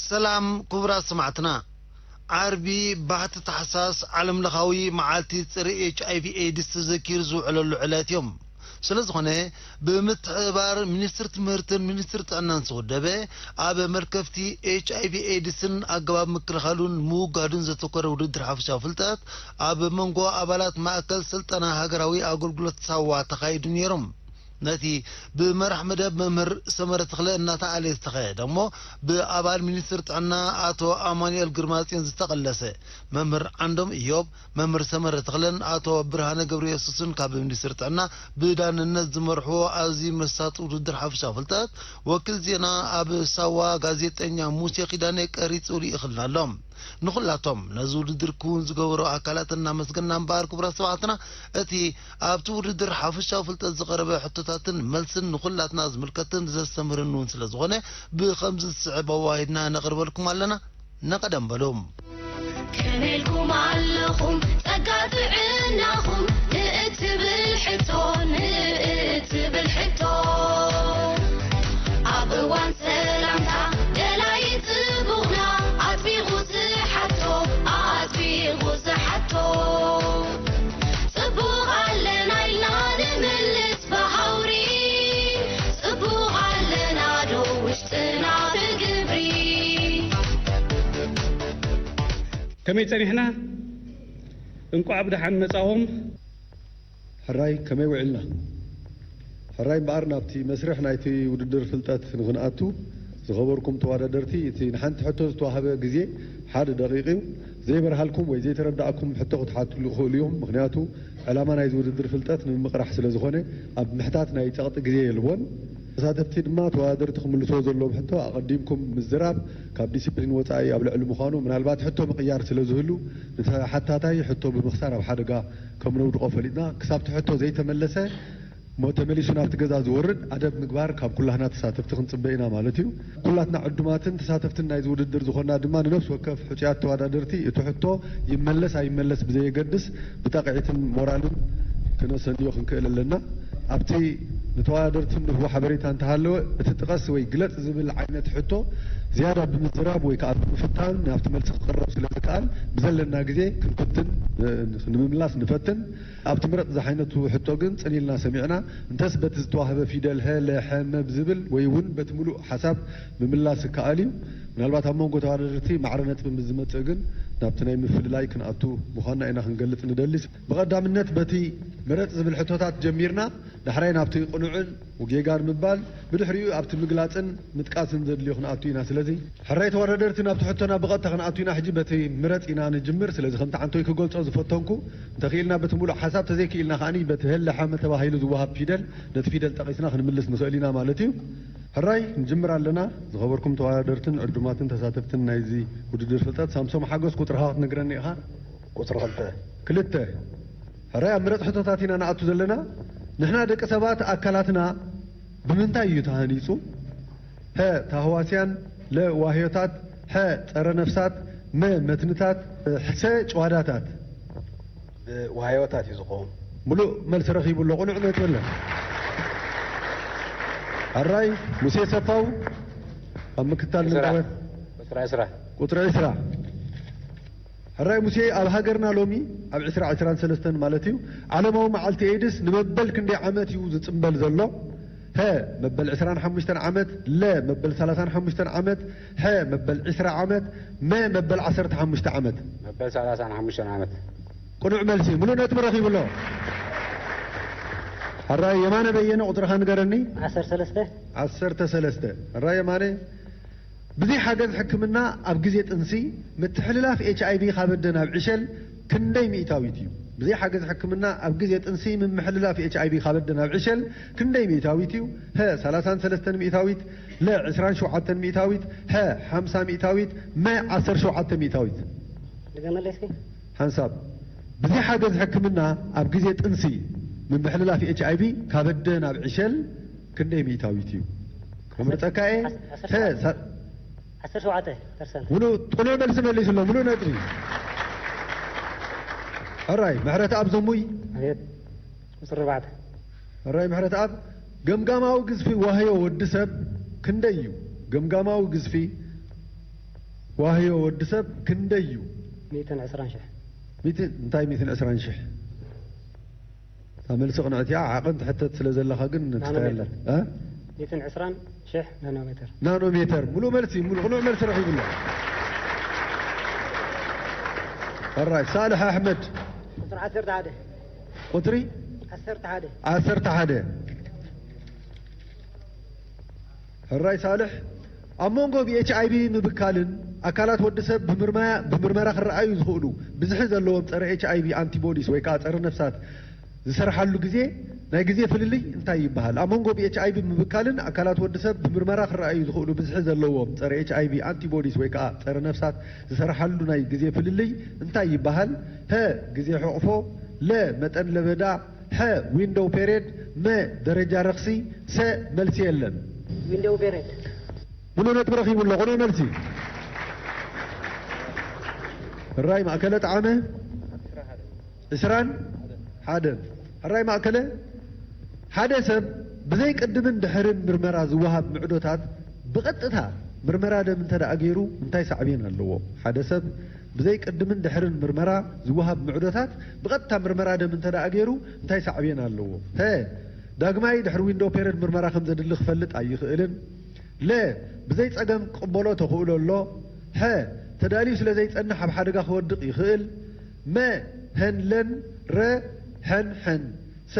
ሰላም ክቡራት ሰማዕትና፣ ዓርቢ ባሕቲ ታሕሳስ ዓለምለኻዊ መዓልቲ ጸረ ኤች ኣይ ቪ ኤድስ ተዘኪሩ ዝውዕለሉ ዕለት እዮም። ስለ ዝኾነ፣ ብምትሕብባር ሚኒስትሪ ትምህርትን ሚኒስትሪ ጥዕናን ዝውደበ፣ ኣብ መልከፍቲ ኤች ኣይ ቪ ኤድስን ኣገባብ ምክልኻሉን ምውጋዱን ዘተኮረ ውድድር ሓፈሻዊ ፍልጠት ኣብ መንጎ ኣባላት ማእከል ስልጠና ሃገራዊ ኣገልግሎት ሳዋ ተኻይዱ ነይሮም። ነቲ ብመራሕ መደብ መምህር ሰመረ ተኽለ እናተኣለየ ዝተኻየደ እሞ ብኣባል ሚኒስትሪ ጥዕና ኣቶ ኣማኑኤል ግርማጽዮን ዝተቐለሰ መምህር ዓንዶም ኢዮብ፣ መምህር ሰመረ ተኽለን ኣቶ ብርሃነ ገብረየሱስን ካብ ሚኒስትሪ ጥዕና ብዳንነት ዝመርሕዎ ኣብዚ መሳጢ ውድድር ሓፈሻዊ ፍልጠት ወኪል ዜና ኣብ ሳዋ ጋዜጠኛ ሙሴ ኪዳነ ቀሪጹ ልኢኽልና ኣሎ። ንኹላቶም ነዚ ውድድር ክውን ዝገበሩ ኣካላት እናመስገና እምበኣር ክቡራት ሰማዕትና፣ እቲ ኣብቲ ውድድር ሓፈሻዊ ፍልጠት ዝቐረበ ሕቶታትን መልስን ንኹላትና ዝምልከትን ዘስተምህርን እውን ስለ ዝኾነ ብኸምዚ ዝስዕብ ኣዋሂድና ነቕርበልኩም ኣለና። ንቐደም በሉ። ከመይ ኢልኩም ኣለኹም ጸጋ ጥዕናኹም ንእትብል ሕቶ፣ ንእትብል ሕቶ፣ ኣብ እዋን ሰላምታ ደላይ ጽቡቕና ኣጥቢቑ ዝሓቶ፣ ኣጥቢቑ ዝሓቶ፣ ጽቡቕ ኣለና ኢልና ንምልስ ብሃውሪ፣ ጽቡቕ ኣለና ዶ ውሽጥና ብግብሪ? ከመይ ጸኒሕና? እንቋዕ ብደሓን መጻኹም። ሕራይ ከመይ ውዒልና? ሕራይ እምበኣር ናብቲ መስርሕ ናይቲ ውድድር ፍልጠት ንኽንኣቱ፣ ዝኸበርኩም ተወዳደርቲ፣ እቲ ንሓንቲ ሕቶ ዝተዋህበ ግዜ ሓደ ደቒቕ እዩ። ዘይበርሃልኩም ወይ ዘይተረዳእኩም ሕቶ ክትሓትሉ ይኽእሉ እዮም። ምኽንያቱ ዕላማ ናይዚ ውድድር ፍልጠት ንምምቕራሕ ስለ ዝኾነ ኣብ ምሕታት ናይ ጸቕጢ ግዜ የልቦን። ተሳተፍቲ ድማ ተወዳደርቲ ክምልስዎ ዘለዎም ሕቶ ኣቐዲምኩም ምዝራብ፣ ካብ ዲሲፕሊን ወጻኢ ኣብ ልዕሊ ምዃኑ፣ ምናልባት ሕቶ ምቕያር ስለ ዝህሉ፣ ንተሓታታይ ሕቶ ብምኽሳር ኣብ ሓደጋ ከም ነውድቖ ፈሊጥና፣ ክሳብ እቲ ሕቶ ዘይተመለሰ እሞ ተመሊሱ ናብቲ ገዛ ዝወርድ ኣደብ ምግባር ካብ ኩላህና ተሳተፍቲ ክንጽበ ኢና ማለት እዩ። ኩላትና ዕዱማትን ተሳተፍትን ናይዚ ውድድር ዝኾንና ድማ ንነፍሲ ወከፍ ሕጹያት ተወዳደርቲ እቲ ሕቶ ይመለስ ኣይመለስ ብዘየገድስ ብጣቕዒትን ሞራልን ክነሰንዮ ክንክእል ኣለና። ኣብቲ ንተወዳደርቲ ንህቦ ሓበሬታ እንተሃለወ፣ እቲ ጥቀስ ወይ ግለጽ ዝብል ዓይነት ሕቶ ዝያዳ ብምዝራብ ወይ ከኣ ብምፍታን ናብቲ መልሲ ክቕረብ ስለ ዝከኣል፣ ብዘለና ግዜ ክንፍትን፣ እ፣ ንምምላስ ንፈትን። ኣብቲ ምረጽ ዝዓይነቱ ሕቶ ግን ጽን ኢልና ሰሚዕና፣ እንተስ በቲ ዝተዋህበ ፊደል ሀ፣ ለ፣ ሐ፣ መ ብዝብል ወይ እውን በቲ ምሉእ ሓሳብ ምምላስ ይከኣል እዩ። ምናልባት ኣብ መንጎ ተወዳደርቲ ማዕረ ነጥቢ ምስ ዝመጽእ ግን ናብቲ ናይ ምፍልላይ ክንኣቱ ምዃንና ኢና ክንገልጽ ንደሊ። ብቐዳምነት በቲ ምረጽ ዝብል ሕቶታት ጀሚርና፣ ዳሕራይ ናብቲ ቅኑዕን ጌጋን ምባል፣ ብድሕሪኡ ኣብቲ ምግላጽን ምጥቃስን ዘድልዮ ክንኣቱ ኢና። ስለዚ ሕራይ ተወዳደርቲ ናብቲ ሕቶና ብቐጥታ ክንኣቱ ኢና። ሕጂ በቲ ምረጽ ኢና ንጅምር። ስለዚ ከምቲ ዓንቶይ ክገልጾ ዝፈተንኩ፣ እንተኽኢልና በቲ ሙሉእ ሓሳብ፣ ተዘይክኢልና ከኣኒ በቲ ሀ፣ ለ፣ ሐ፣ መ ተባሂሉ ዝወሃብ ፊደል፣ ነቲ ፊደል ጠቒስና ክንምልስ ንኽእል ኢና ማለት እዩ። ሕራይ ንጅምር ኣለና። ዝኸበርኩም ተወዳደርትን ዕዱማትን ተሳተፍትን ናይዚ ውድድር ፍልጠት፣ ሳምሶም ሓጎስ ቁጽርኻ ክትነግረኒ ኢኻ። ቁጽሪ ክልተ። ክልተ። ሕራይ ኣብ ምረጽ ሕቶታት ኢና ንኣቱ ዘለና። ንሕና ደቂ ሰባት ኣካላትና ብምንታይ እዩ ተሃኒጹ? ሀ፣ ታህዋስያን፣ ለ፣ ዋህዮታት፣ ሐ፣ ጸረ ነፍሳት፣ መ፣ መትንታት፣ ሰ፣ ጭዋዳታት። ብዋህዮታት እዩ ዝኸውን። ምሉእ መልሲ ረኺቡ ኣሎ። ቅኑዕ ነጥቢ ኣሎ። ሕራይ ሙሴ ሰፋው ኣብ ምክታል ዕስራ። ንዳወት። ዕስራ፣ ዕስራ። ቁጽሪ ዕስራ። ሕራይ ሙሴ፣ ኣብ ሃገርና ሎሚ ኣብ ዕስራ ዕስራን ሰለስተን ማለት እዩ፣ ዓለማዊ መዓልቲ ኤድስ ንመበል ክንደይ ዓመት እዩ ዝጽምበል ዘሎ? ሀ፣ መበል ዕስራን ሓሙሽተን ዓመት፣ ለ፣ መበል ሰላሳን ሓሙሽተን ዓመት፣ ሐ፣ መበል ዕስራ ዓመት፣ መ፣ መበል ዓሰርተ ሓሙሽተ ዓመት። መበል ሰላሳን ሓሙሽተን ዓመት። ቅኑዕ መልሲ፣ ምሉእ ነጥቢ ረኺቡ ኣሎ። ሕራይ የማነ በየነ፣ ቁጽርኻ ንገረኒ። ዓሰርተ ሰለስተ። ዓሰርተ ሰለስተ። ሕራይ የማነ፣ ብዘይ ሓገዝ ሕክምና ኣብ ግዜ ጥንሲ ምትሕልላፍ ኤች ኣይ ቪ ካብ ኣደ ናብ ዕሸል ክንደይ ሚእታዊት እዩ? ብዘይ ሓገዝ ሕክምና ኣብ ግዜ ጥንሲ ምምሕልላፍ ኤች ኣይ ቪ ካብ ኣደ ናብ ዕሸል ክንደይ ሚእታዊት እዩ? ሀ፣ ሰላሳን ሰለስተን ሚእታዊት፣ ለ፣ ዕስራን ሸውዓተን ሚእታዊት፣ ሐ፣ ሓምሳ ሚእታዊት፣ መ፣ ዓሰርተ ሸውዓተ ሚእታዊት። ድገመለይ እስኪ። ሓንሳብ፣ ብዘይ ሓገዝ ሕክምና ኣብ ግዜ ጥንሲ ምምሕልላፍ ኤች ኣይ ቪ ካብ ኣደ ናብ ዕሸል ክንደይ ሚእታዊት እዩ? ክምርጸካ እየ። ዓሰርተ ሸውዓተ። ሐ፣ ሳ-፣ ዓሰርተ ሸውዓተ ፐርሰንት። ምሉእ፣ ቅኑዕ መልሲ መሊሱ ኣሎ። ምሉእ ነጥቢ። ሕራይ ምሕረተኣብ ዘሙይ። ኣቤት። ቁጽሪ ኣርባዕተ። ሕራይ ምሕረተኣብ፣ ገምጋማዊ ግዝፊ ዋህዮ ወዲ ሰብ ክንደይ እዩ? ገምጋማዊ ግዝፊ ዋህዮ ወዲ ሰብ ክንደይ እዩ? ሚእትን ዕስራን ሽሕ። ሚእትን፣ እንታይ ሚእትን ዕስራን ሽሕ? እታ መልሲ ቅንዕቲ እያ፣ ዓቐን ትሕተት ስለ ዘለኻ ግን ናኖ ትኽእል ሜትር። እ? ሚእትን ዕስራን ሽሕ ናኖ ሜትር። ናኖ ሜተር። ሙሉእ መልሲ፣ ሙሉእ ቅኑዕ መልሲ ረኺቡ ኣሎ። ሕራይ፣ ሳልሕ ኣሕመድ። ቁፅሪ ዓሰርተ ሓደ። ቁፅሪ ዓሰርተ ሓደ። ዓሰርተ ሓደ። ሕራይ ሳልሕ፣ ኣብ መንጎ ብኤች ኣይ ቪ ምብካልን ኣካላት ወዲ ሰብ ብምርመያ-፣ ብምርመራ ክረኣዩ ዝኽእሉ ብዝሒ ዘለዎም ጸረ ኤች ኣይ ቪ ኣንቲቦዲስ ወይ ከዓ ጸረ ነፍሳት ዝሰርሓሉ ግዜ፣ ናይ ግዜ ፍልልይ እንታይ ይበሃል? ኣብ መንጎ ብኤች ኣይ ቪ ምብካልን ኣካላት ወዲ ሰብ ብምርመራ ክረኣዩ ዝኽእሉ ብዝሒ ዘለዎም ጸረ ኤች ኣይ ቪ ኣንቲቦዲስ ወይ ከዓ ጸረ ነፍሳት ዝሰርሓሉ ናይ ግዜ ፍልልይ እንታይ ይበሃል? ሀ፣ ግዜ ሕቕፎ፣ ለ፣ መጠን ለበዳ፣ ሐ፣ ዊንዶው ፔሬድ፣ መ፣ ደረጃ ረኽሲ፣ ሰ፣ መልሲ የለን። ዊንዶው ፔሬድ። ሙሉ ነጥቢ ረኺቡ ኣሎ። ቅኑዕ መልሲ። ሕራይ ማእከለ ጣዕመ። ዕስራን ሓደን። ሕራይ ማእከለ፣ ሓደ ሰብ ብዘይ ቅድምን ድሕርን ምርመራ ዝወሃብ ምዕዶታት ብቐጥታ ምርመራ ደም እንተ ደኣ ገይሩ እንታይ ሳዕቤን ኣለዎ? ሓደ ሰብ ብዘይ ቅድምን ድሕርን ምርመራ ዝወሃብ ምዕዶታት ብቐጥታ ምርመራ ደም እንተ ደኣ ገይሩ እንታይ ሳዕቤን ኣለዎ? ሀ፣ ዳግማይ ድሕሪ ዊንዶው ፔረድ ምርመራ ከም ዘድሊ ክፈልጥ ኣይኽእልን። ለ፣ ብዘይ ጸገም ክቕበሎ ተኽእሎ ኣሎ። ሐ፣ ተዳልዩ ስለ ዘይጸንሕ ኣብ ሓደጋ ክወድቕ ይኽእል። መ፣ ሀን ለን። ረ፣ ሐን ሐን። ሰ፣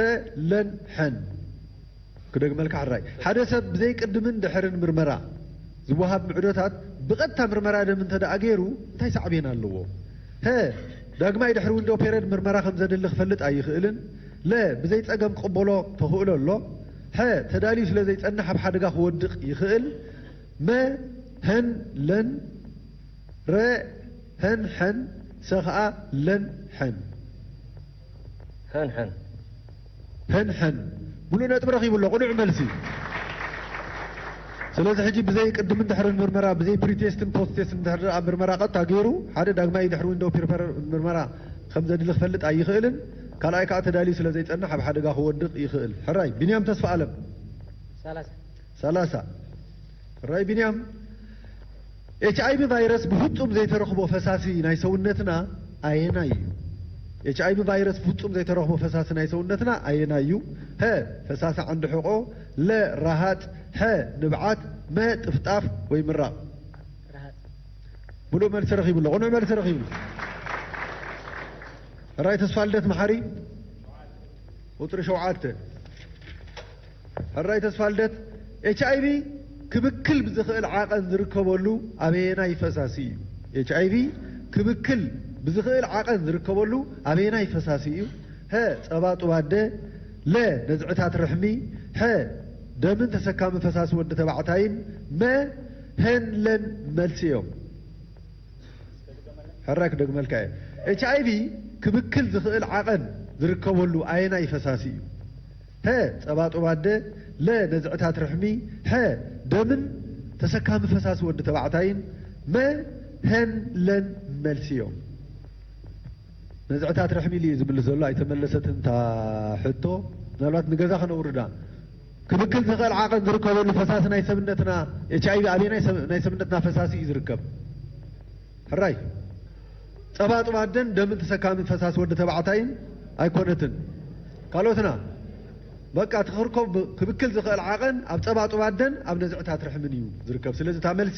ለን ሐን። ክደግመልካ ሕራይ። ሓደ ሰብ ብዘይ ቅድምን ድሕርን ምርመራ ዝወሃብ ምዕዶታት ብቐጥታ ምርመራ ደም እንተ ደኣ ገይሩ እንታይ ሳዕቤን ኣለዎ? ሀ፣ ዳግማይ ድሕሪ ዊንዶው ፔረድ ምርመራ ከም ዘድሊ ክፈልጥ ኣይኽእልን። ለ፣ ብዘይ ጸገም ክቕበሎ ተኽእሎ ኣሎ። ሐ፣ ተዳልዩ ስለ ዘይጸንሕ ኣብ ሓደጋ ክወድቕ ይኽእል። መ፣ ሀን ለን። ረ፣ ሀን ሐን። ሰ ኸኣ ለን ሐን። ሀን ሐን። ሀን ሐን። ሙሉእ ነጥቢ ረኺቡ ኣሎ። ቅኑዕ መልሲ። ስለዚ ሕጂ ብዘይ ቅድምን ድሕርን ምርመራ፣ ብዘይ ፕሪቴስትን ፖስቴስትን ድሕሪ ደኣ ምርመራ ቀጥታ ገይሩ፣ ሓደ ዳግማይ ድሕሪ ዊንዶው ፒርፐር ምርመራ ከም ዘድሊ ክፈልጥ ኣይኽእልን። ካልኣይ ከዓ ተዳልዩ ስለ ዘይጸንሕ ኣብ ሓደጋ ክወድቕ ይኽእል። ሕራይ፣ ቢንያም ተስፋ ኣለም። ሰላሳ። ሰላሳ። ሕራይ ቢንያም፣ ኤች ኣይ ቪ ቫይረስ ብፍጹም ዘይተረኽቦ ፈሳሲ ናይ ሰውነትና ኣየናይ እዩ? ኤች ኣይ ቪ ቫይረስ ብፍጹም ዘይተረኽቦ ፈሳሲ ናይ ሰውነትና ኣየናይ እዩ? ሀ፣ ፈሳሲ ዓንዲ ሕቆ፣ ለ፣ ረሃጽ፣ ሐ፣ ንብዓት፣ መ፣ ጥፍጣፍ ወይ ምራቕ። ረሃጽ። ሙሉእ መልሲ ረኺቡ ኣሎ። ቅኑዕ መልሲ ረኺቡ። ሕራይ ተስፋ ልደት መሓሪ፣ ቁፅሪ ሸውዓተ። ሕራይ ተስፋ ልደት፣ ኤች ኣይ ቪ ክብክል ብዝኽእል ዓቐን ዝርከበሉ ኣበየናይ ፈሳሲ እዩ? ኤች ኣይ ቪ ክብክል ብዝኽእል ዓቐን ዝርከበሉ ኣበየናይ ፈሳሲ እዩ? ሀ፣ ጸባ ጡብ ኣደ፣ ለ፣ ነዝዕታት ርሕሚ፣ ሐ፣ ደምን ተሰካሚ ፈሳሲ ወዲ ተባዕታይን፣ መ፣ ሀን ለን መልሲ እዮም። ሕራይ ክደግመልካ እየ። ኤች ኣይ ቪ ክብክል ዝኽእል ዓቐን ዝርከበሉ ኣየናይ ፈሳሲ እዩ? ሀ፣ ጸባ ጡብ ኣደ፣ ለ፣ ነዝዕታት ርሕሚ፣ ሐ፣ ደምን ተሰካሚ ፈሳሲ ወዲ ተባዕታይን፣ መ፣ ሀን ለን መልሲ እዮም። ነዝዕታት ርሕሚ ኢሉ እዩ ዝምልስ ዘሎ፣ ኣይተመለሰትን እታ ሕቶ። ምናልባት ንገዛ ከነውርዳ። ክብክል ዝኽእል ዓቐን ዝርከበሉ ፈሳሲ ናይ ሰብነትና፣ ኤች ኣይ ቪ ኣበይ ናይ ሰብ-፣ ናይ ሰብነትና ፈሳሲ እዩ ዝርከብ? ሕራይ። ጸባ ጡብ ኣደን ደምን ተሰካሚ ፈሳሲ ወዲ ተባዕታይን ኣይኮነትን። ካልኦትና፣ በቃ፣ እቲ ክርከብ ክብክል ዝኽእል ዓቐን ኣብ ጸባ ጡብ ኣደን ኣብ ነዝዕታት ርሕምን እዩ ዝርከብ። ስለዚ እታ መልሲ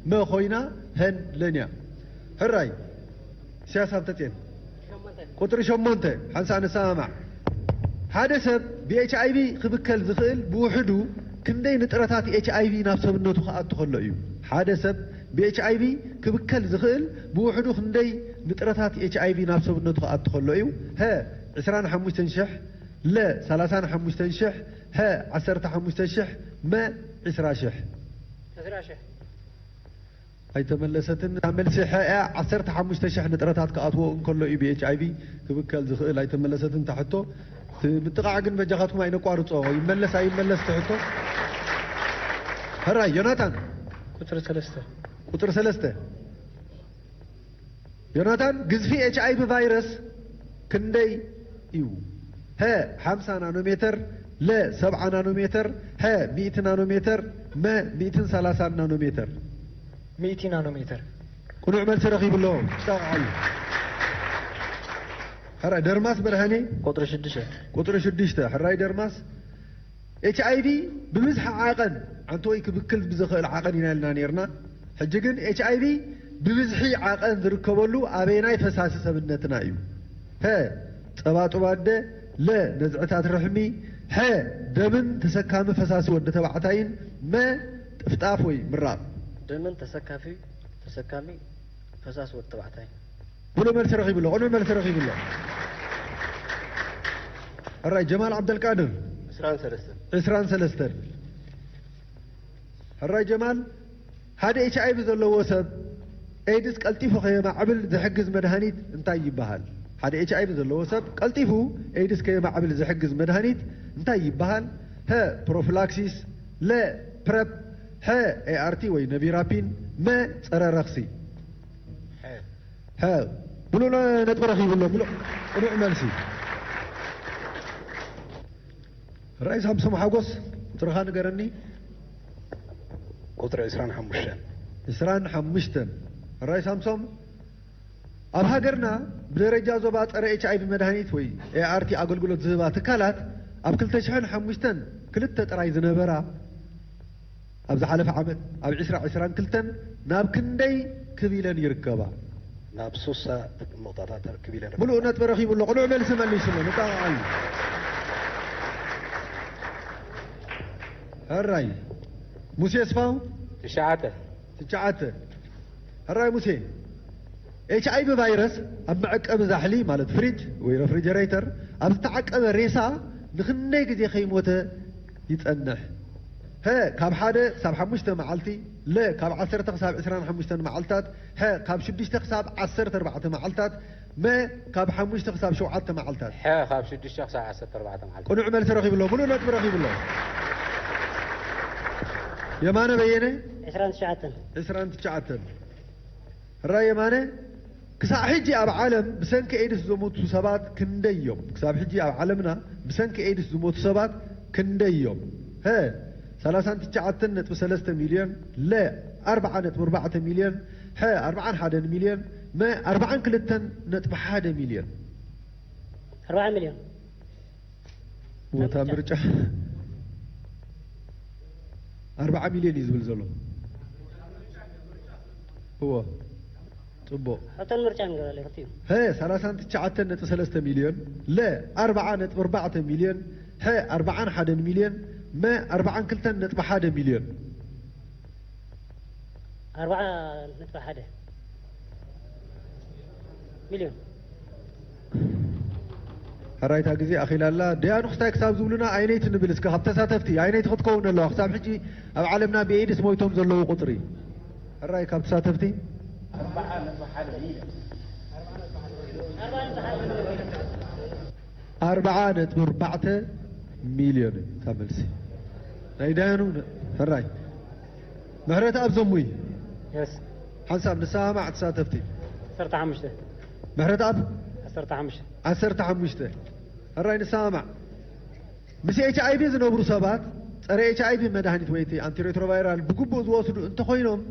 መ ኮይና ሀን ለን እያ። ሕራይ። ኢሳያስ ሃብተጽዮን። ቁጽሪ ሸሞንተ፣ ሓንሳእ ንሰማማዕ። ሓደ ሰብ ብ ኤች ኣይ ቪ ክብከል ዝኽእል ብውሕዱ ክንደይ ንጥረታት ኤች ኣይ ቪ ናብ ሰብነቱ ክኣቱ ከሎ እዩ? ሓደ ሰብ ብ ኤች ኣይ ቪ ክብከል ዝኽእል ብውሕዱ ክንደይ ንጥረታት ኤች ኣይ ቪ ናብ ሰብነቱ ክኣቱ ከሎ እዩ? ሀ፣ ዕስራን ሓሙሽተን ሽሕ፣ ለ፣ ሰላሳን ሓሙሽተን ሽሕ፣ ሀ፣ ዓሰርተ ሓሙሽተ ሽሕ፣ መ፣ ዕስራ ሽሕ። ዕስራ ሽሕ። ኣይተመለሰትን። እታ መልሲ ሐ እያ። ዓሰርተ ሓሙሽተ ሽሕ ንጥረታት ክኣትዎ እንከሎ እዩ ብ ኤች ኣይ ቪ ክብከል ዝኽእል። ኣይተመለሰትን እታ ሕቶ። እቲ ምጥቓዕ ግን በጃኻትኩም ኣይነቋርጾ። ይመለስ ኣይመለስ እቲ ሕቶ። ሕራይ ዮናታን። ቁፅሪ ሰለስተ። ቁፅሪ ሰለስተ። ዮናታን፣ ግዝፊ ኤች ኣይ ቪ ቫይረስ ክንደይ እዩ? ሀ፣ ሓምሳ ናኖሜተር፣ ለ፣ ሰብዓ ናኖሜተር፣ ሐ፣ ሚእቲ ናኖሜተር፣ መ፣ ሚእትን ሰላሳን ናኖሜተር። ሚእቲ ናኖሜተር። ቅኑዕ መልሲ ረኺቡ ኣሎ። ጣቕዓሉ። ሕራይ ደርማስ ብርሃኔ። ቁጥሪ ሽዱሽተ። ቁጥሪ ሽዱሽተ። ሕራይ ደርማስ፣ ኤች ኣይ ቪ ብብዝሒ ዓቐን፣ ዓንተወይ ክብክል ብዝኽእል ዓቐን ኢና ኢልና ነይርና። ሕጂ ግን ኤች ኣይ ቪ ብብዝሒ ዓቐን ዝርከበሉ ኣበየናይ ፈሳሲ ሰብነትና እዩ? ሀ፣ ጸባጡብ ኣደ፣ ለ፣ ነዝዕታት ርሕሚ፣ ሐ፣ ደምን ተሰካሚ ፈሳሲ ወዲ ተባዕታይን፣ መ፣ ጥፍጣፍ ወይ ምራቕ። ደምን ተሰካፊ፣ ተሰካሚ ፈሳሲ ወዲ ተባዕታይ። ብሎ መልሲ ረኺቡ ኣሎ። ቅኑዕ መልሲ ረኺቡ ኣሎ። ሕራይ ጀማል ዓብደልቃድር። ዕስራን ሰለስተን። ዕስራን ሰለስተን። ሕራይ ጀማል፣ ሓደ ኤች ኣይ ቪ ዘለዎ ሰብ ኤድስ ቀልጢፉ ከየማዕብል ዝሕግዝ መድሃኒት እንታይ ይበሃል? ሓደ ኤች ኣይ ቪ ዘለዎ ሰብ ቀልጢፉ ኤድስ ከየማዕብል ዝሕግዝ መድሃኒት እንታይ ይበሃል? ሀ፣ ፕሮፊላክሲስ፣ ለ፣ ፕረፕ፣ ሐ፣ ኤ ኣር ቲ ወይ ነቪራፒን፣ መ፣ ጸረ ረኽሲ። ሐ። ሐ። ብሉዕ ነጥቢ ረኺቡ ኣሎ። ብሉዕ ቅኑዕ መልሲ። ራይ ሳምሶም ሓጎስ፣ ቁጽርኻ ንገረኒ። ቁጽሪ ዕስራን ሓሙሽተን። ዕስራን ሓሙሽተን። ራይ ሳምሶም፣ ኣብ ሃገርና ብደረጃ ዞባ ጸረ ኤች ኣይ ቪ መድሃኒት ወይ ኤ ኣር ቲ ኣገልግሎት ዝህባ ትካላት ኣብ ክልተ ሽሕን ሓሙሽተን ክልተ ጥራይ ዝነበራ፣ ኣብ ዝሓለፈ ዓመት ኣብ ዕስራ ዕስራን ክልተን ናብ ክንደይ ክብ ኢለን ይርከባ? ናብ ሱሳ መቆጣጠር ክብ ኢለን ይርከባ። ምሉእ ነጥቢ ረኺቡ ኣሎ። ቅኑዕ መልሲ መሊሱ ኣሎ። ንጣቕዓሉ። ሕራይ ሙሴ ኣስፋው። ትሽዓተ። ትሽዓተ። ሕራይ ሙሴ፣ ኤች ኣይ ቪ ቫይረስ ኣብ መዐቀቢ ዛሕሊ፣ ማለት ፍሪጅ ወይ ረፍሪጀሬተር፣ ኣብ ዝተዓቀበ ሬሳ ንኽንደይ ግዜ ከይሞተ ይጸንሕ? ሀ፣ ካብ ሓደ ክሳብ ሓሙሽተ መዓልቲ፣ ለ፣ ካብ ዓሰርተ ክሳብ ዕስራን ሓሙሽተን መዓልታት፣ ሐ፣ ካብ ሽዱሽተ ክሳብ ዓሰርተ ኣርባዕተ መዓልታት፣ መ፣ ካብ ሓሙሽተ ክሳብ ሸውዓተ መዓልታት። ሐ፣ ካብ ሽዱሽተ ክሳብ ዓሰርተ ኣርባዕተ መዓልታት። ቅኑዕ መልሲ ረኺቡ ኣሎ። ምሉእ ነጥቢ ረኺቡ ኣሎ። የማነ በየነ። ዕስራን ትሽዓተን። ዕስራን ትሽዓተን። ሕራይ የማነ፣ ክሳብ ሕጂ ኣብ ዓለም ብሰንኪ ኤድስ ዝሞቱ ሰባት ክንደይ እዮም? ክሳብ ሕጂ ኣብ ዓለምና ብሰንኪ ኤድስ ዝሞቱ ሰባት ክንደይ እዮም? ሀ፣ ሰላሳን ትሽዓተን ነጥቢ ሰለስተ ሚልዮን፣ ለ፣ ኣርብዓ ነጥቢ ኣርባዕተ ሚልዮን፣ ሐ፣ ኣርብዓን ሓደን ሚልዮን፣ መ፣ ኣርብዓን ክልተን ነጥቢ ሓደ ሚልዮን። ኣርብዓ ሚልዮን። ቦታ ምርጫ። ኣርብዓ ሚልዮን እዩ ዝብል ዘሎ። እዎ። ጽቡቕ። ሕቶን ምርጫን ንገረለይ ክልቲኡ። ሀ፣ ሰላሳን ትሽዓተን ነጥቢ ሰለስተ ሚልዮን፣ ለ፣ ኣርብዓ ነጥቢ ኣርባዕተ ሚልዮን፣ ሐ፣ ኣርብዓን ሓደን ሚልዮን፣ መ፣ ኣርብዓን ክልተን ነጥቢ ሓደ ሚልዮን። ኣርብዓ ነጥቢ ሓደ ሚልዮን። ሕራይታ ግዜ ኣኺላ ኣላ። ደያኑ ክስታይ ክሳብ ዝብሉና ኣይነይቲ ንብል እስከ ካብ ተሳተፍቲ ኣይነይቲ ክትከውን ኣለዋ። ክሳብ ሕጂ ኣብ ዓለምና ብኤድስ ሞይቶም ዘለዉ ቁጽሪ። ሕራይ ካብ ተሳተፍቲ። ኣርብዓ ነጥቢ ኣርባዕተ ሚልዮን እታ መልሲ። ናይ ደያኑ ን-፣ ሕራይ። ምሕረተኣብ ዘሙይ። የስ። ሓንሳብ ንሰማማዕ ተሳተፍቲ። ዓሰርተ ሓሙሽተ። ምሕረተኣብ? ዓሰርተ ሓሙሽተ። ዓሰርተ ሓሙሽተ። ሕራይ ንሰማማዕ። ምስ ኤች ኣይ ቪ ዝነብሩ ሰባት ጸረ ኤች ኣይ ቪ መድሃኒት ወይ እቲ ኣንቲሬትሮቫይራል ብግቡእ ዝወስዱ እንተኾይኖም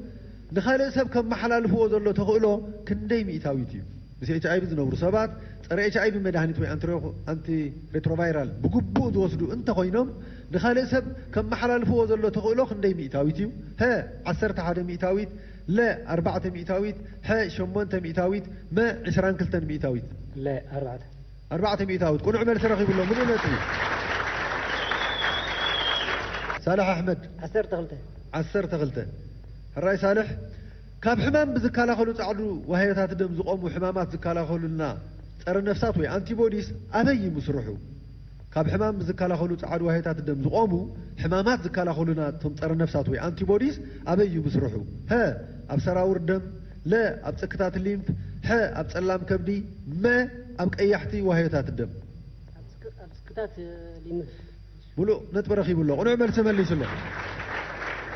ንኻልእ ሰብ ከመሓላልፍዎ ዘሎ ተኽእሎ ክንደይ ሚእታዊት እዩ? ምስ ኤች ኣይ ቪ ዝነብሩ ሰባት ጸረ ኤች ኣይ ቪ መድሃኒት ወይ ኣንትሮ-፣ ኣንቲ ሬትሮቫይራል ብግቡእ ዝወስዱ እንተኾይኖም ንኻልእ ሰብ ከመሓላልፍዎ ዘሎ ተኽእሎ ክንደይ ሚእታዊት እዩ? ሀ፣ ዓሰርተ ሓደ ሚእታዊት፣ ለ፣ ኣርባዕተ ሚእታዊት፣ ሐ፣ ሸሞንተ ሚእታዊት፣ መ፣ ዕስራን ክልተን ሚእታዊት። ለ፣ ኣርባዕተ። ኣርባዕተ ሚእታዊት። ቅኑዕ መልሲ ረኺቡ ኣሎ። ምሉእ ነጥቢ። ሳልሕ ኣሕመድ። ዓሰርተ ክልተ። ዓሰርተ ክልተ። ሕራይ ሳልሕ፣ ካብ ሕማም ብዝከላኸሉ ጻዕዱ ዋህዮታት ደም ዝቖሙ ሕማማት ዝከላኸሉልና ጸረ ነፍሳት ወይ ኣንቲቦዲስ ኣበይ ይምስርሑ? ካብ ሕማም ብዝከላኸሉ ጻዕዱ ዋህዮታት ደም ዝቖሙ ሕማማት ዝከላኸሉና እቶም ጸረ ነፍሳት ወይ ኣንቲቦዲስ ኣበይ ይምስርሑ? ሀ፣ ኣብ ሰራውር ደም፣ ለ፣ ኣብ ጽክታት ሊምፍ፣ ሐ፣ ኣብ ጸላም ከብዲ፣ መ፣ ኣብ ቀያሕቲ ዋህዮታት ደም። ኣብ ጽክ-፣ ኣብ ጽክታት፣ እ፣ ሊምፍ። ሙሉእ ነጥቢ ረኺቡ ኣሎ። ቅኑዕ መልሲ መሊሱ ኣሎ።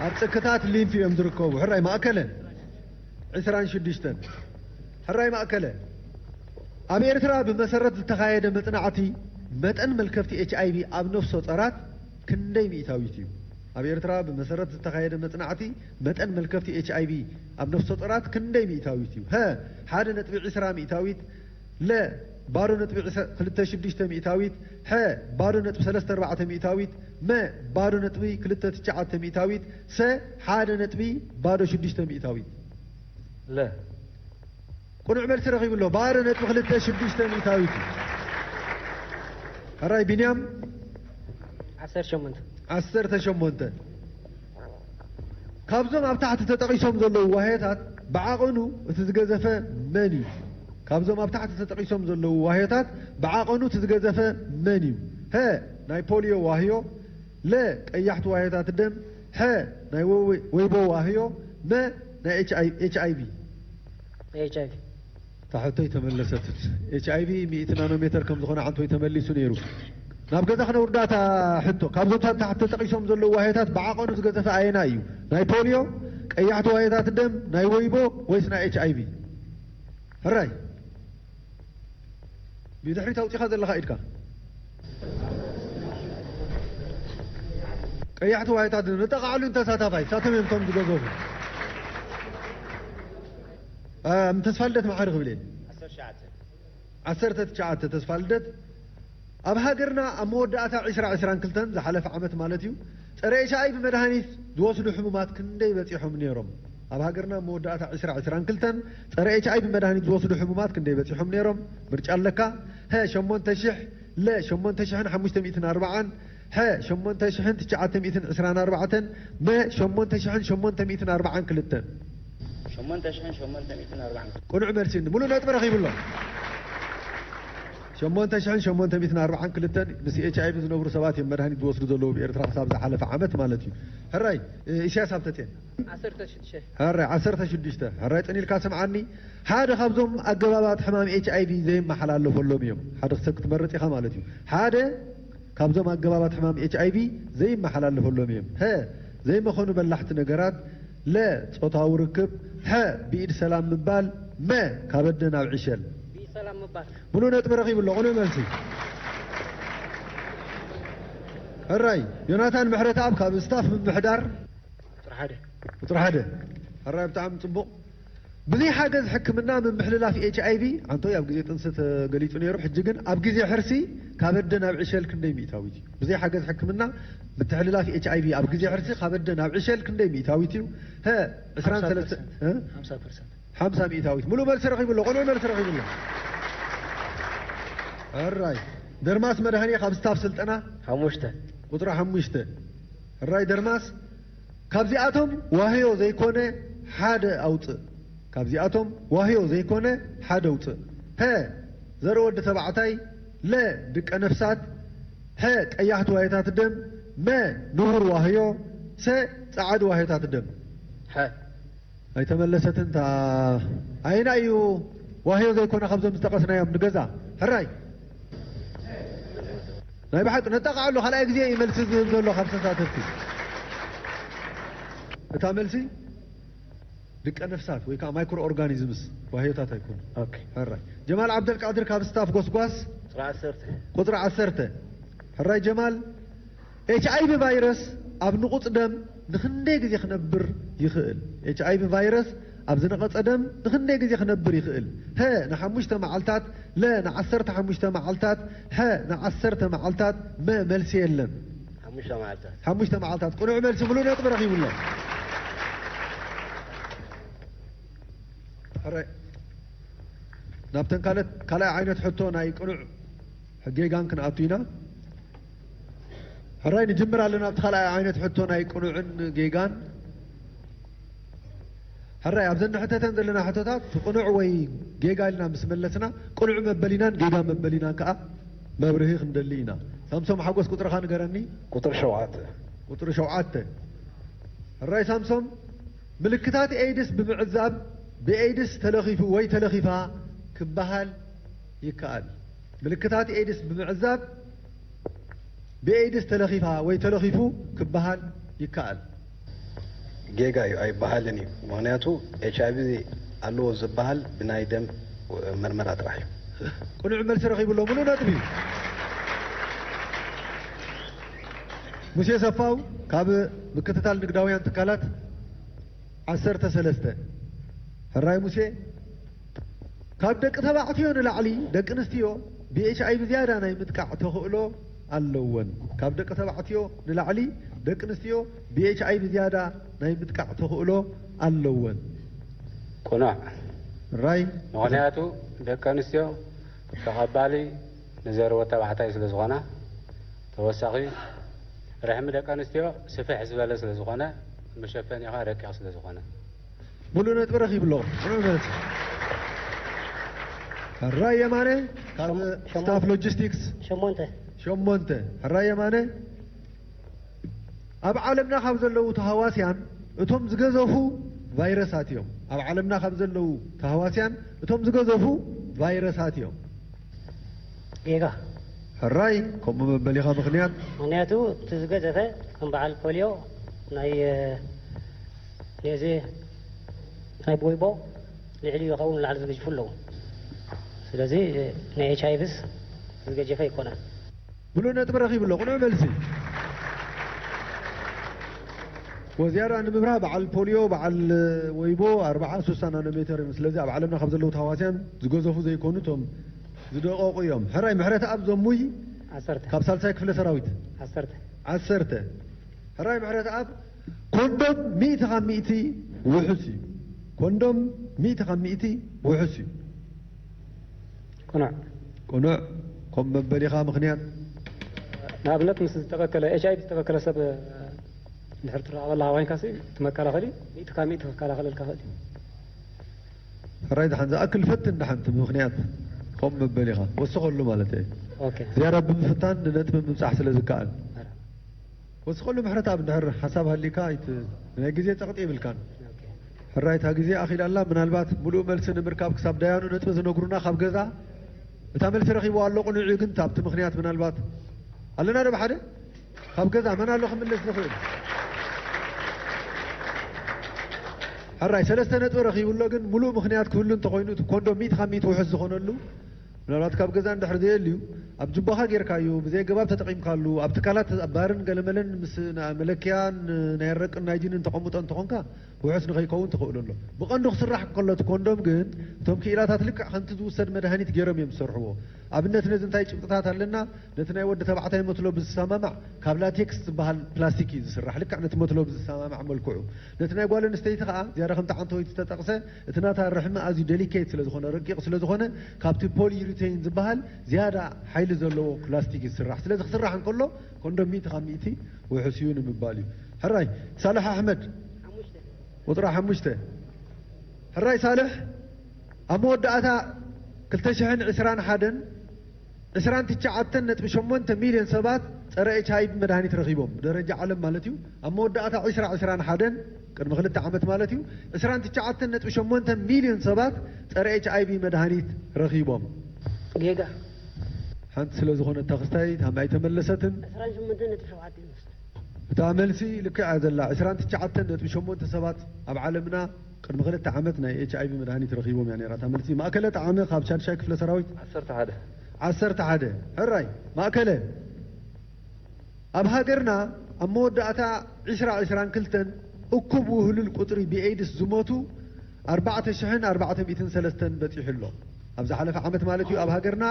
ኣብ ጽክታት ሊምፍ እዮም ዝርከቡ። ሕራይ ማእከለ። ዕስራን ሽዱሽተን። ሕራይ ማእከለ። ኣብ ኤርትራ ብመሰረት ዝተኻየደ መጽናዕቲ መጠን መልከፍቲ ኤች ኣይ ቪ ኣብ ነፍሰ ጾራት ክንደይ ሚእታዊት እዩ? ኣብ ኤርትራ ብመሰረት ዝተኻየደ መጽናዕቲ መጠን መልከፍቲ ኤች ኣይ ቪ ኣብ ነፍሰ ጡራት ክንደይ ሚእታዊት እዩ? ሀ፣ ሓደ ነጥቢ ዕስራ ሚእታዊት፣ ለ፣ ባዶ ነጥቢ ዕስራ ክልተ ሽዱሽተ ሚእታዊት፣ ሐ፣ ባዶ ነጥቢ ሰለስተ ኣርባዕተ ሚእታዊት፣ መ፣ ባዶ ነጥቢ ክልተ ትሽዓተ ሚእታዊት፣ ሰ፣ ሓደ ነጥቢ ባዶ ሽዱሽተ ሚእታዊት። ለ። ቅኑዕ መልሲ ረኺቡ ኣሎ። ባዶ ነጥቢ ክልተ ሽዱሽተ ሚእታዊት እዩ። ሕራይ ቢንያም። ዓሰርተ ሸሞንተ። ዓሰርተ ሸሞንተ። ካብዞም ኣብ ታሕቲ ተጠቒሶም ዘለዉ ዋህዮታት ብዓቐኑ እቲ ዝገዘፈ መን እዩ? ካብዞም ኣብ ታሕቲ ተጠቒሶም ዘለዉ ዋህዮታት ብዓቐኑ እቲ ዝገዘፈ መን እዩ? ሀ፣ ናይ ፖልዮ ዋህዮ፣ ለ፣ ቀያሕቲ ዋህዮታት ደም፣ ሐ፣ ናይ ወ-፣ ወይቦ ዋህዮ፣ መ፣ ናይ ኤች ኣይ፣ ኤች ኣይ ቪ። ኤች ኣይ ቪ። እታ ሕቶ ኣይተመለሰትን። ኤች ኣይ ቪ ሚእቲ ናኖሜተር ከም ዝኾነ ዓንቶይ ተመሊሱ ነይሩ። ናብ ገዛ ክነውርዳ እታ ሕቶ። ካብዞም ታ-፣ ታሕቲ ተጠቒሶም ዘለዉ ዋህዮታት ብዓቐኑ ዝገዘፈ ኣየናይ እዩ? ናይ ፖልዮ፣ ቀያሕቲ ዋህዮታት ደም፣ ናይ ወይቦ ወይስ ናይ ኤች ኣይ ቪ? ሕራይ። ብድሕሪት ኣውጺኻ ዘለኻ ኢድካ። ቀያሕቲ ዋህዮታት ደም፣ ንጠቓዕሉ ተሳታፋይ፣ ንሳቶም እዮም እቶም ዝገዘፉ። ኣም፣ ተስፋ ልደት መዓሪ ክብል እየ። ዓሰርተ ትሽዓተ። ዓሰርተ ትሽዓተ ተስፋ ልደት። ኣብ ሃገርና ኣብ መወዳእታ ዕስራ ዕስራን ክልተን ዝሓለፈ ዓመት ማለት እዩ፣ ጸረ ኤች ኣይ ቪ መድሃኒት ዝወስዱ ሕሙማት ክንደይ በጺሖም ነይሮም? ኣብ ሃገርና ኣብ መወዳእታ ዕስራ ዕስራን ክልተን ጸረ ኤች ኣይ ቪ መድሃኒት ዝወስዱ ሕሙማት ክንደይ በጺሖም ነይሮም? ምርጫ ኣለካ። ሀ፣ ሸሞንተ ሽሕ፣ ለ፣ ሸሞንተ ሽሕን ሓሙሽተ ሚእትን ኣርባዓን፣ ሐ፣ ሸሞንተ ሽሕን ትሽዓተ ሚእትን ዕስራን ኣርባዕተን፣ መ፣ ሸሞንተ ሽሕን ሸሞንተ ሚእትን ኣርባዓን ክልተን። ሸሞንተ ሽሕን ሸሞንተ ሚእትን ኣርባዓን። ቅኑዕ መልሲ፣ ሙሉእ ነጥቢ ረኺቡ ኣሎ። ሸሞንተ ሽሕን ሸሞንተ ሚእትን ኣርባዓን ክልተን ምስ ኤች ኣይ ቪ ዝነብሩ ሰባት እዮም መድሃኒት ዝወስዱ ዘለዉ ብኤርትራ ክሳብ ዝሓለፈ ዓመት ማለት እዩ። ሕራይ፣ እ፣ ኢሳያስ ሃብተጽዮን። ዓሰርተ ሽዱሽተ። ሕራይ፣ ዓሰርተ ሽዱሽተ። ሕራይ፣ ጽን ኢልካ ስምዓኒ። ሓደ ካብዞም ኣገባባት ሕማም ኤች ኣይ ቪ ዘይመሓላለፈሎም እዮም። ሓደ ክሰብ ክትመርጽ ኢኻ ማለት እዩ። ሓደ ካብዞም ኣገባባት ሕማም ኤች ኣይ ቪ ዘይመሓላለፈሎም እዮም። ሀ፣ ዘይመኸኑ በላሕቲ ነገራት፣ ለ፣ ጾታዊ ርክብ፣ ሐ፣ ብኢድ ሰላም ምባል፣ መ፣ ካብ ኣደ ናብ ዕሸል። ብኢድ ሰላም ምባል። ሙሉእ ነጥቢ ረኺቡ ኣሎ። ቅኑዕ መልሲ። ሕራይ፣ ዮናታን ምሕረተኣብ ካብ ስታፍ ምምሕዳር። ቁጽሪ ሓደ። ቁጽሪ ሓደ። ሕራይ፣ ብጣዕሚ ጽቡቕ። ብዘይ ሓገዝ ሕክምና ምምሕልላፍ ኤች ኣይ ቪ፣ ዓንቶይ ኣብ ግዜ ጥንሲ ተገሊጹ ነይሩ፣ ሕጂ ግን ኣብ ግዜ ሕርሲ ካብ ኣደ ናብ ዕሸል ክንደይ ሚእታዊት እዩ? ብዘይ ሓገዝ ሕክምና ምትሕልላፍ ኤች ኣይ ቪ ኣብ ግዜ ሕርሲ ካብ ኣደ ናብ ዕሸል ክንደይ ሚእታዊት እዩ? ሀ፣ ዕስራን ሰለስተ፣ እ? ሓምሳ ፐርሰንት። ሓምሳ ሚእታዊት። ሙሉእ መልሲ ረኺቡ ኣሎ፣ ቅኑዕ መልሲ ረኺቡ ኣሎ። ሕራይ። ደርማስ መድሃኔ ካብ ስታፍ ስልጠና። ሓሙሽተ። ቁጽሪ ሓሙሽተ። ሕራይ ደርማስ፣ ካብዚኣቶም ዋህዮ ዘይኮነ ሓደ ኣውጽእ። ካብዚኣቶም ዋህዮ ዘይኮነ ሓደ ኣውጽእ። ሀ፣ ዘርኢ ወዲ ተባዕታይ፣ ለ፣ ድቀ ነፍሳት፣ ሐ፣ ቀያሕቲ ዋህዮታት ደም፣ መ፣ ንቡር ዋህዮ፣ ሰ፣ ጸዓዱ ዋህዮታት ደም። ሐ። ኣይተመለሰትን። እታ ኣየናይ እዩ ዋህዮ ዘይኮነ ካብዞም ዝጠቐስናዮም ንገዛ? ሕራይ። ናይ ብሓቂ ነጠቓዕሎ፣ ካልኣይ ግዜ እዩ መልሲ ዝህብ ዘሎ ካብ ተሳተፍቲ። እታ መልሲ ድቀ ነፍሳት ወይ ከዓ ማይክሮ ኦርጋኒዝምስ ዋህዮታት ኣይኮኑ። ኦኬ። ሕራይ። ጀማል ዓብደልቃድር ካብ ስታፍ ጎስጓስ። ቁጽሪ ዓሰርተ። ቁጽሪ ዓሰርተ። ሕራይ ጀማል፣ ኤች ኣይ ቪ ቫይረስ ኣብ ንቑጽ ደም ንኽንደይ ግዜ ክነብር ይኽእል? ኤች ኣይ ቪ ቫይረስ ኣብ ዝነቐጸ ደም ንኽንደይ ግዜ ክነብር ይኽእል? ሀ፣ ንሓሙሽተ መዓልታት፣ ለ፣ ንዓሰርተ ሓሙሽተ መዓልታት፣ ሐ፣ ንዓሰርተ መዓልታት፣ መ፣ መልሲ የለን። ሓሙሽተ መዓልታት። ሓሙሽተ መዓልታት። ቅኑዕ መልሲ፣ ሙሉእ ነጥቢ ረኺቡ ኣሎ። ሕራይ። ናብተን ካልኦት፣ ካልኣይ ዓይነት ሕቶ ናይ ቅኑዕ ጌጋን ክንኣቱ ኢና። ሕራይ፣ ንጅምር ኣለና ኣብቲ ካልኣይ ዓይነት ሕቶ ናይ ቅኑዕን ጌጋን። ሕራይ፣ ኣብዘን ንሕተተን ዘለና ሕቶታት እቲ ቅኑዕ ወይ ጌጋ ኢልና ምስ መለስና፣ ቅኑዕ መበሊናን ጌጋ መበሊናን ከኣ መብርሂ ክንደሊ ኢና። ሳምሶም ሓጎስ፣ ቁጽርኻ ንገረኒ። ቁጽሪ ሸውዓተ። ቁጽሪ ሸውዓተ። ሕራይ ሳምሶም፣ ምልክታት ኤይድስ ብምዕዛብ ብኤይድስ ተለኺፉ ወይ ተለኺፋ ክበሃል ይከኣል። ምልክታት ኤይድስ ብምዕዛብ ብኤይድስ ተለኺፋ ወይ ተለኺፉ ክበሃል ይከኣል። ጌጋ እዩ፣ ኣይበሃልን እዩ። ምኽንያቱ ኤች ኣይ ቪ ኣለዎ ዝበሃል ብናይ ደም መርመራ ጥራሕ እዩ። ቅኑዕ መልሲ ረኺቡ ኣሎ፣ ሙሉእ ነጥቢ። ሙሴ ሰፋው ካብ ምክትታል ንግዳውያን ትካላት። ዓሰርተ ሰለስተ። ሕራይ ሙሴ፣ ካብ ደቂ ተባዕትዮ ንላዕሊ ደቂ ኣንስትዮ ብኤች ኣይ ቪ ዝያዳ ናይ ምጥቃዕ ተኽእሎ ኣለወን። ካብ ደቂ ተባዕትዮ ንላዕሊ ደቂ ኣንስትዮ ብኤች ኣይ ቪ ዝያዳ ናይ ምጥቃዕ ተኽእሎ ኣለወን። ቅኑዕ። ሕራይ ምኽንያቱ ደቂ ኣንስትዮ ተቐባሊ ንዘረወ ተባዕታይ ስለ ዝኾና፣ ተወሳኺ ርሕሚ ደቂ ኣንስትዮ ስፍሕ ዝበለ ስለ ዝኾነ፣ መሸፈኒኻ ረቂቕ ስለ ዝኾነ። ሙሉእ ነጥቢ ረኺቡ ኣሎ። ቅኑዕ መልሲ። ሕራይ የማነ ካብ ሸሞ- ስታፍ ሎጂስቲክስ። ሸሞንተ። ሸሞንተ። ሕራይ የማነ፣ ኣብ ዓለምና ካብ ዘለዉ ተሃዋስያን እቶም ዝገዘፉ ቫይረሳት እዮም። ኣብ ዓለምና ካብ ዘለዉ ተሃዋስያን እቶም ዝገዘፉ ቫይረሳት እዮም። ጌጋ። ሕራይ፣ ከምኡ መበሊኻ ምኽንያት? ምኽንያቱ እቲ ዝገዘፈ ከም በዓል ፖሊዮ፣ ናይ ነዚ ናይ ቦይቦ ልዕሊ ይኸውን ላዕሊ ዝግዝፉ ኣለዉ። ስለዚ ናይ ኤች ኣይ ቪስ ዝገጀፈ ኣይኮነን። ብሉእ ነጥቢ ረኺቡ ኣሎ። ቅኑዕ መልሲ። ወዝያዳ ንምብራህ በዓል ፖሊዮ፣ በዓል ወይቦ ኣርብዓ ሱሳ ናኖሜተር እዮም። ስለዚ ኣብ ዓለምና ካብ ዘለዉ ተሃዋስያን ዝገዘፉ ዘይኮኑ እቶም ዝደቐቑ እዮም። ሕራይ ምሕረት ኣብ ዘሙይ ዓሰርተ። ካብ ሳልሳይ ክፍለ ሰራዊት። ዓሰርተ። ዓሰርተ። ሕራይ ምሕረት ኣብ ኮንዶም ሚእቲ ካብ ሚእቲ ውሑስ እዩ። ኮንዶም ሚእቲ ካብ ሚእቲ ውሑስ እዩ። ቅኑዕ። ቅኑዕ። ከም መበሊኻ ምኽንያት? ንኣብነት ምስ ዝተበከለ ኤች ኣይ ቪ ዝተበከለ ሰብ ድሕር ትራኸበላ ኮይንካ ሲ እቲ መከላኸሊ ሚእቲ ካብ ሚእቲ ክከላኸለልካ ክእል እዩ። ሕራይ ደሓን ዝኣክል ፈትን ደሓን እቲ ምኽንያት ከም መበሊኻ ወስኸሉ ማለት እየ። ኦኬ። ዝያዳ ብምፍታን ንነጥቢ ምብጻሕ ስለ ዝከኣል። ወስኸሉ ምሕረት ኣብ እንድሕር ሓሳብ ሃሊካ ኣይት-፣ ናይ ግዜ ጸቕጢ የብልካን። ሕራይ እታ ግዜ ኣኺላ ኣላ። ምናልባት ምሉእ መልሲ ንምርካብ ክሳብ ዳያኑ ነጥቢ ዝነግሩና ካብ ገዛ እታ መልሲ ረኺብዋ ኣሎ። ቅኑዕ እዩ ግን ኣብቲ ምኽንያት ምናልባት ኣለና ዶ ብሓደ ካብ ገዛ መን ኣሎ ክምልስ ዝኽእል? ሕራይ ሰለስተ ነጥቢ ረኺቡ ኣሎ። ግን ምሉእ ምኽንያት ክህሉ እንተኾይኑ እቲ ኮንዶም ሚእቲ ካብ ሚእቲ ውሑስ ዝኾነሉ ምናልባት ካብ ገዛ እንድሕር ዘየልዩ ኣብ ጁባኻ ጌርካዩ ብዘይ ኣገባብ ተጠቒምካሉ ኣብ ትካላት ኣብ ባርን ገለመለን ምስ ና- መለክያን ናይ ረቅን ናይ ጅንን ተቐምጦ እንተኾንካ ውሑስ ንኸይከውን ተኽእሎ ኣሎ። ብቐንዱ ክስራሕ እንከሎ እቲ ኮንዶም ግን እቶም ክኢላታት ልክዕ ከምቲ ዝውሰድ መድሃኒት ገይሮም እዮም ዝሰርሕዎ። ኣብነት ነዚ እንታይ ጭብጥታት ኣለና? ነቲ ናይ ወዲ ተባዕታይ መትሎ ብዝሰማማዕ ካብ ላቴክስ ዝበሃል ፕላስቲክ እዩ ዝስራሕ። ልክዕ ነቲ መትሎ ብዝሰማማዕ መልክዑ። ነቲ ናይ ጓል ኣንስተይቲ ከኣ ዝያዳ ከምቲ ዓንተወይቲ ዝተጠቕሰ እቲ ናታ ርሕሚ ኣዝዩ ደሊኬት ስለ ዝኾነ ረቂቕ ስለ ዝኾነ ካብቲ ፖሊዩሪቴን ዝበሃል ዝያዳ ሓይሊ ዘለዎ ፕላስቲክ እዩ ዝስራሕ። ስለዚ ክስራሕ እንከሎ ኮንዶም ሚእቲ ካብ ሚእቲ ውሑስ እዩ ንምባል እዩ። ሕራይ ሳልሕ ኣሕመድ ቁፅራ ሓሙሽተ። ሕራይ ሳልሕ ኣብ መወዳእታ ክልተ ሽሕን ዕስራን ሓደን ዕስራን ትሽዓተን ነጥቢ ሸሞንተ ሚልዮን ሰባት ጸረ ኤች ኣይ ቪ መድሃኒት ረኺቦም ብደረጃ ዓለም ማለት እዩ። ኣብ መወዳእታ ዕስራ ዕስራን ሓደን ቅድሚ ክልተ ዓመት ማለት እዩ ዕስራን ትሽዓተን ነጥቢ ሸሞንተ ሚልዮን ሰባት ጸረ ኤች ኣይ ቪ መድሃኒት ረኺቦም። ጌጋ። ሓንቲ ስለ ዝኾነት እታ ክስታይ ታም ኣይተመለሰትን። ዕስራን ሸሞንተን ነጥቢ ሸውዓተ ይመስል። እታ መልሲ ልክዕ እያ ዘላ። ዕስራን ትሽዓተን ነጥቢ ሸሞንተ ሰባት ኣብ ዓለምና ቅድሚ ክልተ ዓመት ናይ ኤች ኣይ ቪ መድሃኒት ረኺቦም እያ ነይራ። እታ መልሲ ማእከለ ጠዓመ ካብ ሻድሻይ ክፍለ ሰራዊት ዓሰርተ ሓደ። ዓሰርተ ሓደ። ሕራይ ማእከለ ኣብ ሃገርና ኣብ መወዳእታ ዕስራ ዕስራን ክልተን እኩብ ውህሉል ቁጽሪ ብኤድስ ዝሞቱ ኣርባዕተ ሽሕን ኣርባዕተ ሚእትን ሰለስተን በጺሑ ኣሎ። ኣብ ዝሓለፈ ዓመት ማለት እዩ ኣብ ሃገርና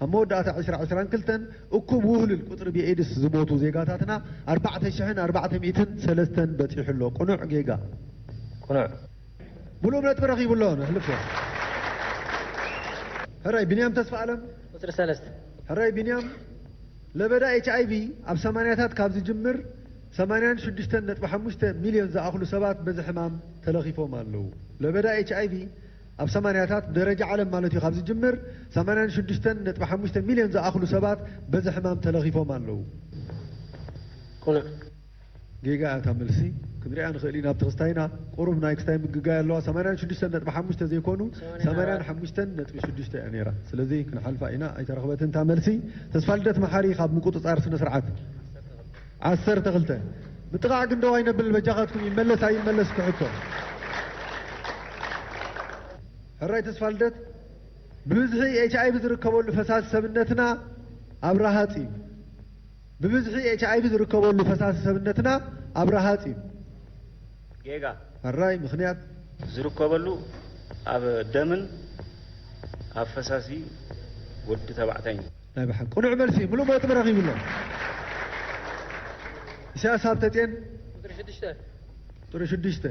ኣብ መወዳእታ ዕስራ ዕስራን ክልተን እኩብ ውህሉል ቁጽሪ ብኤድስ ዝሞቱ ዜጋታትና ኣርባዕተ ሽሕን ኣርባዕተ ሚእትን ሰለስተን በጺሑ ኣሎ። ቅኑዕ ጌጋ? ቅኑዕ። ሙሉእ ነጥቢ ረኺቡ ኣሎ። ነሕልፎ። ሕራይ ቢንያም ተስፋኣለም። ቁፅሪ ሰለስተ። ሕራይ ቢንያም፣ ለበዳ ኤች ኣይ ቪ ኣብ ሰማንያታት ካብ ዝጅምር ሰማንያን ሽዱሽተን ነጥቢ ሓሙሽተ ሚልዮን ዝኣኽሉ ሰባት በዚ ሕማም ተለኺፎም ኣለዉ። ለበዳ ኤች ኣይ ቪ ኣብ ሰማንያታት ብደረጃ ዓለም ማለት እዩ ካብ ዝጅምር ሰማንያን ሽዱሽተን ነጥቢ ሓሙሽተ ሚልዮን ዝኣኽሉ ሰባት በዚ ሕማም ተለኺፎም ኣለዉ። ቅኑዕ። ጌጋ እያ እታ መልሲ። ክንሪኣ ንኽእል ኢና ኣብቲ ክስታይና። ቁሩብ ናይ ክስታይ ምግጋይ ኣለዋ። ሰማንያን ሽዱሽተን ነጥቢ ሓሙሽተ ዘይኮኑ ሰማንያን ሓሙሽተን ነጥቢ ሽዱሽተ እያ ነይራ። ስለዚ ክንሓልፋ ኢና። ኣይተረኽበትን እታ መልሲ። ተስፋ ልደት መሓሪ ካብ ምቁጽጻር ስነ ስርዓት ዓሰርተ ክልተ። ምጥቓዕ ግን ደው ኣይነብል በጃኻትኩም ይመለስ ኣይመለስ ክሕቶ። ሕራይ ተስፋ ልደት ብብዝሒ ኤች ኣይ ቪ ዝርከበሉ ፈሳሲ ሰብነትና ኣብ ረሃፅ እዩ። ብብዝሒ ኤች ኣይ ቪ ዝርከበሉ ፈሳሲ ሰብነትና ኣብ ረሃፅ እዩ። ጌጋ ሕራይ ምኽንያት ዝርከበሉ ኣብ ደምን ኣብ ፈሳሲ ወዲ ተባዕታይን እዩ። ናይ ብሓቂ ቅኑዕ መልሲ፣ ምሉእ ነጥቢ ረኺቡ ኣሎ። ኢሳያስ ሃብተጼን ቁፅሪ ሽዱሽተ ቁፅሪ ሽዱሽተ።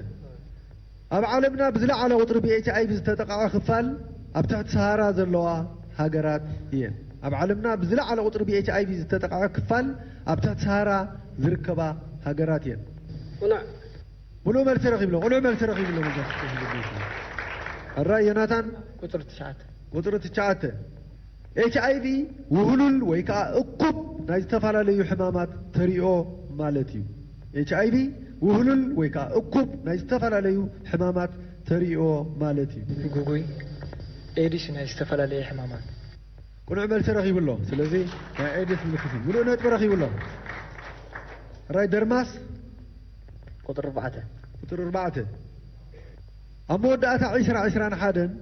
ኣብ ዓለምና ብዝለዓለ ቁፅሪ ብ ኤች ኣይ ቪ ዝተጠቕዐ ክፋል ኣብ ትሕቲ ሰሃራ ዘለዋ ሃገራት እየን። ኣብ ዓለምና ብዝለዓለ ቁፅሪ ብ ኤች ኣይ ቪ ዝተጠቕዐ ክፋል ኣብ ትሕቲ ሰሃራ ዝርከባ ሃገራት እየን። ቁኑዕ ሙሉእ መልሲ ረኺብሎ፣ ቁኑዕ መልሲ ረኺብሎ። መጃስ ሕራይ ዮናታን ቁፅሪ ትሽዓተ ቁፅሪ ትሽዓተ። ኤች ኣይ ቪ ውህሉል ወይ ከዓ እኩብ ናይ ዝተፈላለዩ ሕማማት ተሪኦ ማለት እዩ። ኤች ኣይ ቪ ውህሉል ወይ ከዓ እኩብ ናይ ዝተፈላለዩ ሕማማት ተሪኦ ማለት እዩ። ግጉይ ኤዲስ ናይ ዝተፈላለየ ሕማማት ቅኑዕ መልሲ ረኺቡ ኣሎ። ስለዚ ናይ ኤዲስ ምልክት እዩ። ሙሉእ ነጥቢ ረኺቡ ኣሎ። ሕራይ ደርማስ ቁፅሪ ኣርባዕተ ቁፅሪ ኣርባዕተ። ኣብ መወዳእታ ዕስራ ዕስራን ሓደን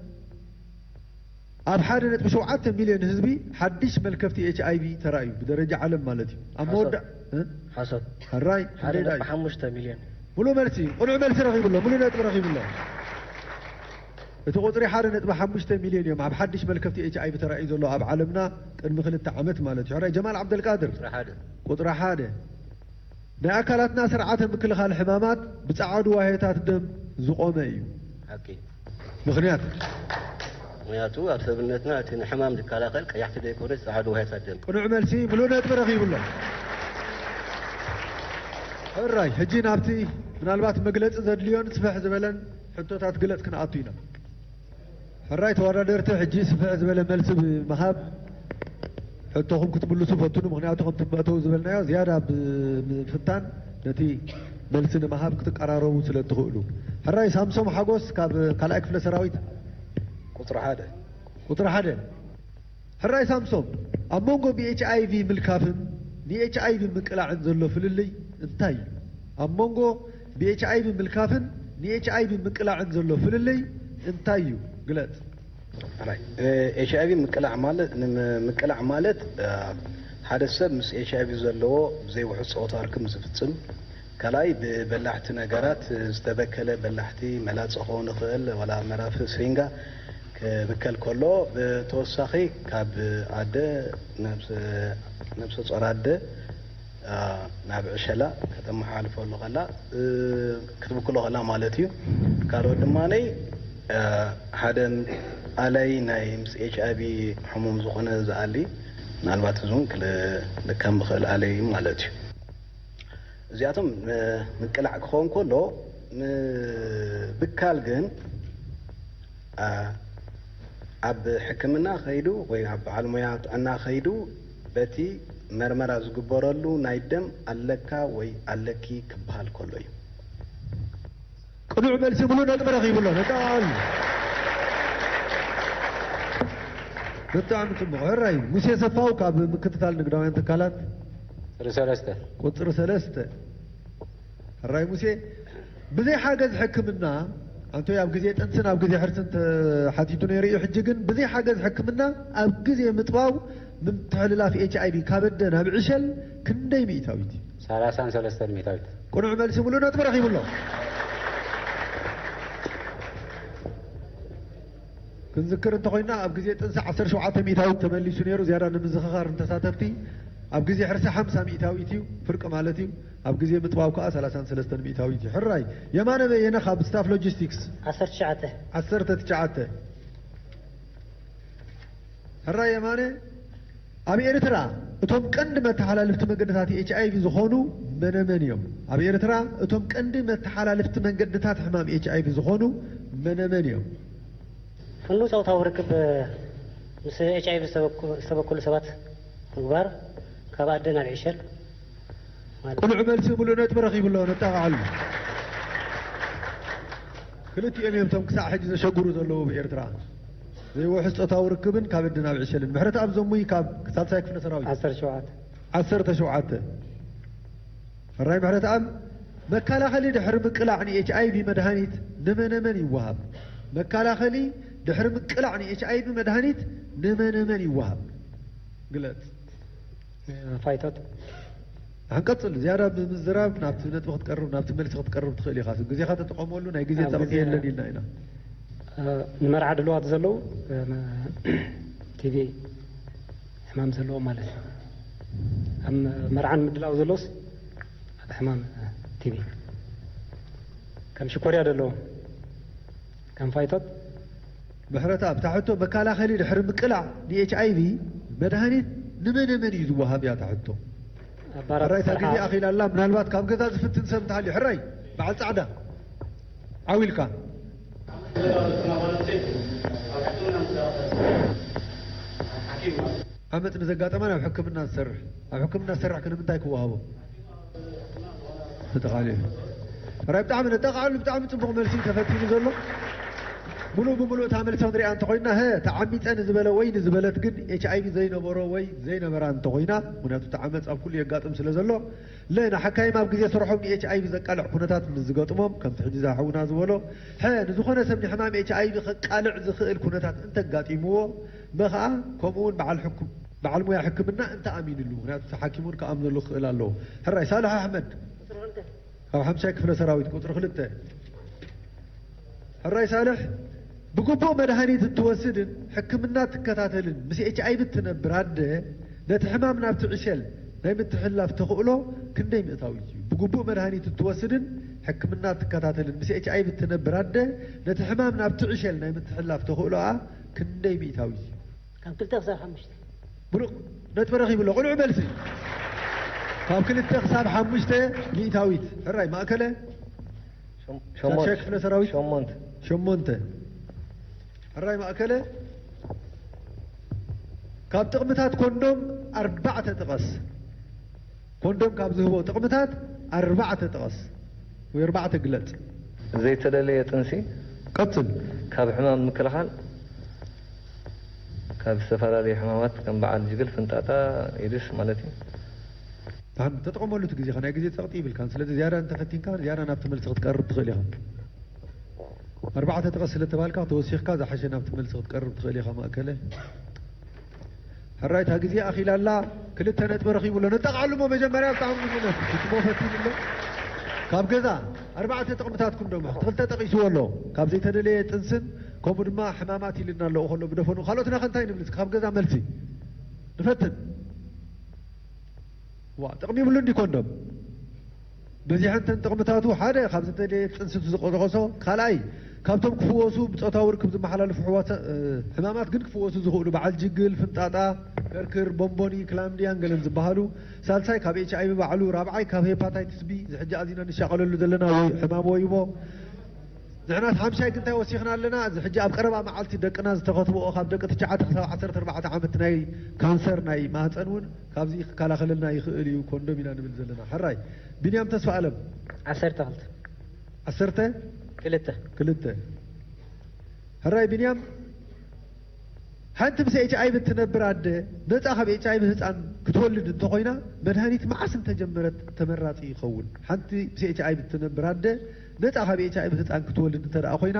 ኣብ ሓደ ነጥቢ ሸውዓተ ሚልዮን ህዝቢ ሓድሽ መልከፍቲ ኤች ኣይ ቪ ተራእዩ፣ ብደረጃ ዓለም ማለት እዩ። ኣብ መወዳ እ? ሓሶት ሕራይ ሓደ ክንደይ ነጥቢ እዩ? ሓሙሽተ ሚልዮን ሙሉእ መልሲ ቅኑዕ መልሲ ረኺቡ ኣሎ። ሙሉእ ነጥቢ ረኺቡ ኣሎ። እቲ ቁፅሪ ሓደ ነጥቢ ሓሙሽተ ሚልዮን እዮም ኣብ ሓድሽ መልከፍቲ ኤች ኣይ ቪ ተራእዩ ዘሎ ኣብ ዓለምና ቅድሚ ክልተ ዓመት ማለት እዩ። ሕራይ ጀማል ዓብደልቃድር ቁፅሪ ሓደ ቁፅሪ ሓደ። ናይ ኣካላትና ስርዓተ ምክልኻል ሕማማት ብፀዓዱ ዋሄታት ደም ዝቖመ እዩ። ሓቂ ምኽንያት ምክንያቱ ኣብ ሰብነትና እቲ ንሕማም ዝከላኸል ቀያሕቲ ዘይኮነ ፃዓዱ ዋሄታት ደም ቅኑዕ መልሲ ሙሉእ ነጥቢ ረኺቡ ኣሎ። ሕራይ ሕጂ ናብቲ ምናልባት መግለፂ ዘድልዮን ስፍሕ ዝበለን ሕቶታት ግለፅ ክንኣቱ ኢና። ሕራይ ተወዳደርቲ ሕጂ ስፍሕ ዝበለ መልሲ ብምሃብ ሕቶኹም ክትምልሱ ፈትኑ። ምክንያቱ ከምቲ መእተዊ ዝበልናዮ ዝያዳ ብምፍታን ነቲ መልሲ ንምሃብ ክትቀራረቡ ስለ እትኽእሉ። ሕራይ ሳምሶም ሓጎስ ካብ ካልኣይ ክፍለ ሰራዊት ቁፅሪ ሓደ ቁፅሪ ሓደ። ሕራይ ሳምሶም፣ ኣብ መንጎ ብ ኤች ኣይ ቪ ምልካፍን ን ኤች ኣይ ቪ ምቅላዕን ዘሎ ፍልልይ እንታይ እዩ? ኣብ መንጎ ብ ኤች ኣይ ቪ ምልካፍን ን ኤች ኣይ ቪ ምቅላዕን ዘሎ ፍልልይ እንታይ እዩ? ግለፅ። ኤች ኣይ ቪ ምቅላዕ ማለት ምቅላዕ ማለት ሓደ ሰብ ምስ ኤች ኣይ ቪ ዘለዎ ብዘይ ውሑስ ፆታ ርክብ ምስ ዝፍፅም፣ ካልኣይ ብበላሕቲ ነገራት ዝተበከለ በላሕቲ መላፀ ክኸውን ይኽእል ዋላ መራፍእ ስሪንጋ ክብከል ከሎ ብተወሳኺ ካብ ኣደ ነብሰ ጾር ኣደ ናብ ዕሸላ ከተመሓላልፈሉ ከላ ክትብክሎ ከላ ማለት እዩ። ካልኦት ድማ ሓደ ኣለይ ናይ ምስ ኤች ኣይ ቪ ሕሙም ዝኾነ ዝኣሊ ምናልባት እዚ እውን ክልከም ብኽእል ኣለይ ማለት እዩ። እዚኣቶም ምቅላዕ ክኸውን ከሎ ምብካል ግን ኣብ ሕክምና ከይዱ ወይ ኣብ በዓል ሞያ ጥዕና ከይዱ በቲ መርመራ ዝግበረሉ ናይ ደም ኣለካ ወይ ኣለኪ ክበሃል ከሎ እዩ። ቅኑዕ መልሲ ሙሉእ ነጥቢ ረኺቡ ኣሎ። ነጣል ብጣዕሚ ጽቡቕ። ሕራይ ሙሴ ሰፋው ካብ ምክትታል ንግዳውያን ትካላት ቁፅሪ ሰለስተ ቁፅሪ ሰለስተ። ሕራይ ሙሴ ብዘይ ሓገዝ ሕክምና ኣንቶይ ኣብ ግዜ ጥንስን ኣብ ግዜ ሕርስን ተሓቲቱ ነይሩ እዩ። ሕጂ ግን ብዘይ ሓገዝ ሕክምና ኣብ ግዜ ምጥባው ምትሕልላፍ ኤች ኣይ ቪ ካብ ኣደ ናብ ዕሸል ክንደይ ሚእታዊት እዩ? ሰላሳን ሰለስተን ሚእታዊት ቅኑዕ መልሲ ሙሉእ ነጥቢ ረኺቡ ኣሎ። ክንዝክር እንተኾይና ኣብ ግዜ ጥንሲ ዓሰርተ ሸውዓተ ሚእታዊት ተመሊሱ ነይሩ። ዝያዳ ንምዝኽኻር ንተሳተፍቲ ኣብ ግዜ ሕርሲ ሓምሳ ሚእታዊት እዩ፣ ፍርቂ ማለት እዩ። ኣብ ግዜ ምጥባው ከዓ ሰላሳን ሰለስተን ሚእታዊት እዩ። ሕራይ የማነ በየነ ካብ ስታፍ ሎጂስቲክስ ዓሰርተ ትሽዓተ ዓሰርተ ትሽዓተ። ሕራይ የማነ ኣብ ኤርትራ እቶም ቀንዲ መተሓላለፍቲ መንገድታት ኤች ኣይ ቪ ዝኾኑ መነመን እዮም? ኣብ ኤርትራ እቶም ቀንዲ መተሓላለፍቲ መንገድታት ሕማም ኤች ኣይ ቪ ዝኾኑ መነመን እዮም? ፍኑው ፆታዊ ርክብ ምስ ኤች ኣይ ቪ ዝተበኩሉ ሰባት ምግባር ካብ ኣደ ናብ ዕሸል ቅኑዕ መልሲ ሙሉእ ነጥቢ ረኺቡ ኣሎ። ነጣቕዓሉ። ክልቲኦም እዮም እቶም ክሳዕ ሕጂ ዘሸግሩ ዘለዉ ብኤርትራ። ዘይውሕስ ፆታዊ ርክብን ካብ ኣደ ናብ ዕሸልን። ምሕረተኣብ ዘሙይ ካብ ሳልሳይ ክፍለ ሰራዊት ዓሰርተ ሸውዓተ ዓሰርተ ሸውዓተ። ሕራይ ምሕረተኣብ መከላኸሊ ድሕሪ ምቅላዕ ን ኤች ኣይ ቪ መድሃኒት ንመነመን ይወሃብ? መከላኸሊ ድሕሪ ምቅላዕ ን ኤች ኣይ ቪ መድሃኒት ንመነመን ይወሃብ? ግለፅ። ፋይቶት ንሓን ቀጽል ዝያዳ ብምዝራብ ናብቲ ነጥቢ ክትቀርብ፣ ናብቲ መልሲ ክትቀርብ ትኽእል ኢኻ። ግዜኻ ተጠቐመሉ፣ ናይ ግዜ ኣብ ጸቕጢ ግዜ የለን ኢልና ኢና። እ፣ ንመርዓ ድልዋት ዘለዉ፣ እ፣ መ-፣ ቲቪ ሕማም ዘለዎም ማለት እዩ። ኣብ መርዓን ምድላው ዘሎስ ኣብ ሕማም፣ እ፣ ቲቪ ከም ሽኮርያ ዘለዎም ከም ፋይቶት ምሕረተኣብ፣ እታ ሕቶ መከላኸሊ ድሕሪ ምቅላዕ ን ኤች ኣይ ቪ መድሃኒት ንመን መን እዩ ዝወሃብ እያ እታ ሕቶ። ኣባራት ሕራይ እታ ግዜ ዝሰርሓ ኣኺላ ኣላ፣ ምናልባት ካብ ገዛ ዝፍትን ሰብ እንተሃልዩ። ሕራይ በዓል ጻዕዳ ዓው ኢልካ። ዓመጽ ንዘጋጠማ ናብ ሕክምና ዝሰርሕ፣ ኣብ ሕክምና ዝሰርሕ ከ ንምንታይ ክወሃቦ? ተጠቓሊሉ። ሕራይ ብጣዕሚ ነጠቓዓሉ፣ ብጣዕሚ ጽቡቕ መልሲ ተፈቲኑ ዘሎ። ሙሉእ ብሙሉእ እታ መልሲ ክንሪኣ እንተኾይና፣ ሀ፣ ተዓሚጸ ንዝበለ ወይ ንዝበለት ግን ኤች ኣይ ቪ ዘይነበሮ ወይ ዘይነበራ እንተኾይና፣ ምኽንያቱ እቲ ዓመጽ ኣብ ኩሉ የጋጥም ስለ ዘሎ፣ ለ፣ ንሓካይም ኣብ ግዜ ስርሖም ን ኤች ኣይ ቪ ዘቃልዕ ኩነታት ምስ ዝገጥሞም፣ ከምቲ ሕጂ እዛ ሓውና ዝበሎ፣ ሐ፣ ንዝኾነ ሰብ ንሕማም ኤች ኣይ ቪ ከቃልዕ ዝኽእል ኩነታት እንተጋጢምዎ፣ መ ኸኣ ከምኡ እውን በዓል ሕኩም-፣ በዓል ሞያ ሕክምና እንተኣሚንሉ፣ ምኽንያቱ እቲ ሓኪም እውን ክኣምነሉ ክኽእል ኣለዎ። ሕራይ ሳልሕ ኣሕመድ ካብ ሓምሻይ ክፍለ ሰራዊት ቁጽሪ ክልተ። ሕራይ ሳልሕ፣ ብግቡእ መድሃኒት እትወስድን ሕክምና ትከታተልን ምስ ኤች ኣይ ቪ እትነብር ኣደ ነቲ ሕማም ናብቲ ዕሸል ናይ ምትሕልላፍ ተኽእሎ ክንደይ ሚእታዊት እዩ? ብግቡእ መድሃኒት እትወስድን ሕክምና ትከታተልን ምስ ኤች ኣይ ቪ እትነብር ኣደ ነቲ ሕማም ናብቲ ዕሸል ናይ ምትሕልላፍ ተኽእሎኣ ክንደይ ሚእታዊት እዩ? ካብ ክልተ ክሳብ ሓሙሽተ። ብሉቕ ነጥቢ ረኺቡ ኣሎ። ቅኑዕ መልሲ። ካብ ክልተ ክሳብ ሓሙሽተ ሚእታዊት። ሕራይ ማእከለ ሸም-፣ ሸሞንተ። ሻድሻይ ክፍለ ሰራዊት ሸሞንተ። ሸሞንተ። ሕራይ ማእከለ ካብ ጥቕምታት ኮንዶም ኣርባዕተ ጥቀስ። ኮንዶም ካብ ዝህቦ ጥቕምታት ኣርባዕተ ጥቀስ ወይ ኣርባዕተ ግለጽ። ዘይተደለየ ጥንሲ ቀጽል። ካብ ሕማም ምክልኻል፣ ካብ ዝተፈላለዩ ሕማማት ከም በዓል ጅግል፣ ፍንጣጣ፣ ኤድስ ማለት እዩ። ንሓን ተጠቐመሉ እቲ ግዜኻ፣ ናይ ግዜ ጸቕጢ ይብልካን። ስለዚ ዝያዳ እንተፈቲንካ ዝያዳ ናብቲ መልሲ ክትቀርብ ትኽእል ኢኻ። ኣርባዕተ ጥቀስ ስለ ተባልካ ተወሲኽካ ዝሓሸ ናብቲ መልሲ ክትቀርብ ትኽእል ኢኻ። ማእከለ ሕራይ እታ ግዜ ኣኺላ ኣላ። ክልተ ነጥቢ ረኺቡ ኣሎ። ነጠቓዕሉ እሞ መጀመርያ ብጣዕሚ ብዙሕ ነጥቢ ክትሞ ፈቲኑ ኣሎ። ካብ ገዛ ኣርባዕተ ጥቕምታት ኮንዶም ክልተ ጠቒስዎ ኣሎ። ካብ ዘይተደለየ ጥንስን ከምኡ ድማ ሕማማት ኢልና ኣለዎ ከሎ ብደፈኑ። ካልኦትና ከ እንታይ ንብል? ካብ ገዛ መልሲ ንፈትን። ዋ፣ ጥቕሚ ይብሉ እንዲ ኮንዶም። በዚሐንተን ጥቕምታቱ ሓደ ካብ ዝተደለየ ጥንስቱ ዝጠቐሶ፣ ካልኣይ ካብቶም ክፍወሱ ብጾታዊ ርክብ ዝመሓላለፉ ሕዋሳ-፣ እ፣ ሕማማት ግን ክፍወሱ ዝኽእሉ በዓል ጅግል፣ ፍንጣጣ፣ ከርክር፣ ቦምቦኒ፣ ክላምድያን ገለን ዝበሃሉ፣ ሳልሳይ ካብ ኤች ኣይ ቪ ባዕሉ፣ ራብዓይ ካብ ሄፓታይትስ ቢ፣ እዚ ሕጂ ኣዚና ንሻቐለሉ ዘለና ወይ ሕማም ወይቦ፣ ንሕና ሓምሻይ ግን እንታይ ወሲኽና ኣለና? እዚ ሕጂ ኣብ ቀረባ መዓልቲ ደቅና ዝተኸትብኦ ካብ ደቂ ትሽዓተ ክሳብ ዓሰርተ ኣርባዕተ ዓመት ናይ ካንሰር ናይ ማህፀን እውን ካብዚ ክከላኸለልና ይኽእል እዩ ኮንዶም ኢና ንብል ዘለና። ሕራይ ቢንያም ተስፋ ኣለም ዓሰርተ ክልተ። ዓሰርተ ክልተ። ክልተ። ሕራይ ቢንያም ሓንቲ ምስ ኤች ኣይ ቪ እትነብር ኣደ ነጻ ካብ ኤች ኣይ ቪ ህጻን ክትወልድ እንተኾይና መድሃኒት መዓስ እንተጀመረት ተመራጺ ይኸውን? ሓንቲ ምስ ኤች ኣይ ቪ እትነብር ኣደ ነጻ ካብ ኤች ኣይ ቪ ህጻን ክትወልድ እንተ ደኣ ኮይና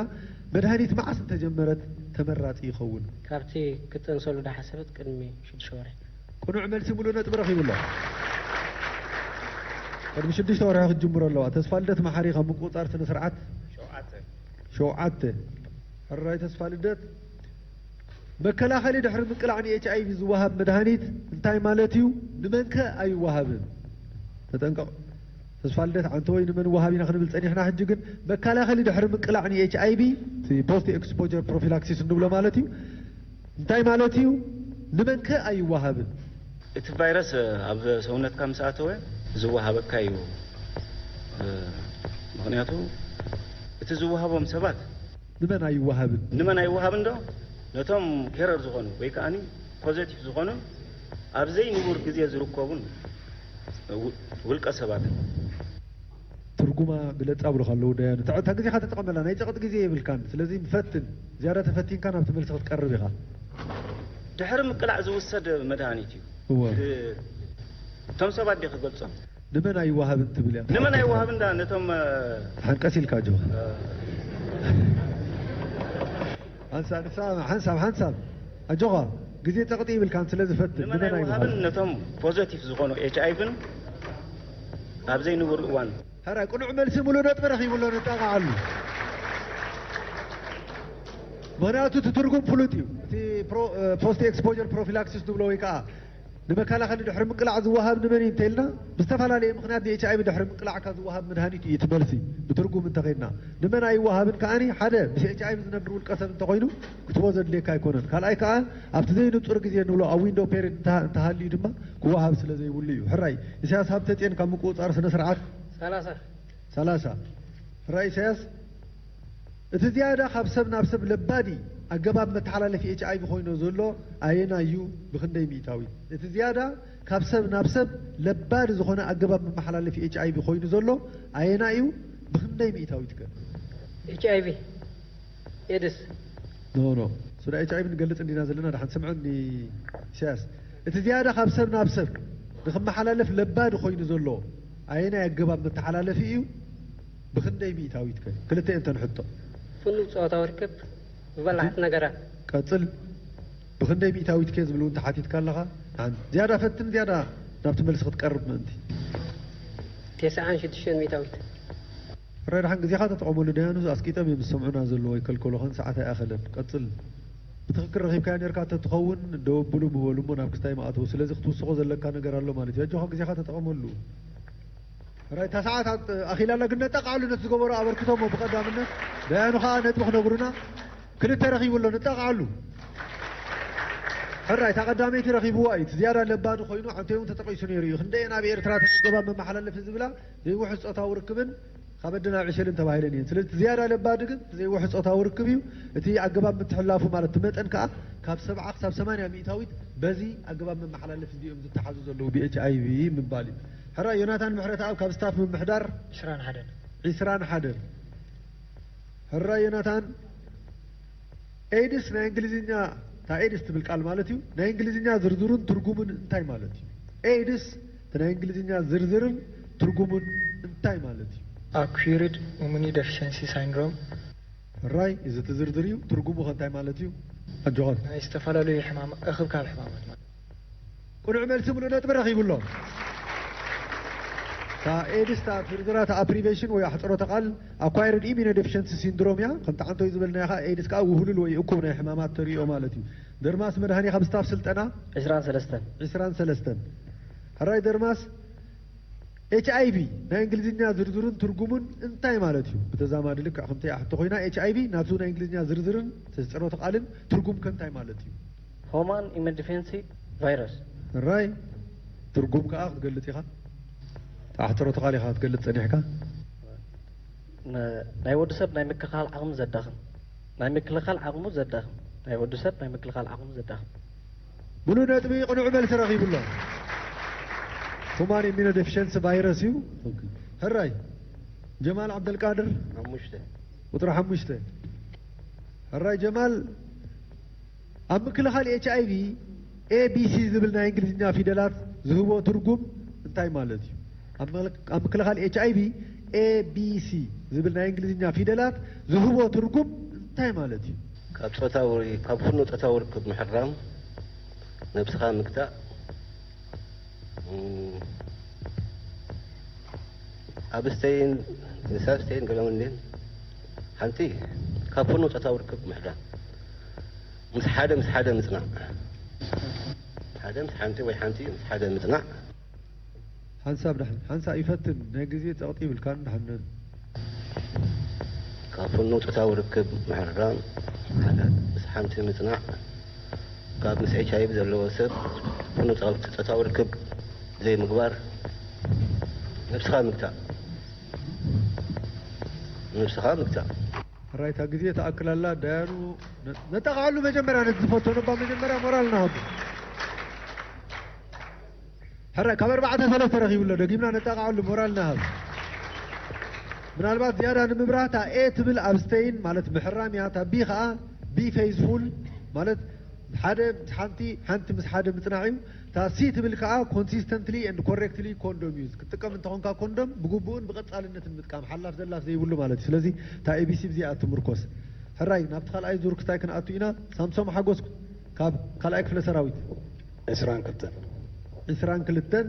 መድሃኒት መዓስ እንተጀመረት ተመራጺ ይኸውን? ካብቲ ክትጥንሰሉ ዝሓሰበት ቅድሚ ሽዱሽተ ወርሒ። ቅኑዕ መልሲ ሙሉእ ነጥቢ ረኺቡ ኣሎ። ቅድሚ ሽዱሽተ ወርሒ ክትጅምሮ ኣለዋ። ተስፋ ልደት መሓሪ ካብ ምቁጽጻር ስነ ስርዓት ሸውዓተ። ሸውዓተ። ሕራይ ተስፋ ልደት፣ መከላኸሊ ድሕሪ ምቅላዕ ን ኤች ኣይ ቪ ዝወሃብ መድሃኒት እንታይ ማለት እዩ? ንመንከ ኣይወሃብን? ተጠንቀቕ ተስፋ ልደት፣ ዓንተ ወይ ንመን ወሃብ ኢና ክንብል ጸኒሕና። ሕጂ ግን መከላኸሊ ድሕሪ ምቅላዕ ን ኤች ኣይ ቪ፣ እቲ ፖስት ኤክስፖጀር ፕሮፊላክሲስ እንብሎ ማለት እዩ። እንታይ ማለት እዩ? ንመንከ ኣይወሃብን? እቲ ቫይረስ ኣብ ሰውነትካ ምስ ኣተወ ዝወሃበካ እዩ። እ፣ ምኽንያቱ እቲ ዝወሃቦም ሰባት ንመን ኣይወሃብን? ንመን ኣይወሃብን ዶ? ነቶም ኬረር ዝኾኑ ወይ ከኣኒ ፖዘቲቭ ዝኾኑን ኣብ ዘይንቡር ግዜ ዝርከቡን ው-፣ ውልቀ ሰባትን። ትርጉማ ግለጻ ብሉኻ ኣለዉ ደያኑ። እታ፣ እታ ግዜኻ ተጠቐመላ፣ ናይ ጸቕጢ ግዜ የብልካን። ስለዚ ንፈትን፣ ዝያዳ ተፈቲንካ ናብቲ መልሲ ክትቀርብ ኢኻ። ድሕሪ ምቅላዕ ዝውሰድ መድሃኒት እዩ። እወ። እ፣ እቶም ሰባት ድየ ክገልጾም? ንመን ኣይወሃብን ትብል እያ? ንመን ኣይወሃብን ዳ ነቶም፣ እ፣ ሓንቀስ ኢልካ ኣጆኻ። እ፣ ሓንሳብ፣ ንሳ፣ ሓንሳብ፣ ሓንሳብ። ኣጆኻ፣ ግዜ ጸቕጢ ይብልካን ስለ ዝፈትን። ንመን ንመን ኣይወሃብን? ኣይወሃብን? ነቶም ፖዘቲቭ ዝኾኑ ኤች ኣይ ቪን ኣብ ዘይንቡር እዋን። ሕራይ ቅኑዕ መልሲ፣ ሙሉእ ነጥቢ ረኺቡ ኣሎ፣ ንጣቕዓሉ። ምኽንያቱ እቲ ትርጉም ፍሉጥ እዩ። እቲ ፖስት ኤክስፖጀር ፕሮፊላክሲስ ዝብሎ ወይ ከዓ ንመከላኸሊ ድሕሪ ምቅላዕ ዝወሃብ ንመን እዩ እንተኢልና፣ ብዝተፈላለየ ምኽንያት ንኤች ኣይ ቪ ድሕሪ ምቅላዕካ ዝወሃብ መድሃኒት እዩ እቲ መልሲ። ብትርጉም እንተኸይድና፣ ንመን ኣይወሃብን ከዓኒ፣ ሓደ ምስ ኤች ኣይ ቪ ዝነብር ውልቀ ሰብ እንተኾይኑ ክትቦ ዘድልየካ ኣይኮነን። ካልኣይ ከዓ ኣብቲ ዘይንጹር ግዜ ንብሎ ኣብ ዊንዶ ፔሪድ እንተሃልዩ ድማ ክወሃብ ስለ ዘይብሉ እዩ። ሕራይ ኢሳያስ ሃብተጽዮን ካብ ምቁጽጻር ስነ ስርዓት ሰላሳ ሕራይ ኢሳያስ እቲ ዝያዳ ካብ ሰብ ናብ ሰብ ለባዲ ኣገባብ መተሓላለፊ ኤች ኣይ ቪ ኮይኑ ዘሎ ኣየናይ እዩ? ብኽንደይ ሚእታዊት? እቲ ዝያዳ ካብ ሰብ ናብ ሰብ ለባዲ ዝኾነ ኣገባብ መመሓላለፊ ኤች ኣይ ቪ ኮይኑ ዘሎ ኣየናይ እዩ? ብኽንደይ ሚእታዊት ከ? ኤች ኣይ ቪ ኤድስ። ኖ ኖ፣ ስለ ኤች ኣይ ቪ ንገልጽ እንዲና ዘለና። ደሓን ስምዐኒ ኢሳያስ፣ እቲ ዝያዳ ካብ ሰብ ናብ ሰብ ንክመሓላለፍ ለባዲ ኮይኑ ዘሎ ኣየናይ ኣገባብ መተሓላለፊ እዩ? ብኽንደይ ሚእታዊት ከ? ክልተ እየን እተን ሕቶ። ፍኑው ጾታዊ ርክብ ብበላሕቲ ነገራት። ቀጽል። ብኽንደይ ሚእታዊት ከ ዝብል እውን ተሓቲትካ ኣለኻ። ሓንቲ ዝያዳ ፈትን ዝያዳ ናብቲ መልሲ ክትቀርብ ምእንቲ። ተስዓን ሽዱሽተን ሚእታዊት። ሕራይ ደሓን ግዜኻ ተጠቐመሉ። ደያኑ ኣስቂጦም እዮም ዝሰምዑና ዘለዉ፣ ኣይከልከሉኻን፣ ሰዓት ኣይኣኸለን። ቀጽል። ብትኽክል ረኺብካዮ ኔርካ ተትኸውን ደው ኣብሉ ምበሉ እሞ ናብ ክስታይ ምኣተዉ። ስለዚ ክትውስኾ ዘለካ ነገር ኣሎ ማለት እዩ። ኣጆኻ ግዜኻ ተጠቐመሉ። ሕራይ እታ ሰዓት ኣት-፣ ኣኺላ ኣላ፣ ግን ነጣቕዓሉ ነቲ ዝገበሮ ኣበርክቶ እሞ ብቐዳምነት። ደያኑ ኸኣ ነጥቢ ክነግሩና። ክልተ ረኺቡ ኣሎ፣ ንጣቕዓሉ። ሕራይ እታ ቀዳመይቲ ረኺብዋ እዩ። እቲ ዝያዳ ለባዲ ኮይኑ ዓንተይ እውን ተጠቒሱ ነይሩ እዩ። ክንደየን ኣብ ኤርትራ ተመገባ መመሓላለፊ ዝብላ ዘይውሑስ ጾታዊ ርክብን ካብ ኣደ ናብ ዕሸልን ተባሂለን እየን። ስለዚ እቲ ዝያዳ ለባዲ ግን እቲ ዘይውሑስ ጾታዊ ርክብ እዩ። እቲ ኣገባብ ምትሕልላፉ ማለት እቲ መጠን ከኣ ካብ ሰብዓ ክሳብ ሰማንያ ሚእታዊት በዚ ኣገባብ መመሓላለፊ እዚ እዮም ዝተሓዙ ዘለዉ ብ ኤች ኣይ ቪ ምባል እዩ። ሕራይ ዮናታን ምሕረተኣብ ካብ ስታፍ ምምሕዳር ዕስራን ሓደን። ዕስራን ሓደን። ሕራይ ዮናታን፣ ኤድስ ናይ እንግሊዝኛ፣ እታ ኤድስ ትብል ቃል ማለት እዩ፣ ናይ እንግሊዝኛ ዝርዝሩን ትርጉሙን እንታይ ማለት እዩ? ኤድስ እቲ ናይ እንግሊዝኛ ዝርዝርን ትርጉሙን እንታይ ማለት እዩ? Acquired Immunodeficiency Syndrome። ሕራይ፣ እዚ እቲ ዝርዝር እዩ፣ ትርጉሙ ኸ እንታይ ማለት እዩ? ኣጆኻት። ናይ ዝተፈላለዩ ሕማም፣ እኽብካብ ሕማማት ማለት። ቅኑዕ መልሲ ምሉእ ነጥቢ ረኺቡ ኣሎ። እታ ኤድስ እታ ዝርዝራ እታ ፕሪቨንሽን ወይ ኣሕፅሮተ ቃል ኣኳይርድ ኢሚኖ ዴፊሽንሲ ሲንድሮም እያ። ከምቲ ዓንቶይ ዝበልናዮ ከዓ ኤድስ ከዓ ውህሉል ወይ እኩብ ናይ ሕማማት ተርእዮ ማለት እዩ። ደርማስ መድሃኒ ካብ ስታፍ ስልጠና ዕስራን ሰለስተን። ዕስራን ሰለስተን። ሕራይ ደርማስ፣ ኤች ኣይ ቪ ናይ እንግሊዝኛ ዝርዝሩን ትርጉሙን እንታይ ማለት እዩ? ብተዛማዲ ልክዕ ከምቲ እያ ሕቶ ኮይና፣ ኤች ኣይ ቪ ናቱ ናይ እንግሊዝኛ ዝርዝርን ተሕፅሮተ ቃልን ትርጉም ከ እንታይ ማለት እዩ? Human Immunodeficiency Virus። ሕራይ ትርጉም ከዓ ክትገልፅ ኢኻ። ኣሕፅሮተ ቃል ኢኻ ክትገልፅ ፀኒሕካ። ን-፣ ናይ ወዲ ሰብ ናይ ምክልኻል ዓቕሚ ዘዳኽም። ናይ ምክልኻል ዓቕሙ ዘዳኽም። ናይ ወዲ ሰብ ናይ ምክልኻል ዓቕሙ ዘዳኽም። ሙሉእ ነጥቢ ቅኑዕ መልሲ ረኺቡ ኣሎ። ሁማን ኢሚኖ ዴፊሽንሲ ቫይረስ እዩ። ኦኬ። ሕራይ ጀማል ዓብደልቃድር ሓሙሽተ። ቁፅሪ ሓሙሽተ። ሕራይ ጀማል፣ ኣብ ምክልኻል ኤች ኣይ ቪ ኤ ቢ ሲ ዝብል ናይ እንግሊዝኛ ፊደላት ዝህቦ ትርጉም እንታይ ማለት እዩ? ኣብ ምክል-፣ ኣብ ምክልኻል ኤች ኣይ ቪ ኤ ቢ ሲ ዝብል ናይ እንግሊዝኛ ፊደላት ዝህቦ ትርጉም እንታይ ማለት እዩ? ካብ ጾታዊ፣ ካብ ፍኑው ጾታዊ ርክብ ምሕራም፣ ነብስኻ ምግታእ፣ እም፣ ኣብስተይን ንሳብስተይን ገለመሌን ሓንቲ ካብ ፍኑው ጾታዊ ርክብ ምሕራም፣ ምስ ሓደ ምስ ሓደ ምጽናዕ፣ ሓደ ምስ ሓንቲ ወይ ሓንቲ ምስ ሓደ ምጽናዕ። ሓንሳብ ደሓን፣ ሓንሳእ ይፈትን፣ ናይ ግዜ ጸቕጢ ይብልካን ደሓን። ካብ ፍኑው ጾታዊ ርክብ ምሕራም፣ ሓደ ምስ ሓንቲ ምጽናዕ፣ ካብ ምስ ኤች ኣይ ቪ ዘለዎ ሰብ ፍኑው ጾታዊ ርክብ ዘይምግባር፣ ነብስኻ ምግታእ፣ ነብስኻ ምግታእ። ሕራይ እታ ግዜ ትኣክል ኣላ። ዳያኑ ነ-፣ ነጣቕዓሉ መጀመርያ ነቲ ዝፈተኑ እባ መጀመርያ ሞራል ንሃቡ። ሕራይ ካብ ኣርባዕተ ሰለስተ ረኺቡ ኣሎ። ደጊምና ነጣቕዓሉ ሞራል ንሃብ። ምናልባት ዝያዳ ንምብራህ እታ ኤ ትብል ኣብስተይን ማለት ምሕራም እያ። እታ ቢ ኸኣ ቢ ፌይዝፉል ማለት ሓደ ምስ ሓንቲ፣ ሓንቲ ምስ ሓደ ምጽናዕ እዩ። እታ ሲ ትብል ከኣ consistently and correctly condom use፣ ክትጥቀም እንተኾንካ ኮንዶም ብግቡእን ብቐጻልነትን ምጥቃም፣ ሓላፍ ዘላፍ ዘይብሉ ማለት እዩ። ስለዚ እታ ኤ ቢ ሲ ብዚኣ ትምርኮስ። ሕራይ ናብቲ ካልኣይ ዙር ክስታይ ክንኣቱ ኢና። ሳምሶም ሓጎስ ካብ ካልኣይ ክፍለ ሰራዊት። ዕስራን ክልተን። ዕስራን ክልተን።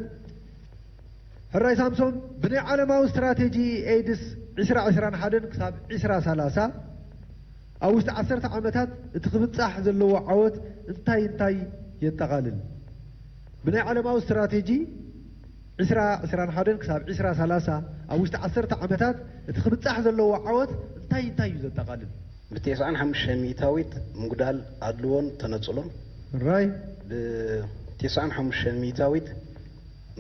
ሕራይ ሳምሶም፣ ብናይ ዓለማዊ ስትራቴጂ ኤድስ ዕስራ ዕስራን ሓደን ክሳብ ዕስራ ሰላሳ፣ ኣብ ውሽጢ ዓሰርተ ዓመታት እቲ ክብጻሕ ዘለዎ ዓወት እንታይ እንታይ የጠቓልል? ብናይ ዓለማዊ ስትራቴጂ ዕስራ ዕስራን ሓደን ክሳብ ዕስራ ሰላሳ፣ ኣብ ውሽጢ ዓሰርተ ዓመታት እቲ ክብጻሕ ዘለዎ ዓወት እንታይ እንታይ እዩ ዘጠቓልል? ብተስዓን ሓሙሽተን ሚእታዊት ምጉዳል ኣድልዎን ተነጽሎን። ራይ። ብተስዓን ሓሙሽተን ሚእታዊት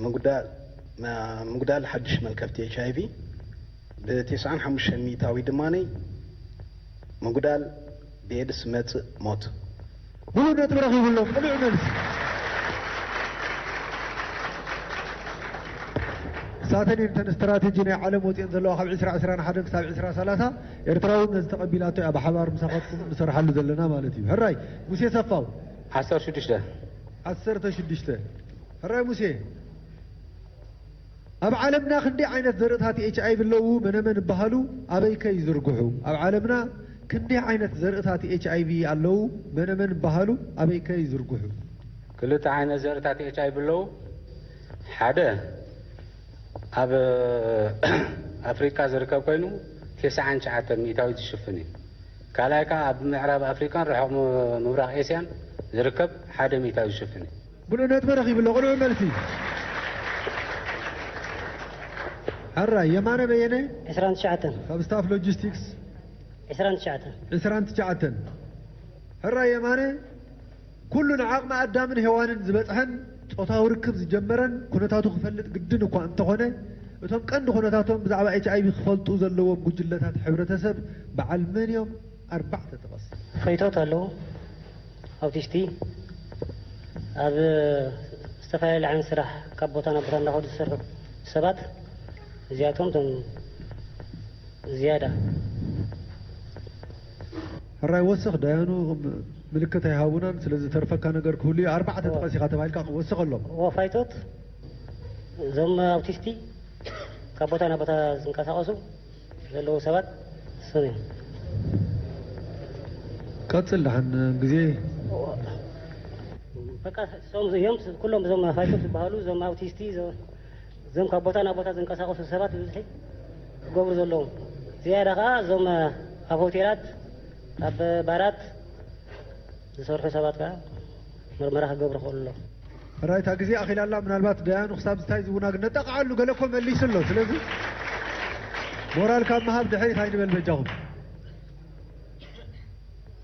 ምጉዳል፣ ምጉዳል ሓድሽ መልከፍቲ ኤች ኣይ ቪ፣ ብተስዓን ሓሙሽተን ሚእታዊት ድማ ምጉዳል ብኤድስ ዝመጽእ ሞት። ሙሉእ ነጥቢ ረኺቡ ኣሎ። ቅኑዕ መልሲ። እሳተን እየን እተን ስትራቴጂ ናይ ዓለም ወፂአን ዘለዋ ካብ ዕስራ ዕስራን ሓደን ክሳብ ዕስራ ሰላሳ። ኤርትራ እውን ነዚ ተቐቢላቶ እያ ብሓባር ምሳኻትኩም ንሰርሓሉ ዘለና ማለት እዩ። ሕራይ ሙሴ ሰፋው። ዓሰርተ ሽዱሽተ። ዓሰርተ ሽዱሽተ። ሕራይ ሙሴ። ኣብ ዓለምና ክንደይ ዓይነት ዘርእታት ኤች ኣይ ቪ ኣለዉ? መነመን ይበሃሉ? ኣበይከ ይዝርግሑ? ኣብ ዓለምና ክንደይ ዓይነት ዘርእታት ኤች ኣይ ቪ ኣለዉ? መነመን ይበሃሉ? ኣበይከ ይዝርግሑ? ክልተ ዓይነት ዘርእታት ኤች ኣይ ቪ ኣለዉ። ሓደ ኣብ ኣፍሪቃ ዝርከብ ኮይኑ፣ ተስዓን ትሽዓተን ሚእታዊት ዝሽፍን እዩ። ካልኣይ ከኣ ኣብ ምዕራብ ኣፍሪቃን ርሑቕ ም-፣ ምብራቕ ኤስያን ዝርከብ ሓደ ሚእታዊት ዝሽፍን እዩ። ብሉዕ ነጥቢ ረኺቡ ኣሎ። ቅኑዕ መልሲ። ሕራይ የማነ በየነ። ዕስራን ትሽዓተን። ካብ ስታፍ ሎጂስቲክስ። ዕስራን ትሽዓተን። ዕስራን ትሽዓተን። ሕራይ የማነ፣ ኩሉ ንዓቕሚ ኣዳምን ሄዋንን ዝበጽሐን ጾታዊ ርክብ ዝጀመረን ኩነታቱ ክፈልጥ ግድን እኳ እንተኾነ፣ እቶም ቀንዲ ኩነታቶም ብዛዕባ ኤች ኣይ ቪ ክፈልጡ ዘለዎም ጉጅለታት ሕብረተሰብ በዓል መን እዮም? ኣርባዕተ ጥቀስ። ፈይቶት ኣለዉ። ኣውቲስቲ ኣብ ዝተፈላለየ ዓይነት ስራሕ ካብ ቦታ ናብ ቦታ እንዳኸዱ ዝሰርሑ ሰባት፣ እዚኣቶም እቶም ዝያዳ። ሕራይ ወስኽ፣ ዳያኑ ምልክት ኣይሃቡናን፣ ስለዚ ዝተርፈካ ነገር ክህሉ እዩ። ኣርባዕተ ጥቀስ ኢኻ ተባሂልካ ክወስኽ ኣሎ። ወፋይቶት፣ እዞም ኣውቲስቲ ካብ ቦታ ናብ ቦታ ዝንቀሳቐሱ ዘለዉ ሰባት ስም እዮም። ቀጽል ደሓን ግዜ። በቃ እሶም እዮም፣ ኩሎም እዞም ፋይቶት ዝበሃሉ፣ እዞም ኣውቲስቲ፣ እዞ-፣ እዞም ካብ ቦታ ናብ ቦታ ዝንቀሳቐሱ ሰባት ብብዝሒ ክገብሩ ዘለዎም። ዝያዳ ከኣ እዞም ኣብ ሆቴላት፣ ኣብ ባራት ዝሰርሑ ሰባት ከኣ ምርመራ ክገብሩ ይኽእሉ ኣለዉ። ሕራይ እታ ግዜ ኣኺላ ኣላ። ምናልባት ደያኑ ክሳብ ዝታይ ዝውና ግን ነጠቕዓሉ፣ ገለ እኮ መሊሱ ኣሎ። ስለዚ ሞራል ካብ ምሃብ ድሕሪት ኣይንበል በጃኹም።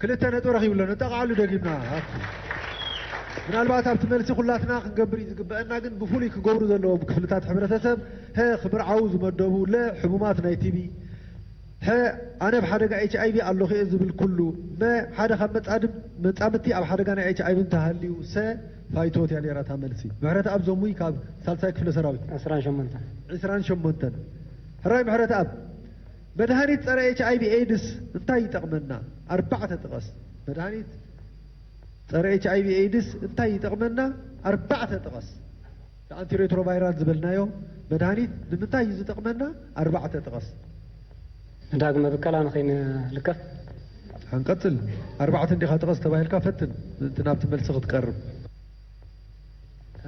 ክልተ ነጥቢ ረኺቡ ኣሎ። ነጠቕዓሉ ደጊምና። ምናልባት ኣብቲ መልሲ ኩላትና ክንገብር እዩ ዝግበአና፣ ግን ብፍሉይ ክገብሩ ዘለዎም ክፍልታት ሕብረተሰብ፣ ሀ፣ ክምርዓዉ ዝመደቡ፣ ለ፣ ሕሙማት ናይ ቲ ቢ፣ ሐ፣ ኣነ ኣብ ሓደጋ ኤች ኣይ ቪ ኣለኹ እየ ዝብል ኩሉ፣ መ፣ ሓደ ካብ መጻድም-፣ መጻምድቲ ኣብ ሓደጋ ናይ ኤች ኣይ ቪ እንተሃልዩ፣ ሰ፣ ፋይቶት እያ ነይራ እታ መልሲ። ምሕረተኣብ ዘሙይ ካብ ሳልሳይ ክፍለ ሰራዊት። ዕስራን ሸሞንተን። ዕስራን ሸሞንተን። ሕራይ ምሕረተኣብ፣ መድሃኒት ጸረ ኤች ኣይ ቪ ኤድስ እንታይ ይጠቕመና? ኣርባዕተ ጥቀስ። መድሃኒት ጸረ ኤች ኣይ ቪ ኤድስ እንታይ ይጠቕመና? ኣርባዕተ ጥቀስ። ኣንቲሬትሮቫይራል ዝበልናዮ መድሃኒት ንምንታይ እዩ ዝጠቕመና? ኣርባዕተ ጥቀስ። ንዳግመ ብከላ ንኸይንልከፍ። ሓንቀጽል ኣርባዕተ እንዲኻ ጥቀስ ተባሂልካ ፈትን፣ ምእንቲ ናብቲ መልሲ ክትቀርብ።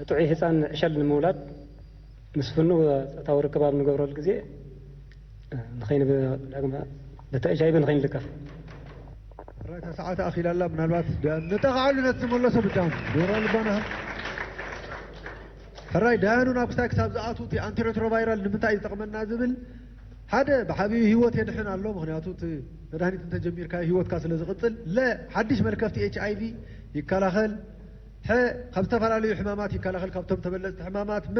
ጥዑይ ህጻን ዕሸል ንምውላድ፣ ምስ ፍኑ ጾታዊ ርክብ ኣብ ንገብረሉ ግዜ፣ ንኸይን-፣ ዳግመ በቲ ኤች ኣይ ቪ ንኸይንልከፍ። ሕራይ፣ እታ ሰዓት ኣኺላ ኣላ። ምናልባት ዳ-፣ ንጠቕዓሉ ነቲ ዝመለሶ ብዳም ዶራ ልባና። ሕራይ፣ ዳያኑ ናብ ክሳይ ክሳብ ዝኣትዉ እቲ ኣንቲሬትሮቫይራል ንምንታይ እዩ ዝጠቕመና ዝብል፣ ሓደ፣ ብዓብዩ ህይወት የድሕን ኣሎ። ምኽንያቱ እቲ መድሃኒት እንተጀሚርካዮ ህይወትካ ስለ ዝቕጽል። ለ፣ ሓድሽ መልከፍቲ ኤች ኣይ ቪ ይከላኸል። ሐ፣ ካብ ዝተፈላለዩ ሕማማት ይከላኸል፣ ካብቶም ተበለጽቲ ሕማማት። መ፣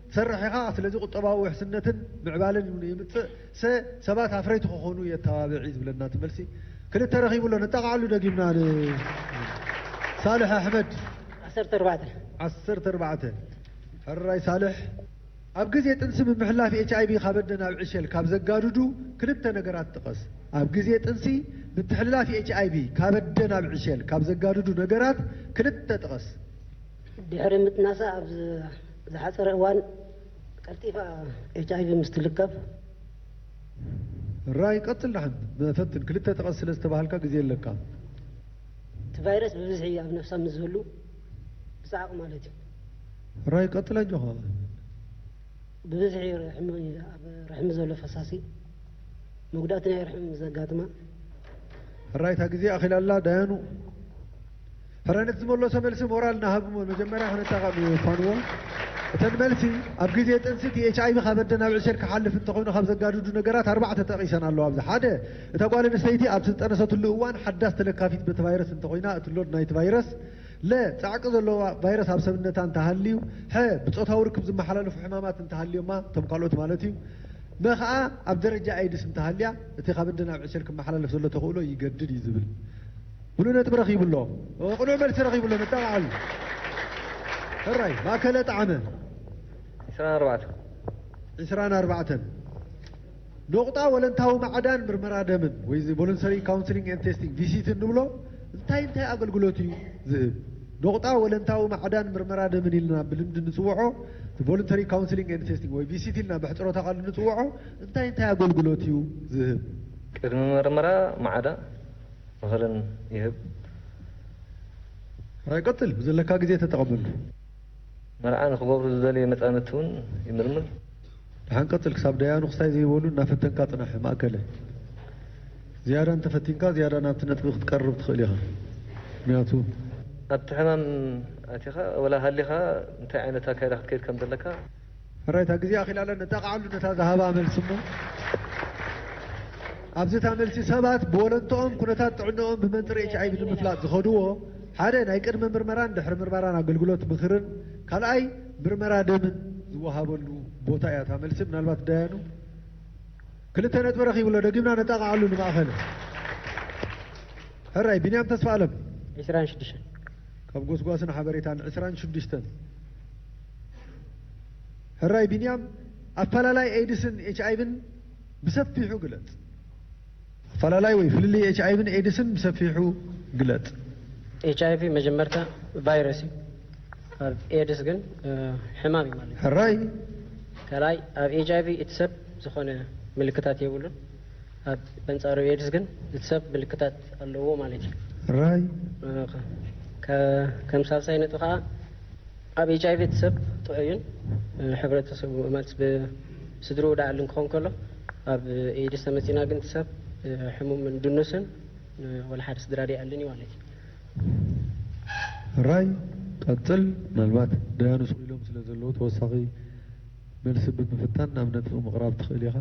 ትሰርሕ ኢኻ፣ ስለዚ ቁጠባዊ ውሕስነትን ምዕባለን ይምጽእ። ሰ፣ ሰባት ኣፍረይቲ ክኾኑ የተባብዕ እዩ ዝብለና እቲ መልሲ። ክልተ ረኺቡ ኣሎ፣ ነጠቓዕሉ ደጊምና ንሳልሕ ኣሕመድ። ዓሰርተ ኣርባዕተ። ዓሰርተ ኣርባዕተ። ሕራይ ሳልሕ። ኣብ ግዜ ጥንሲ ምምሕላፍ ኤች ኣይ ቪ ካብ ኣደ ናብ ዕሸል ካብ ዘጋድዱ ክልተ ነገራት ጥቀስ። ኣብ ግዜ ጥንሲ ምትሕልላፍ ኤች ኣይ ቪ ካብ ኣደ ናብ ዕሸል ካብ ዘጋድዱ ነገራት ክልተ ጥቀስ። ድሕሪ ምጥናሳ ኣብ ዝ-፣ ዝሓጸረ እዋን ቀልጢፋ ኤች ኣይ ቪ ምስ ትልከፍ። ራይ ቀጽል ደሓን ፈትን፣ ክልተ ጥቀስ ስለ ዝተባሃልካ ግዜ ኣለካ። እቲ ቫይረስ ብብዝሒ ኣብ ነፍሳ ምስ ዝህሉ ብጻዕቕ ማለት እዩ። ራይ ቀጽል ኣጆኻ። ብብዝሒ ርሕሚ ኣብ ርሕሚ ዘሎ ፈሳሲ መጉዳእቲ ናይ ርሕሚ ዘጋጥማ። ሕራይታ ግዜ ኣኺላላ ዳያኑ። ሕራይ ነቲ ዝመለሶ መልሲ ሞራል ናሃብሞ መጀመርያ ክነጣቓሚ ፋንዎ። እተን መልሲ ኣብ ግዜ ጥንሲ እቲ ኤች ኣይ ቪ ካብ ኣደ ናብ ዕሸል ክሓልፍ እንተኾይኑ ካብ ዘጋድዱ ነገራት ኣርባዕተ ጠቒሰን ኣለዋ። ኣብዚ ሓደ እታ ጓል ኣንስተይቲ ኣብ ዝጠነሰትሉ እዋን ሓዳስ ተለካፊት በቲ ቫይረስ እንተኾይና እቲ ሎድ ናይቲ ቫይረስ ለ ጻዕቂ ዘለዎ ቫይረስ ኣብ ሰብነታ እንተሃልዩ፣ ሐ ብጾታዊ ርክብ ዝመሓላለፉ ሕማማት እንተሃልዮማ፣ እቶም ካልኦት ማለት እዩ፣ መ ኸዓ ኣብ ደረጃ ኤድስ እንተሃልያ፣ እቲ ካብ ኣደ ናብ ዕሸል ክመሓላለፍ ዘሎ ተኽእሎ ይገድድ እዩ ዝብል። ሙሉእ ነጥቢ ረኺቡ ኣሎ። ቅኑዕ መልሲ ረኺቡ ኣሎ። ነጣቕዓሉ። ሕራይ፣ ማእከለ ጣዕመ። ዒስራን ኣርባዕተን። ዒስራን ኣርባዕተን። ነቑጣ ወለንታዊ ማዕዳን ምርመራ ደምን ወይ እዚ voluntary counseling and testing፣ ቪሲቲ፣ እንብሎ እንታይ እንታይ ኣገልግሎት እዩ ዝህብ? ነቑጣ ወለንታዊ ማዕዳን ምርመራ ደምን ኢልና ብልምዲ ንጽውዖ፣ voluntary counseling and testing ወይ ቪሲቲ ኢልና ብሕጽሮታ ቃል ንጽውዖ እንታይ እንታይ ኣገልግሎት እዩ ዝህብ? ቅድሚ ምርመራ ማዕዳ ምኽርን ይህብ። ሕራይ ቀጽል፣ ብዘለካ ግዜ ተጠቐመሉ። መርዓ ንኽገብሩ ዝደልዩ መጻምድቲ እውን ይምርምር። ደሓን ቀጽል፣ ክሳብ ደያኑ ክስታይ ዘይበሉ እናፈተንካ ጽናሕ። ማእከለ፣ ዝያዳ እንተፈቲንካ ዝያዳ ናብቲ ነጥቢ ክትቀርብ ትኽእል ኢኻ። ምክንያቱ ኣብቲ ሕማም ኣቲኻ ወላ ሃሊኻ እንታይ ዓይነት ኣካይዳ ክትከይድ ከም ዘለካ ሕራይ እታ ግዜ ኣኺላለን ነጣቕዓሉ ነታ ዝሃባ መልሲ እሞ። ኣብዚ እታ መልሲ ሰባት ብወለንትኦም ኩነታት ጥዕንኦም ብመንጽር ኤች ኣይ ቪ ንምፍላጥ ዝኸድዎ ሓደ ናይ ቅድመ ምርመራን ድሕሪ ምርመራን ኣገልግሎት ምኽርን ካልኣይ ምርመራ ደምን ዝወሃበሉ ቦታ እያ። እታ መልሲ ምናልባት ዳያኑ ክልተ ነጥቢ ረኺቡ ኣሎ። ደጊምና ነጣቕዓሉ ንማእኸል። ሕራይ ቢንያም ተስፋ ኣለም። ዒስራን ሽዱሽተን። ካብ ጎስጓስን ሓበሬታን ዒስራን ሽዱሽተን። ሕራይ ቢንያም ኣፈላላይ ኤድስን ኤች ኣይ ቪን ብሰፊሑ ግለጽ። ኣፈላላይ ወይ ፍልልይ ኤች ኣይ ቪን ኤድስን ብሰፊሑ ግለጽ። ኤች ኣይ ቪ መጀመርታ ቫይረስ እዩ። ኣብ ኤድስ ግን እ፣ ሕማም እዩ ማለት እዩ። ሕራይ ካልኣይ ኣብ ኤች ኣይ ቪ እቲ ሰብ ዝኾነ ምልክታት የብሉን። ኣብ በንጻሩ ኤድስ ግን እቲ ሰብ ምልክታት ኣለዎ ማለት እዩ። ሕራይ እ፣ ከ- ከ- ከም ሳልሳይ ነጥቢ ከዓ ኣብ ኤች ኣይ ቪ እቲ ሰብ ጥዑይን እ፣ ሕብረተሰቡ ማለት ብስድርኡ ደኣልን ክኸውን ከሎ ኣብ ኤድስ ተመጺና ግን እቲ ሰብ እ፣ ሕሙምን ድኑስን እ፣ ወላ ሓደ ስድራ ደኣልን እዩ ማለት እዩ። ሕራይ ቀጽል። ምናልባት ደያኑ ስቕ ኢሎም ስለ ዘለዉ ተወሳኺ መልሲ ብምፍታን ናብ ነጥቢ ምቕራብ ትኽእል ኢኻ።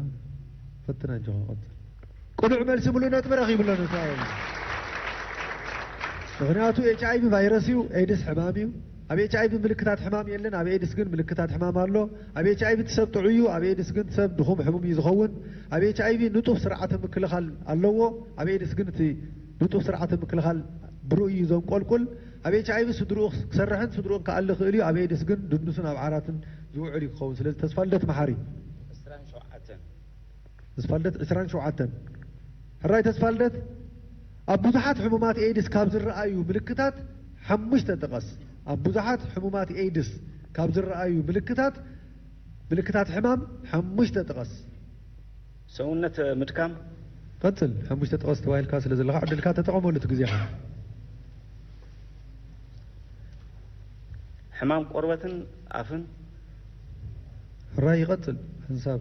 ፈትና እንጂ ቀጽል። ቅኑዕ መልሲ ሙሉእ ነጥቢ ረኺቡ ኣሎ ንሳኤል። ምኽንያቱ ኤች ኣይ ቪ ቫይረስ እዩ፣ ኤድስ ሕማም እዩ። ኣብ ኤች ኣይ ቪ ምልክታት ሕማም የለን፣ ኣብ ኤድስ ግን ምልክታት ሕማም ኣሎ። ኣብ ኤች ኣይ ቪ እቲ ሰብ ጥዑይ እዩ፣ ኣብ ኤድስ ግን እቲ ሰብ ድኹም ሕሙም እዩ ዝኸውን። ኣብ ኤች ኣይ ቪ ንጡፍ ስርዓተ ምክልኻል ኣለዎ፣ ኣብ ኤድስ ግን እቲ ንጡፍ ስርዓተ ምክልኻል ብርኡ እዩ ዘንቆልቁል። ኣብ ኤች ኣይ ቪ ስድርኡ ክሰርሕን ስድርኡን ክኣሊ ይኽእል እዩ፣ ኣብ ኤድስ ግን ድኑስን ኣብ ዓራትን ዝውዕል እዩ ክኸውን። ስለዚ ተስፋ ልደት መሓሪ። ዕስራን ሸውዓተን። ተስፋልደት ዕስራን ሸውዓተን። ሕራይ ተስፋልደት፣ ኣብ ብዙሓት ሕሙማት ኤድስ ካብ ዝረኣዩ ምልክታት ሓሙሽተ ጥቀስ። ኣብ ብዙሓት ሕሙማት ኤድስ ካብ ዝረኣዩ ምልክታት፣ ምልክታት ሕማም ሓሙሽተ ጥቀስ። ሰውነት ምድካም። ቀጽል፣ ሓሙሽተ ጥቀስ ተባሂልካ ስለ ዘለኻ ዕድልካ ተጠቐመሉ እቲ ግዜኻ። ሕማም ቆርበትን ኣፍን። ሕራይ ይቐጽል። ሓንሳብ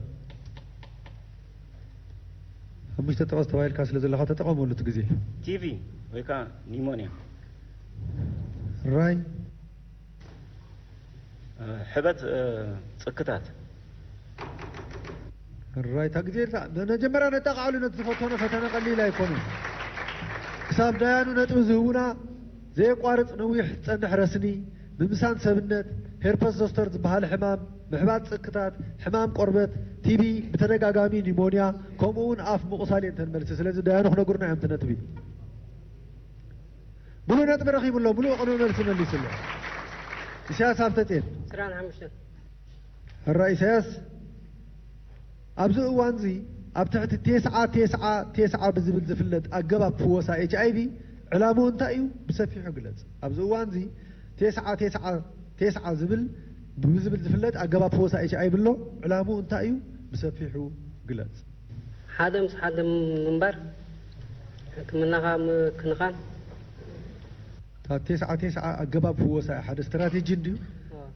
ሓሙሽተ ጥቀስ ተባሂልካ ስለ ዘለኻ ተጠቐመሉ እቲ ግዜ። ቲቪ ወይ ከዓ ኒሞንያ። ሕራይ እ፣ ሕበት እ፣ ጽክታት። ሕራይ እታ ግዜ እታ መጀመርያ ነጣቕዓሉ ነቲ ዝፈተኖ ፈተነ ቀሊል ኣይኮነን። ክሳብ ዳያኑ ነጥቢ ዝህቡና ዘየቋርጽ ነዊሕ ዝጸንሕ ረስኒ፣ ምምሳን ሰብነት፣ ሄርፐስ ዞስተር ዝበሃል ሕማም፣ ምሕባጥ ጽክታት፣ ሕማም ቆርበት፣ ቲቢ፣ ብተደጋጋሚ ኒሞንያ፣ ከምኡ እውን ኣፍ ምቑሳል እየን እተን መልሲ። ስለዚ ዳያኑ ክነግሩና እዮም እቲ ነጥቢ። ሙሉእ ነጥቢ ረኺቡ ኣሎ፣ ሙሉእ ቅኑዕ መልሲ መሊሱ ኣሎ። ኢሳያስ ሃብተጽዮን። ዕስራን ሓሙሽተን። ሕራይ ኢሳያስ፣ ኣብዚ እዋንዚ ኣብ ትሕቲ ቴስዓ ቴስዓ ቴስዓ ብዝብል ዝፍለጥ ኣገባብ ፍወሳ ኤች ኣይ ቪ ዕላምኡ እንታይ እዩ? ብሰፊሑ ግለጽ። ኣብዚ እዋንዚ ቴስዓ ቴስዓ ቴስዓ ዝብል ብዝብል ዝፍለጥ ኣገባብ ፍወሳ ኤች ኣይ ቪ ኣሎ። ዕላምኡ እንታይ እዩ? ብሰፊሑ ግለጽ። ሓደ ምስ ሓደ ምንባር፣ ሕክምናኻ ምክንኻን። እታ ቴስዓ ቴስዓ ኣገባብ ፍወሳ እያ። ሓደ ስትራቴጂ እንድዩ።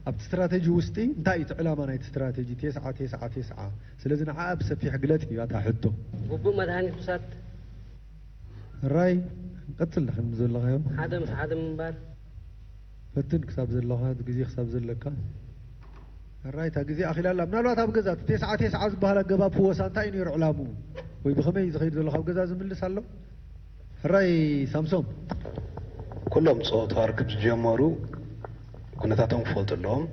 አ። ኣብቲ ስትራተጂ ውስጢ እንታይ እዩ እቲ ዕላማ ናይቲ ስትራተጂ? ቴስዓ ቴስዓ ቴስዓ። ስለዚ ንዓኣ ብሰፊሕ ግለጽ እዩ ኣታ ሕቶ። ግቡእ መድሃኒት ምውሳድ። ራይ ቀጽል ንሕን ዘለኻዮ ሓደ ምስ ሓደ ምንባር። ፈትን ክሳብ ዘለኻ ግዜ ክሳብ ዘለካ ራይ እታ ግዜ ኣኺላ ኣላ። ምናልባት ኣብ ገዛ እቲ ቴስዓ ቴስዓ ዝበሃል ኣገባብ ፍወሳ እንታይ እዩ ነይሩ ዕላምኡ? ወይ ብኸመይ እዩ ዝኸይድ ዘሎ? ካብ ገዛ ዝምልስ ኣሎ? ሕራይ ሳምሶም። ኩሎም ጸወታ ርክብ ዝጀመሩ ኩነታቶም ክፈልጡ ኣለዎም።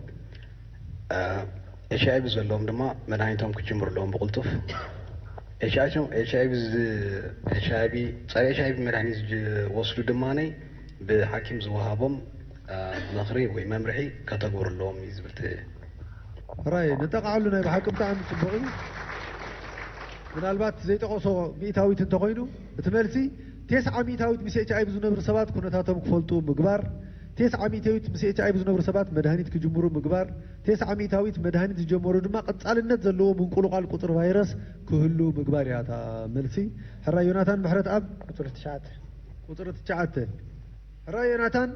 ኤች ኣይ ቪ ዘለዎም ድማ መድሃኒቶም ክጅምሩ ኣለዎም ብቕልጡፍ። ኤች ኣይ ቪ ጸረ ኤች ኣይ ቪ መድሃኒት ዝወስዱ ድማ ብሓኪም ዝወሃቦም ምኽሪ ወይ መምርሒ ከተግብሩ ኣለዎም እዩ ዝብል። ሕራይ ነጠቓዕሉ ናይ ብሓቂ ብጣዕሚ ጽቡቕ እዩ። ምናልባት ዘይጠቐሶ ሚእታዊት እንተኾይኑ እቲ መልሲ ቴስዓ ሚእታዊት ምስ ኤች ኣይ ቪ ዝነብሩ ሰባት ኩነታቶም ክፈልጡ ምግባር፣ ቴስዓ ሚእታዊት ምስ ኤች ኣይ ቪ ዝነብሩ ሰባት መድሃኒት ክጅምሩ ምግባር፣ ቴስዓ ሚእታዊት መድሃኒት ዝጀመሩ ድማ ቀጻልነት ዘለዎ ምንቁልቋል ቁጽሪ ቫይረስ ክህሉ ምግባር እያ እታ መልሲ። ሕራይ ዮናታን ምሕረትኣብ። ቁጽሪ ትሽዓተ። ቁጽሪ ትሽዓተ። ሕራይ ዮናታን።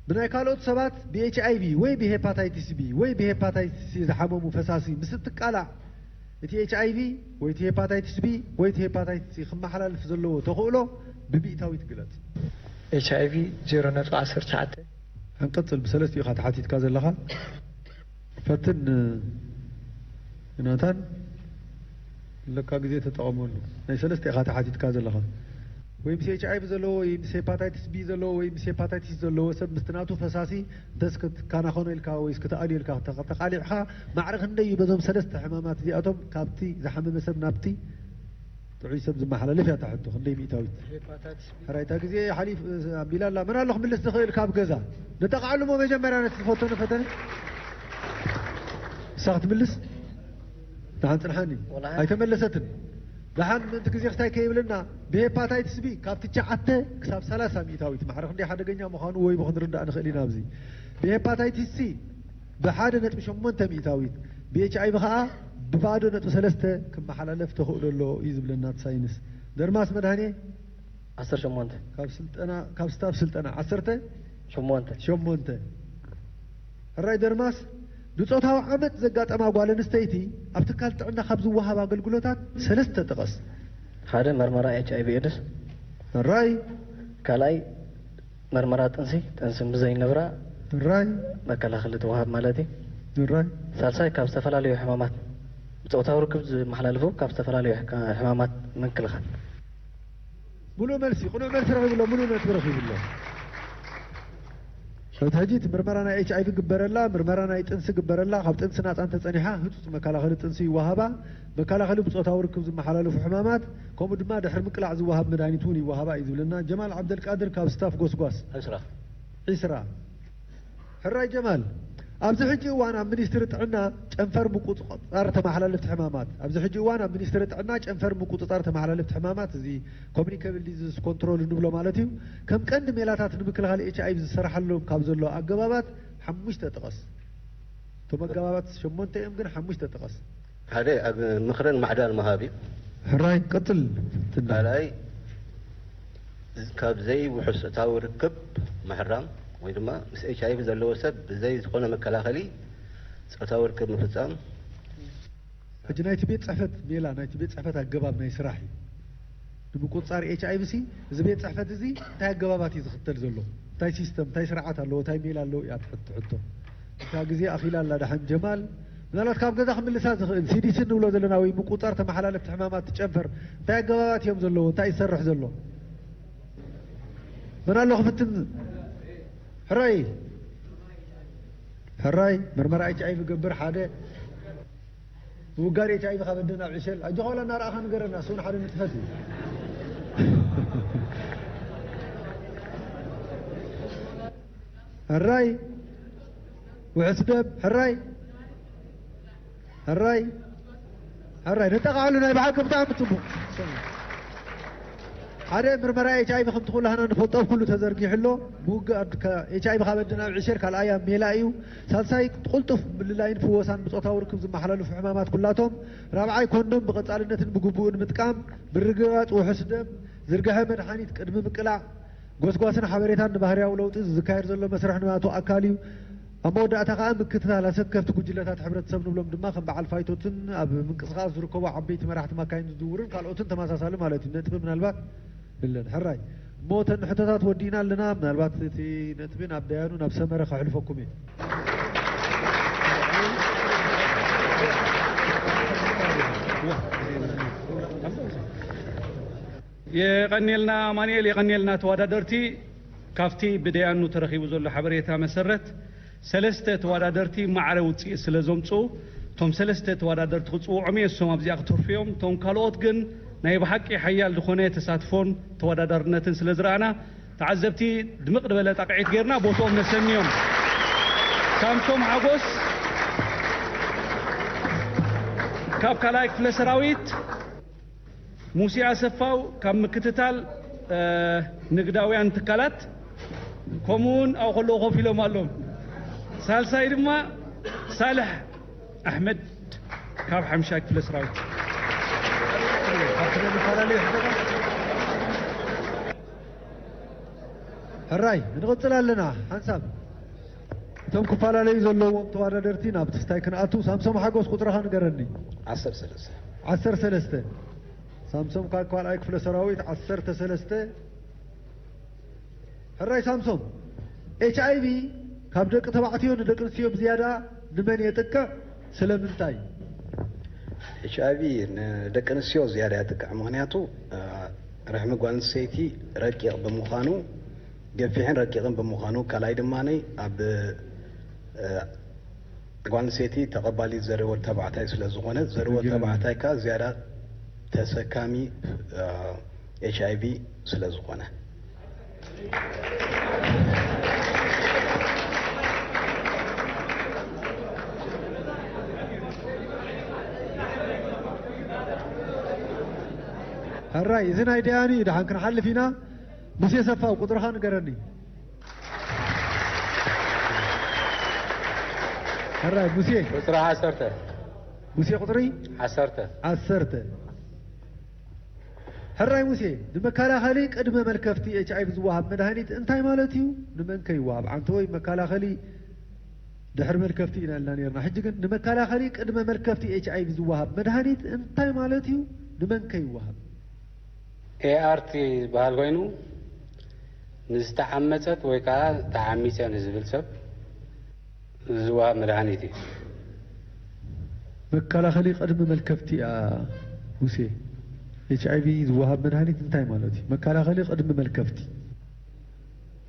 ብናይ ካልኦት ሰባት ብ ኤች ኣይ ቪ ወይ ብ ሄፓታይቲስ ቢ ወይ ብ ሄፓታይቲስ ሲ ዝሓመሙ ፈሳሲ ምስ እትቃላዕ እቲ ኤች ኣይ ቪ ወይ እቲ ሄፓታይቲስ ቢ ወይ እቲ ሄፓታይቲስ ሲ ክመሓላልፍ ዘለዎ ተኽእሎ ብሚእታዊት ግለጽ። ኤች ኣይ ቪ ዜሮ ነጥቢ ዓሰርተ ትሽዓተ። ሕንቅጽል ብሰለስቲኡ ኢኻ ተሓቲትካ ዘለኻ። ፈትን ዮናታን ለካ ግዜ ተጠቐመሉ። ናይ ሰለስተ ኢኻ ተሓቲትካ ዘለኻ። ወይ ምስ ኤች ኣይ ቪ ዘለዎ ወይ ምስ ሄፓታይቲስ ቢ ዘለዎ ወይ ምስ ሄፓታይቲስ ዘለዎ ሰብ ምስቲ ናቱ ፈሳሲ እንተስ ክትካናኸኖ ኢልካ ወይ ክትኣልዮ ኢልካ ተቓሊዕኻ ማዕረ ክንደይ እዩ በዞም ሰለስተ ሕማማት እዚኣቶም ካብቲ ዝሓመመ ሰብ ናብቲ ጥዑይ ሰብ ዝመሓላለፍ እያ እታ ሕቶ። ክንደይ ሚእታዊት? ሕራይ እታ ግዜ ሓሊፍ ኣቢላ ኣላ። መን ኣሎ ክምልስ ዝኽእል ካብ ገዛ? ነጠቓዕሉ እሞ መጀመርያ ነቲ ዝፈተነ ፈተነ። እሳ ክትምልስ? ደሓን ጽንሓኒ። ኣይተመለሰትን። ደሓን ምእንቲ ግዜ ክስታይ ከይብልና ብሄፓታይትስ ቢ ካብ ትሽዓተ ክሳብ ሰላሳ ሚእታዊት ማዕረ ክንደይ ሓደገኛ ምዃኑ ወይ ብኽንርዳእ ንኽእል ኢና ኣብዚ። ብሄፓታይትስ ሲ ብሓደ ነጥቢ ሸሞንተ ሚእታዊት፣ ብኤች ኣይ ቪ ኸኣ ብባዶ ነጥቢ ሰለስተ ክመሓላለፍ ተኽእሎ ኣሎ እዩ ዝብለና እቲ ሳይንስ። ደርማስ መድሃኔ ዓሰርተ ሸሞንተ። ካብ ስልጠና ካብ ስታፍ ስልጠና ዓሰርተ ሸሞንተ። ሸሞንተ። ሕራይ ደርማስ ንጾታዊ ዓመጽ ዘጋጠማ ጓል ኣንስተይቲ ኣብ ትካል ጥዕና ካብ ዝወሃብ ኣገልግሎታት ሰለስተ ጥቀስ። ሓደ መርመራ ኤች ኣይ ቪ ኤድስ። ሕራይ። ካልኣይ መርመራ ጥንሲ፣ ጥንሲ ብዘይንብራ ሕራይ። መከላኸሊ ትወሃብ ማለት እዩ። ሕራይ። ሳልሳይ ካብ ዝተፈላለዩ ሕማማት ብጾታዊ ርክብ ዝመሓላለፉ ካብ ዝተፈላለዩ ሕማማት ምክልኻል። ሙሉእ መልሲ፣ ቅኑዕ መልሲ ረኺቡ ኣሎ፣ ሙሉእ ነጥቢ ረኺቡ ኣሎ። ሕጂ እቲ ምርመራ ናይ ኤች ኣይ ቪ ግበረላ፣ ምርመራ ናይ ጥንሲ ግበረላ፣ ካብ ጥንሲ ናጻ እንተጸኒሓ ህጹጽ መከላኸሊ ጥንሲ ይወሃባ፣ መከላኸሊ ብጾታዊ ርክብ ዝመሓላለፉ ሕማማት፣ ከምኡ ድማ ድሕሪ ምቅላዕ ዝወሃብ መድሃኒት እውን ይወሃባ እዩ ዝብለና ጀማል ዓብደልቃድር ካብ ስታፍ ጎስጓስ። ዕስራ። ዒስራ። ሕራይ ጀማል፣ ኣብዚ ሕጂ እዋን ኣብ ሚኒስትሪ ጥዕና ጨንፈር ምቁጽጻር ተመሓላለፍቲ ሕማማት፣ ኣብዚ ሕጂ እዋን ኣብ ሚኒስትሪ ጥዕና ጨንፈር ምቁጽጻር ተመሓላለፍቲ ሕማማት፣ እዚ ኮሚኒኬብል ዲዚዝ ኮንትሮል እንብሎ ማለት እዩ፣ ከም ቀንዲ ሜላታት ንምክልኻል ኤች ኣይ ቪ ዝሰራሓሎም ካብ ዘሎ ኣገባባት ሓሙሽተ ጥቀስ። እቶም ኣገባባት ሸሞንተ እዮም፣ ግን ሓሙሽተ ጥቀስ። ሓደ ኣብ ምኽርን ማዕዳን ምሃብ እዩ። ሕራይ ቀጽል። ትንዳ። ካልኣይ ካብ ዘይውሑስ ጾታዊ ርክብ ምሕራም ወይ ድማ ምስ ኤች ኣይ ቪ ዘለዎ ሰብ ብዘይ ዝኾነ መከላኸሊ ጾታዊ ርክብ ምፍጻም። ሕጂ ናይቲ ቤት ጽሕፈት ሜላ፣ ናይቲ ቤት ጽሕፈት ኣገባብ ናይ ስራሕ እዩ። ንምቁጽጻር ኤች ኣይ ቪ ሲ፣ እዚ ቤት ጽሕፈት እዚ እንታይ ኣገባባት እዩ ዝኽተል ዘሎ? እንታይ ሲስተም፣ እንታይ ስርዓት ኣለዎ? እንታይ ሜላ ኣለዎ? እያ ትሕቶ ሕቶ። እታ ግዜ ኣኺላ ኣላ። ደሓን ጀማል፣ ምናልባት ካብ ገዛ ክምልሳ ዝኽእል፣ ሲ ዲ ሲ እንብሎ ዘለና ወይ ምቁጽጻር ተመሓላለፍቲ ሕማማት ትጨንፈር፣ እንታይ ኣገባባት እዮም ዘለዎ? እንታይ ይሰርሕ ዘሎ? መን ኣሎ ክፍትን? ሕራይ፣ ሕራይ፣ ምርመራ ኤች ኣይ ቪ ገብር ሓደ። ምውጋድ ኤች ኣይ ቪ ካብ ኣደ ናብ ዕሸል። ኣጆኻ ወላ እናረኣኻ ንገረና፣ እሱ እውን ሓደ ንጥፈት እዩ። ሕራይ፣ ውሑስ ደም፣ ሕራይ። ሕራይ፣ ሕራይ፣ ነጠቓዕሉ ናይ ብሓቂ ብጣዕሚ ጽቡቕ። ሓደ ምርመራ ኤች ኣይ ቪ ከምቲ ኩላህና ንፈልጦ ኣብ ኩሉ ተዘርጊሑ ኣሎ። ምውጋድ ከ-፣ ኤች ኣይ ቪ ካብ ኣደ ናብ ዕሸል ካልኣይ ኣብ ሜላ እዩ። ሳልሳይ ቅልጡፍ ምልላይን ፍወሳን ብጾታዊ ርክብ ዝመሓላለፉ ሕማማት ኩላቶም። ራብዓይ ኮንዶም ብቐጻልነትን ብግቡእን ምጥቃም፣ ምርግጋጽ ውሑስ ደም፣ ዝርግሐ መድሓኒት ቅድሚ ምቅላዕ፣ ጎስጓስን ሓበሬታን ንባህርያዊ ለውጢ ዝካየድ ዘሎ መስርሕ ንባቱ ኣካል እዩ። ኣብ መወዳእታ ከኣ ምክትታል ኣሰከፍቲ ጉጅለታት ሕብረተሰብ ንብሎም ድማ ከም በዓል ፋይቶትን ኣብ ምንቅስቓስ ዝርከቡ ዓበይቲ መራሕቲ ማካይን ዝዝውርን ካልኦትን ተመሳሳሊ ማለት እዩ። ነጥቢ ምናልባት የለን። ሕራይ እሞ እተን ሕቶታት ወዲእና ኣለና። ምናልባት እቲ ነጥቢ ናብ ደያኑ ናብ ሰመረ ከሕልፈኩም እየ። የቐንየልና ኣማኑኤል፣ የቐንየልና ተወዳደርቲ። ካብቲ ብደያኑ ተረኺቡ ዘሎ ሓበሬታ መሰረት ሰለስተ ተወዳደርቲ ማዕረ ውፅኢት ስለ ዘምፅኡ እቶም ሰለስተ ተወዳደርቲ ክፅውዖም እየ፣ እሶም ኣብዚኣ ክተርፉ እዮም። እቶም ካልኦት ግን ናይ ብሓቂ ሓያል ዝኾነ ተሳትፎን ተወዳዳርነትን ስለ ዝረኣና ተዓዘብቲ ድምቕ ዝበለ ጣቕዒት ጌርና ቦትኦም ነሰንዮም። ሳምሶም ሓጎስ ካብ ካልኣይ ክፍለ ሰራዊት፣ ሙሴ ኣሰፋው ካብ ምክትታል ንግዳውያን ትካላት፣ ከምኡውን ኣብኡ ከለዉ ኮፍ ኢሎም ኣለዉ። ሳልሳይ ድማ ሳልሕ ኣሕመድ ካብ ሓምሻይ ክፍለ ሰራዊት። ሕራይ ንቕጽል ኣለና ሓንሳብ። እቶም ክፈላለዩ ዘለዎም ተወዳደርቲ ናብ ትስታይ ክንኣቱ። ሳምሶም ሓጎስ ቁጽርኻ ንገረኒ። ዓሰርተ ሰለስተ። ዓሰርተ ሰለስተ። ሳምሶም ካብ ካልኣይ ክፍለ ሰራዊት ዓሰርተ ሰለስተ። ሕራይ ሳምሶም፣ ኤች ኣይ ቪ ካብ ደቂ ተባዕትዮ ንደቂ ኣንስትዮ ብዝያዳ ንመን የጥቅዕ? ስለምንታይ? ኤች ኣይ ቪ ንደቂ ኣንስትዮ ዝያዳ የጥቅዕ፣ ምኽንያቱ ርሕሚ ጓል ኣንስተይቲ ረቂቕ ብምዃኑ፣ ገፊሕን ረቂቕን ብምዃኑ፣ ካልኣይ ድማ ኣብ ጓል ኣንስተይቲ ተቐባሊት ዘርወ ተባዕታይ ስለ ዝኾነት፣ ዘርወ ተባዕታይ ከኣ ዝያዳ ተሰካሚ ኤች ኣይ ቪ ስለ ዝኾነ። ሕራይ እዚ ናይ ደያኑ እዩ። ደሓን ክንሓልፍ ኢና። ሙሴ ሰፋው ቁፅርኻ ንገረኒ። ሕራይ ሙሴ። ቁፅሪ ዓሰርተ። ሙሴ ቁፅሪ ዓሰርተ። ዓሰርተ። ሕራይ ሙሴ፣ ንመከላኸሊ ቅድመ መልከፍቲ ኤች ኣይ ቪ ዝወሃብ መድሃኒት እንታይ ማለት እዩ? ንመን ከ ይወሃብ? ዓንተወይ መከላኸሊ ድሕሪ መልከፍቲ ኢና ኢልና ነርና። ሕጂ ግን ንመከላኸሊ ቅድመ መልከፍቲ ኤች ኣይ ቪ ዝወሃብ መድሃኒት እንታይ ማለት እዩ? ንመን ከ ይወሃብ? ኤ ኣር ቲ ዝበሃል ኮይኑ ንዝተዓመጸት ወይ ከዓ ተዓሚጸ ንዝብል ሰብ ዝወሃብ መድሃኒት እዩ። መከላኸሊ ቅድሚ መልከፍቲ እያ ሙሴ። ኤች ኣይ ቪ ዝወሃብ መድሃኒት እንታይ ማለት እዩ? መከላኸሊ ቅድሚ መልከፍቲ።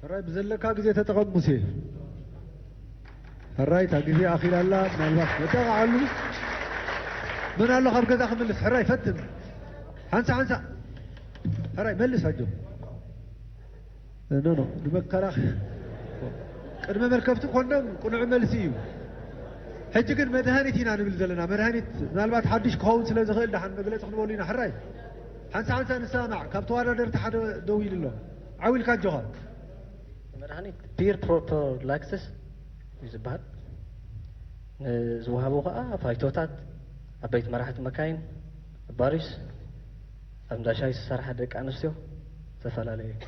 ሕራይ ብዘለካ ግዜ ተጠቐም ሙሴ። ሕራይ እታ ግዜ ኣኺላ ኣላ፣ ምናልባት ነጠቓዓሉ። መን ኣሎ ካብ ገዛ ክምልስ? ሕራይ ፈትን። ሓንሳ ሓንሳ። ሕራይ መልስ ኣጆ። ኖ ኖ ንመከላኸ ቅድመ መልከፍቲ ኮንዶም ቅኑዕ መልሲ እዩ። ሕጂ ግን መድሃኒት ኢና ንብል ዘለና። መድሃኒት ምናልባት ሓድሽ ክኸውን ስለ ዝኽእል ደሓን መግለፂ ክንበሉ ኢና። ሕራይ ሓንሳ ሓንሳ ንሰማዕ። ካብ ተወዳደርቲ ሓደ ደው ኢሉ ኣሎ። ዓው ኢልካ ኣጆኻ። መድሃኒት ፒር ፕሮፖላክስስ እዩ ዝበሃል። ዝወሃቡ ከዓ ፋይቶታት፣ ዓበይቲ መራሕቲ መካይን፣ ባሪስ፣ ኣብ እንዳ ሻሂ ዝሰርሓ ደቂ ኣንስትዮ ዝተፈላለየ እዩ።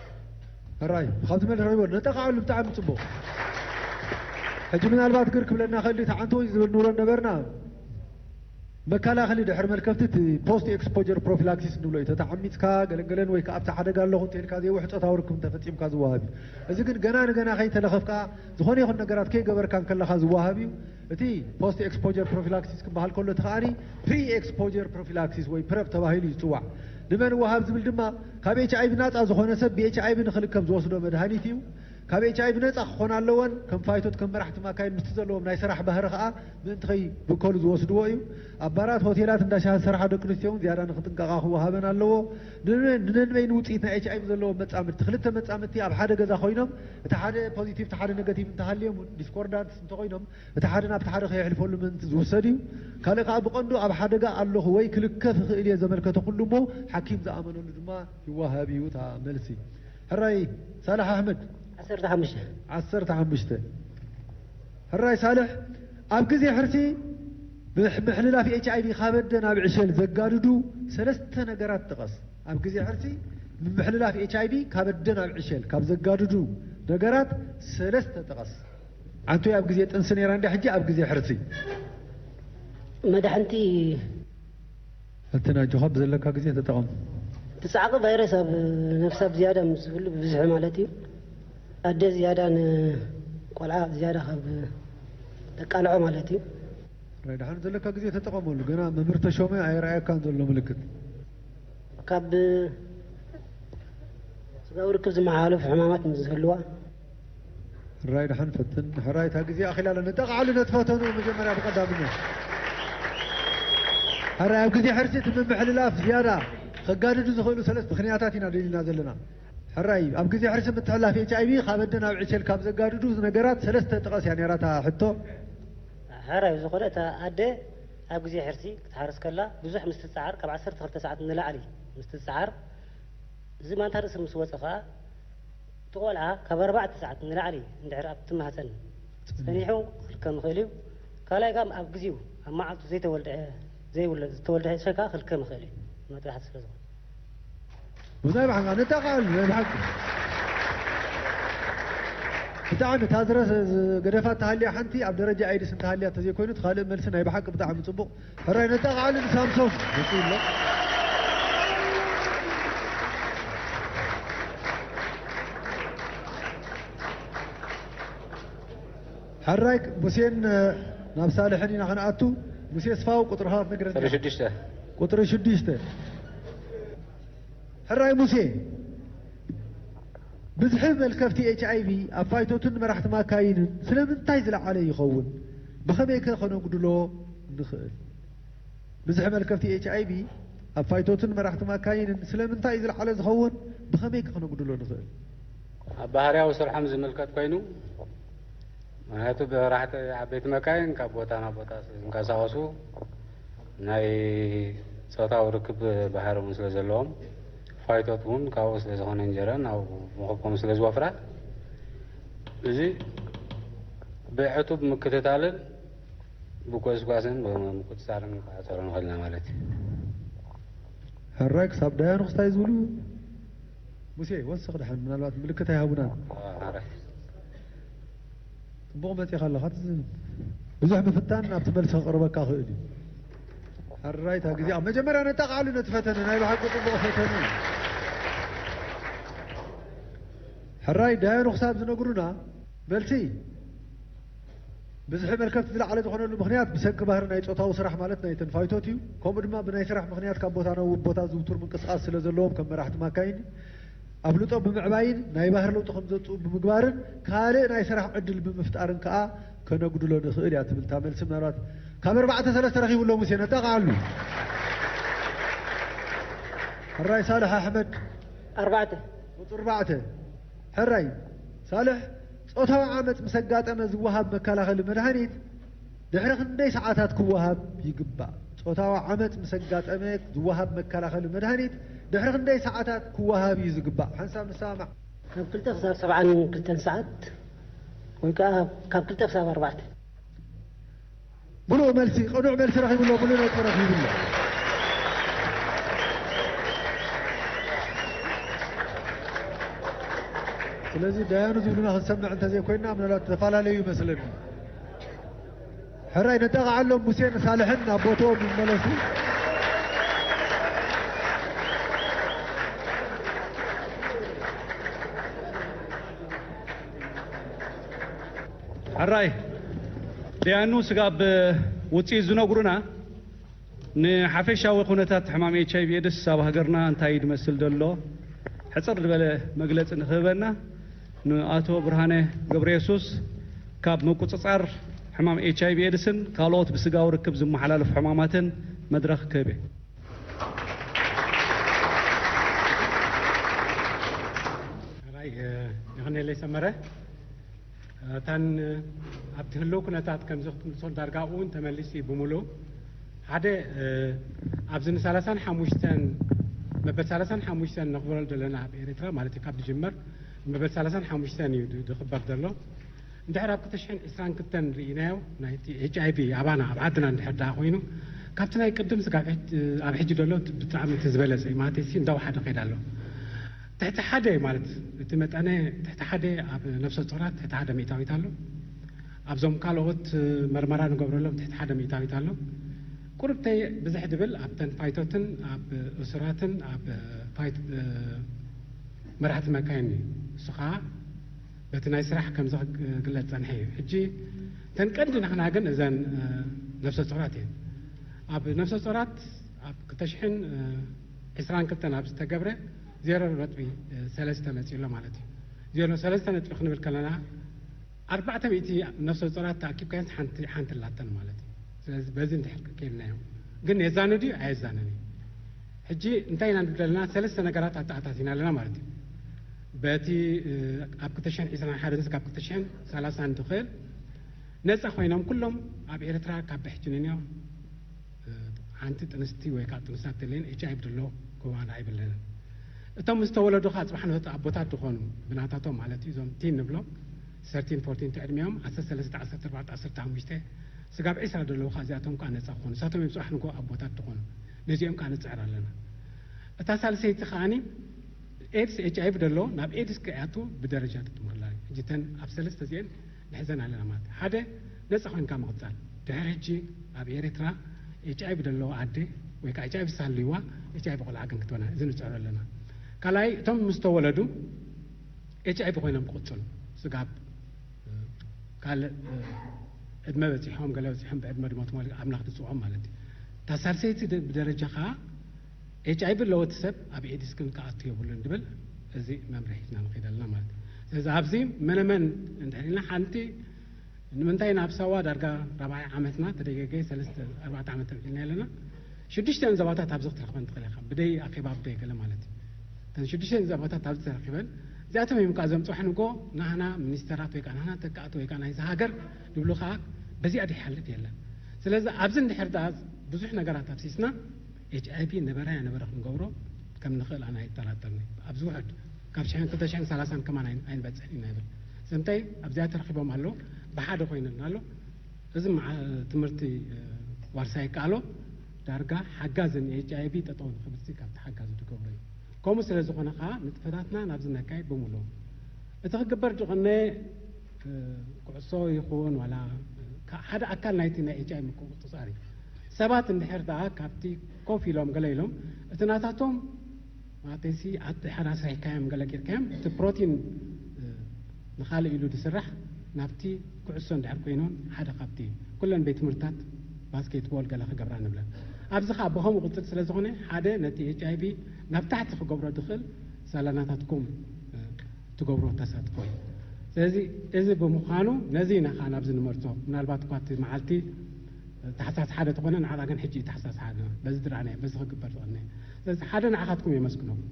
ሕራይ ካብቲ መልስ ረኺቦ ነጠቓዕሉ። ብጣዕሚ ፅቡቕ። ሕጂ ምናልባት ግር ክብለና ከሊ ተዓንቶ ዝብል ንብሎ ነበርና። መከላኸሊ ድሕሪ መልከፍቲ እቲ ፖስት ኤክስፖጀር ፕሮፊላክሲስ ንብሎ እዩ። ተተዓሚፅካ ገለንገለን ወይ ከዓ ኣብቲ ሓደጋ ኣለኹ እንተኢልካ ዘይውሕ ፆታዊ ርክብ እንተፈፂምካ ዝወሃብ እዩ። እዚ ግን ገና ንገና ከይተለኸፍካ ዝኾነ ይኹን ነገራት ከይገበርካ እንከለኻ ዝወሃብ እዩ። እቲ ፖስት ኤክስፖጀር ፕሮፊላክሲስ ክበሃል ከሎ እቲ ከኣኒ ፕሪ ኤክስፖጀር ፕሮፊላክሲስ ወይ ፕረፕ ተባሂሉ እዩ ዝፅዋዕ። ንመን ይወሃብ ዝብል ድማ ካብ ኤች ኣይ ቪ ናፃ ዝኾነ ሰብ ብኤች ኣይ ቪ ንክልከፍ ዝወስዶ መድሃኒት እዩ። ካብ ኤች ኣይ ቪ ነፃ ክኾና ኣለወን። ከም ፋይቶት ከም መራሕቲ ማካይን ምስቲ ዘለዎም ናይ ስራሕ ባህሪ ከዓ ምእንቲ ከይብከሉ ዝወስድዎ እዩ። ኣብ ባራት፣ ሆቴላት፣ እንዳ ሻሂ ዝሰርሓ ደቂ ኣንስትዮ እውን ዝያዳ ንክጥንቀቓ ክወሃበን ኣለዎ። ንነንበይኑ ውፅኢት ናይ ኤች ኣይ ቪ ዘለዎም መፃምድቲ፣ ክልተ መፃምድቲ ኣብ ሓደ ገዛ ኮይኖም እቲ ሓደ ፖዚቲቭ እቲ ሓደ ኔጋቲቭ እንተሃልዮም እውን ዲስኮርዳንትስ እንተኮይኖም እቲ ሓደ ናብቲ ሓደ ከየሕልፈሉ ምእንቲ ዝውሰድ እዩ። ካልእ ከዓ ብቐንዱ ኣብ ሓደጋ ኣለኹ ወይ ክልከፍ እኽእል እየ ዘመልከተ ኩሉ እሞ ሓኪም ዝኣመነሉ ድማ ይወሃብ እዩ እታ መልሲ። ሕራይ ሳልሕ ኣሕመድ። ዓሰርተ ሓሙሽተ። ዓሰርተ ሓሙሽተ። ሕራይ ሳልሕ፣ ኣብ ግዜ ሕርሲ ምሕ- ምሕልላፍ ኤች ኣይ ቪ ካብ ኣደ ናብ ዕሸል ዘጋድዱ ሰለስተ ነገራት ጥቀስ። ኣብ ግዜ ሕርሲ ምምሕልላፍ ኤች ኣይ ቪ ካብ ኣደ ናብ ዕሸል ካብ ዘጋድዱ ነገራት ሰለስተ ጥቀስ። ዓንቶይ ኣብ ግዜ ጥንሲ ነይራ እንድያ፣ ሕጂ ኣብ ግዜ ሕርሲ? መድሓንቲ ፈትን ኣጆኻ ብዘለካ ግዜ ተጠቐም። እቲ ጻዕቂ ቫይረስ ኣብ ነፍሳ ብዝያዳ ምስ ዝህሉ ብብዝሒ ማለት እዩ። ኣደ ዝያዳ ንቆልዓ ዝያዳ ካብ ተቃልዖ ማለት እዩ። ራይ ደሓን ዘለካ ግዜ ተጠቐመሉ። ገና መምህር ተሾመ ኣይረኣየካን ዘሎ ምልክት። ካብ ስጋዊ ርክብ ዝመሓላለፉ ሕማማት ምስ ዝህልዋ። ሕራይ ደሓን ፈትን። ሕራይ እታ ግዜ ኣኺላ ኣላ። ንጠቕዓሉ ነቲ ፈተንኡ መጀመርያ ብቐዳምነት። ሕራይ ኣብ ግዜ ሕርሲ እቲ ምምሕልላፍ ዝያዳ ከጋድዱ ዝኽእሉ ሰለስተ ምኽንያታት ኢና ደሊልና ዘለና። ሕራይ ኣብ ግዜ ሕርሲ ምትሕልላፍ ኤች ኣይ ቪ ካብ ኣደ ናብ ዕሸል ካብ ዘጋድዱ ነገራት ሰለስተ ጥቀስ እያ ነይራ እታ ሕቶ። ሕራይ ብዝኾነ እታ ኣደ ኣብ ግዜ ሕርሲ ክትሓርስ ከላ ብዙሕ ምስ ትጸዓር ካብ ዓሰርተ ክልተ ሰዓት ንላዕሊ ምስ ትጸዓር እዚ ማንታ ርእሲ ምስ ወጸ ኸኣ እቲ ቆልዓ ካብ ኣርባዕተ ሰዓት ንላዕሊ እንድሕር ኣብቲ ማህጸን ጸኒሑ ክልከም ይኽእል እዩ። ካልኣይ ከኣ ኣብ ግዜኡ ኣብ መዓልቱ ዘይተወልደ ዘይውለድ ዝተወልደ ሕሸል ከኣ ክልከም ይኽእል እዩ። መጥባሕቲ ስለ ዝኾነ። ብዛይ ብሓንካ ነታ ቃል ናይ ብሓቂ ብጣዕሚ እታ ዝረስ ገደፋት ተሃልያ ሓንቲ ኣብ ደረጃ ኣይድስ እንተሃልያ እንተዘይኮይኑ እቲ ካልእ መልሲ ናይ ብሓቂ ብጣዕሚ ጽቡቕ። ሕራይ ነታ ቃል ንሳምሶም መጽኡ ኣሎ። ሕራይ ሙሴን ናብ ሳልሕን ኢና ክንኣቱ። ሙሴ ስፋው ቁጥርኻ ክትነግረና ቁጥሪ ኢኻ። ሽዱሽተ። ቁጥሪ ሽዱሽተ። ሕራይ ሙሴ፣ ብዝሒ መልከፍቲ ኤች ኣይ ቪ ኣብ ፋይቶትን መራሕቲ ማካይንን ስለምንታይ ዝለዓለ ይኸውን? ብኸመይከ ከነጉድሎ ንኽእል? ብዝሒ መልከፍቲ ኤች ኣይ ቪ ኣብ ፋይቶትን መራሕቲ ማካይንን ስለምንታይ እዩ ዝለዓለ ዝኸውን? ብኸመይከ ከነጉድሎ ንኽእል? ኣብ ባህርያዊ ስርሖም ዝምልከት ኮይኑ፣ ምኽንያቱ ብመራሕቲ ዓበይቲ መካይን ካብ ቦታ ናብ ቦታ ስለ ዝንቀሳቐሱ ናይ ጾታዊ ርክብ ባህሪ እውን ስለ ዘለዎም፣ ፋይቶት እውን ካብኡ ስለ ዝኾነ እንጀረን ኣብ መኸቦም ስለ ዝወፍራ፣ እዚ ብዕቱብ ምክትታልን ብጎስጓስን ብምቁጽጻርን ክንቆጻጸሮ ንኽእል ኢና ማለት እዩ። ሕራይ ክሳብ ዳያኑ ክስታይ ዝብሉ ሙሴ፣ ወስኽ ደሓን፣ ምናልባት ምልክት ኣይሃቡናን። ኣዎ፣ ሕራይ። ጽቡቕ መጺኻ ኣለኻ። እቲ ዝ-፣ ብዙሕ ምፍታን ናብቲ መልሲ ከቕርበካ ክእል እዩ። ሕራይ፣ እታ ግዜ ኣብ መጀመርያ ነጠቓዕሉ ነቲ ፈተነ፣ ናይ ብሓቂ ጽቡቕ ፈተነ እዩ። ሕራይ፣ ዳያኑ ክሳብ ዝነግሩና፣ መልሲ፣ ብዝሒ መልከፍቲ ዝለዓለ ዝኾነሉ ምኽንያት ብሰንኪ ባህሪ ናይ ጾታዊ ስራሕ ማለት ናይ እተን ፋይቶት እዩ። ከምኡ ድማ ብናይ ስራሕ ምኽንያት ካብ ቦታ ናብ ቦታ ዝውቱር ምንቅስቓስ ስለ ዘለዎም ከም መራሕቲ ማካይን ኣፍልጦ ብምዕባይን ናይ ባህሪ ለውጢ ከም ዘምጽኡ ብምግባርን ካልእ ናይ ስራሕ ዕድል ብምፍጣርን ከኣ ከነጉድሎ ንኽእል እያ ትብል እታ መልሲ። ምናልባት ካብ ኣርባዕተ ሰለስተ ረኺቡ ኣሎ ሙሴ፣ ነጠቓዓሉ። ሕራይ ሳልሕ ኣሕመድ። ኣርባዕተ። ቁጽሪ ኣርባዕተ። ሕራይ ሳልሕ፣ ጾታዊ ዓመጽ ምስ ኣጋጠመ ዝወሃብ መከላኸሊ መድሃኒት ድሕሪ ክንደይ ሰዓታት ክወሃብ ይግባእ? ጾታዊ ዓመጽ ምስ ኣጋጠመ ዝወሃብ መከላኸሊ መድሃኒት ድሕሪ ክንደይ ሰዓታት ክወሃብ እዩ ዝግባእ? ሓንሳብ ንሰማማዕ። ካብ ክልተ ክሳብ ሰብዓን ክልተን ሰዓት ወይ ከኣ ካብ ክልተ ክሳብ ኣርባዕተ። ምሉእ መልሲ፣ ቅኑዕ መልሲ ረኺቡ ኣሎ፣ ምሉእ ነጥቢ ረኺቡ ኣሎ። ስለዚ ዳያኑ ዝብሉና ክንሰምዕ እንተዘይኮይንና፣ ምናልባት ተፈላለዩ ይመስለኒ። ሕራይ ነጠቓዓሎም፣ ሙሴን ሳልሕን ናብ ቦትኦም ይመለሱ። ሕራይ ደያኑ ስጋብ ውፅኢት ዝነግሩና፣ ንሓፈሻዊ ኩነታት ሕማም ኤች ኣይ ቪ ኤድስ ኣብ ሃገርና እንታይ ድመስል ደሎ ሕፅር ዝበለ መግለፂ ንክህበና ንኣቶ ብርሃነ ገብረየሱስ ካብ ምቁፅፃር ሕማም ኤች ኣይ ቪ ኤድስን ካልኦት ብስጋዊ ርክብ ዝመሓላለፉ ሕማማትን መድረኽ ክህብ እየ። ሕራይ፣ እ፣ የቐንየለይ ሰመረ። እታን ኣብቲ ህልው ኩነታት ከምዚ ክትምልሶ ዳርጋ እውን ተመሊሱ እዩ ብምሉእ። ሓደ፣ እ፣ ኣብዚ ንሰላሳን ሓሙሽተን መበል ሰላሳን ሓሙሽተን ነኽብረሉ ዘለና ኣብ ኤርትራ ማለት እዩ፣ ካብ ዝጅመር መበል ሰላሳን ሓሙሽተን እዩ ድ-፣ ዝኽበር ዘሎ። እንድሕር ኣብ ክልተ ሽሕን ዕስራን ክልተን ርኢናዮ ናይቲ ኤች ኣይ ቪ ኣባና ኣብ ዓድና እንድሕር ደኣ ኮይኑ ካብቲ ናይ ቅድም ስጋብ ሕጂ፣ ኣብ ሕጂ ዘሎ ብጣዕሚ እቲ ዝበለጸ እዩ ማለት እዩ፣ እንዳወሓደ ከይዳ ኣሎ። ትሕቲ ሓደ ማለት እቲ መጠነ ትሕቲ ሓደ ኣብ ነፍሰ ጾራት ትሕቲ ሓደ ሚእታዊት ኣሎ። ኣብዞም ካልኦት መርመራ ንገብረሎም ትሕቲ ሓደ ሚእታዊት ኣሎ። ቁርብተይ ብዝሕ ድብል ኣብተን ፋይቶትን ኣብ እሱራትን ኣብ ፋይት መራሕቲ መካይን እዩ። እሱ ከዓ በቲ ናይ ስራሕ ከምዚ ክግለጽ ጸንሐ እዩ። ሕጂ እተን ቀንዲ ንሕና ግን እዘን ነፍሰ ጾራት እየን። ኣብ ነፍሰ ጾራት ኣብ ክልተ ሽሕን ዕስራን ክልተን ኣብ ዝተገብረ ዜሮ ነጥቢ ሰለስተ መጺኡ ኣሎ ማለት እዩ። ዜሮ ሰለስተ ነጥቢ ክንብል ከለና ኣርባዕተ ሚእቲ ነፍሰ ጾራት ተኣኪብካዮስ ሓንቲ ሓንቲ ኣላተን ማለት እዩ። ስለዚ በዚ እንድሕር ከይድናዮ ግን የዛንድ እዩ ኣየዛንን እዩ። ሕጂ እንታይ ኢና ንብል ዘለና? ሰለስተ ነገራት ኣተኣታቲና ኣለና ማለት እዩ። በቲ ኣብ ክልተ ሽሕን ዕስራን ሓደን ስጋብ ክልተ ሽሕን ሰላሳን ዝኽእል ነፃ ኮይኖም ኩሎም ኣብ ኤርትራ ካብ ብሕጂ ንንዮ ሓንቲ ጥንስቲ ወይ ከዓ ጥንስታት ተለየን ኤች ኣይቪ ድሎ ክዋና ኣይብለንን። እቶም ምስ ተወለዱ ከዓ ፅባሕ ንህቶ ኣቦታት ዝኾኑ ብናታቶም ማለት እዩ፣ እዞም ቲን ንብሎም ሰርቲን ፎርቲን ዕድሚኦም ዓሰርተ ሰለስተ ዓሰርተ ኣርባዕተ ዓሰርተ ሓሙሽተ ስጋብ ዒስራ ዘለዉ ከዓ እዚኣቶም ከዓ ነፃ ክኾኑ፣ እሳቶም እዮም ፅባሕ ንጎ ኣቦታት ዝኾኑ። ነዚኦም ከዓ ንፅዕር ኣለና። እታ ሳልሰይቲ ከዓኒ ኤድስ ኤች ኣይቪ ደሎ ናብ ኤድስ ከይኣቱ ብደረጃ ትጥምርላ እዩ። ሕጂ ተን ኣብ ሰለስተ እዚአን ንሕዘን ኣለና ማለት ሓደ ነፃ ኮይንካ ምቕፃል። ድሕሪ ሕጂ ኣብ ኤርትራ ኤች ኣይቪ ደለዎ ኣደ ወይ ከዓ ኤች ኣይቪ ሳልይዋ ኤች ኣይቪ ቆልዓ ግን ክትበና እዚ ንፅዕሮ ኣለና። ካልኣይ እቶም ምስ ተወለዱ ኤች ኣይቪ ኮይኖም ክቕፅሉ ስጋብ ካልእ ዕድመ በፂሖም ገለ በፂሖም ብዕድመ ድሞት ኣምላኽ ዝፅውዖም ማለት እዩ። እታ ሳልሰይቲ ብደረጃ ከዓ ኤች ኣይቪ ኣለዎ እቲ ሰብ ኣብ ኤድስ ግን ክኣቱ የብሉን ድብል እዚ መምርሒ ሒዝና ንኸይድ ኣለና ማለት እዩ። ስለዚ ኣብዚ መነመን እንድሕር ኢልና ሓንቲ ንምንታይ ናብ ሳዋ ዳርጋ ራብዓይ ዓመትና ተደገገ ሰለስተ ኣርባዕተ ዓመት ተብዒልና ኣለና። ሽዱሽተን ዘባታት ኣብዚ ክትረኽበን ትኽእል ኢኻ ብደይ ኣኼባ ብደይ ገለ ማለት እዩ። እተን ሽዱሽተን ዘባታት ኣብዚ ተረኪበን እዚኣቶም እዮም ከዓ ዘምፅሑ ንጎ ናህና ሚኒስተራት ወይ ከዓ ናህና ተካእቲ ወይ ከዓ ናይዚ ሃገር ንብሉ ከዓ በዚኣ ድይሓልፍ የለን። ስለዚ ኣብዚ እንድሕር ደኣ ብዙሕ ነገራት ኣብሲስና ኤች ኣይቪ ነበረ ያነበረ ክንገብሮ ከም ንኽእል ኣነ ኣይጠራጠርኒ። ኣብዚ ውሕድ ካብ ሽሕን ክልተ ሽሕን ሰላሳን ከማን ኣይንበፅሕን ኢና ይብል። ስለምንታይ ኣብዚኣ ተረኪቦም ኣለዉ ብሓደ ኮይነና ኣሎ። እዚ ትምህርቲ ዋርሳይ ይከኣሎ ዳርጋ ሓጋዚ ንኤች ኣይቪ ጠጠው ንክብልሲ ካብቲ ሓጋዚ ዝገብሮ እዩ። ከምኡ ስለ ዝኾነ ከዓ ንጥፈታትና ናብዚ ነካይድ ብምሉ እቲ ክግበር ዝቐነ ኩዕሶ ይኹን ዋላ ሓደ ኣካል ናይቲ ናይ ኤች ኣይቪ ምቁፅፃር እዩ። ሰባት እንድሕር ደኣ ካብቲ ኮፍ ኢሎም ገለ ኢሎም እቲ ናታቶም ማለተይሲ ኣቲ ሓራ ስራሕካዮም ገለ ጌርካዮም እቲ ፕሮቲን ንኻልእ ኢሉ ዝስራሕ ናብቲ ኩዕሶ እንድሕር ኮይኖም ሓደ ካብቲ ኩለን ቤት ትምህርትታት ባስኬትቦል ገለ ክገብራ ንብለን። ኣብዚ ከዓ ብኸምኡ ቅፅል ስለ ዝኾነ ሓደ ነቲ ኤች ኣይቪ ናብ ታሕቲ ክገብሮ ዝኽእል ሳላናታትኩም ትገብሮ ተሳትፎ እዩ። ስለዚ እዚ ብምዃኑ ነዚ ኢና ከዓ ናብዚ ንመርጾ። ምናልባት እኳ እቲ መዓልቲ ታሕሳስ ሓደ ተኾነ ንዓና ግን ሕጂ እዩ ታሕሳስ ሓደ በዚ ዝረኣናዮ በዚ ክግበር ዝቐነ። ስለዚ ሓደ ንዓኻትኩም የመስግነኩም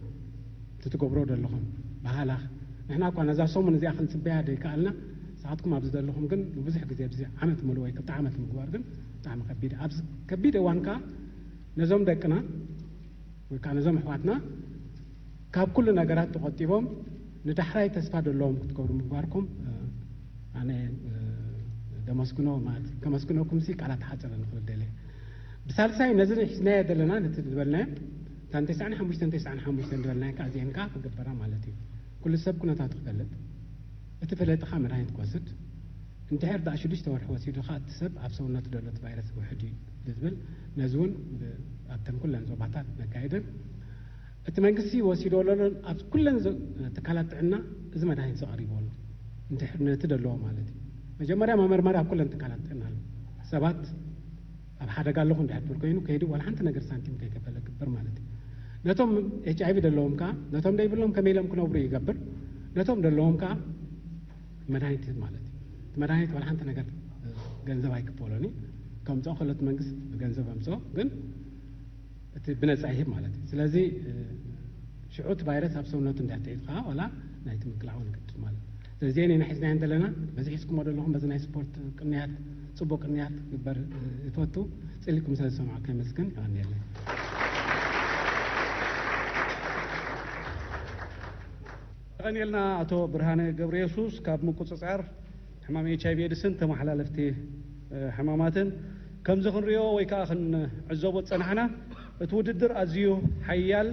እቲ ትገብሮ ዘለኹም ባህላኽ ንሕና እኳ ነዛ ሰሙን እዚኣ ክንፅበያ ዘይከኣልና ንስኻትኩም ኣብዚ ዘለኹም ግን ንብዙሕ ግዜ ብዚ ዓመት ሙሉእ ወይ ክልተ ዓመት ምግባር ግን ብጣዕሚ ከቢድ ኣብዚ ከቢድ እዋን ከዓ ነዞም ደቅና ወይ ከዓ ነዞም ኣሕዋትና ካብ ኩሉ ነገራት ተቆጢቦም ንዳሕራይ ተስፋ ዘለዎም ክትገብሩ ምግባርኩም ኣነ ደመስግኖ ማለት ከመስግነኩም ሲ ቃላት ሓፀረ ንክብል ደለ ብሳልሳይ ነዚ ሒዝናዮ ዘለና ነቲ ዝበልናዮ እታን ተስዓን ሓሙሽተን ተስዓን ሓሙሽተን ዝበልናዮ ከዓ እዚአን ከዓ ክግበራ ማለት እዩ። ኩሉ ሰብ ኩነታቱ ክፈልጥ እቲ ፈለጥኻ መድሃኒት ክወስድ እንድሕር ደኣ ሽዱሽተ ወርሒ ወሲዱ ከዓ እቲ ሰብ ኣብ ሰውነቱ ዘሎ እቲ ቫይረስ ውሕድ እዩ ዝብል ነዚ እውን ኣብተን ኩለን ዞባታት ነካይድን እቲ መንግስቲ ወሲዶ ኣሎ ኣብ ኩለን ትካላት ጥዕና እዚ መድሃኒት ቀሪቡ ኣሎ። እንድሕር ነቲ ደለዎ ማለት እዩ። መጀመርያ መመርመሪ ኣብ ኩለን ትካላት ጥዕና ኣሎ። ሰባት ኣብ ሓደጋ ኣለኹ እንድሕር ትብል ኮይኑ ከይዱ ዋላ ሓንቲ ነገር ሳንቲም ከይከፈለ ግበር ማለት እዩ። ነቶም ኤች ኣይቪ ደለዎም ከዓ ነቶም ደይብሎም ከመይ ኢሎም ክነብሩ ይገብር። ነቶም ደለዎም ከዓ መድሃኒት ይህብ ማለት እዩ። እቲ መድሃኒት ዋላ ሓንቲ ነገር ገንዘብ ኣይክፈሎን እዩ። ከምፅኦ ከሎ እቲ መንግስቲ ብገንዘብ ኣምፅኦ ግን እቲ ብነፃ ይህብ ማለት እዩ። ስለዚ ሽዑ እቲ ቫይረስ ኣብ ሰውነቱ እንዳትዒት ከዓ ዋላ ናይቲ ምክላዕ እውን ግድን ማለት እዩ። ስለዚ ናይ ሒዝናዮ ዘለና በዚ ሒዝኩሞ ዘለኹም በዚ ናይ ስፖርት ቅንያት ፅቡቅ ቅንያት ግበር ይፈቱ። ፅሊኩም ስለ ዝሰማዕኩም የመስግን። ይቀንየለይ። ቀኒልና ኣቶ ብርሃነ ገብረየሱስ ካብ ምቁፅፃር ሕማም ኤች ኣይቪ ኤድስን ተመሓላለፍቲ ሕማማትን። ከምዚ ክንሪኦ ወይ ከዓ ክንዕዘቦ ዝፀናሕና እቲ ውድድር ኣዝዩ ሓያል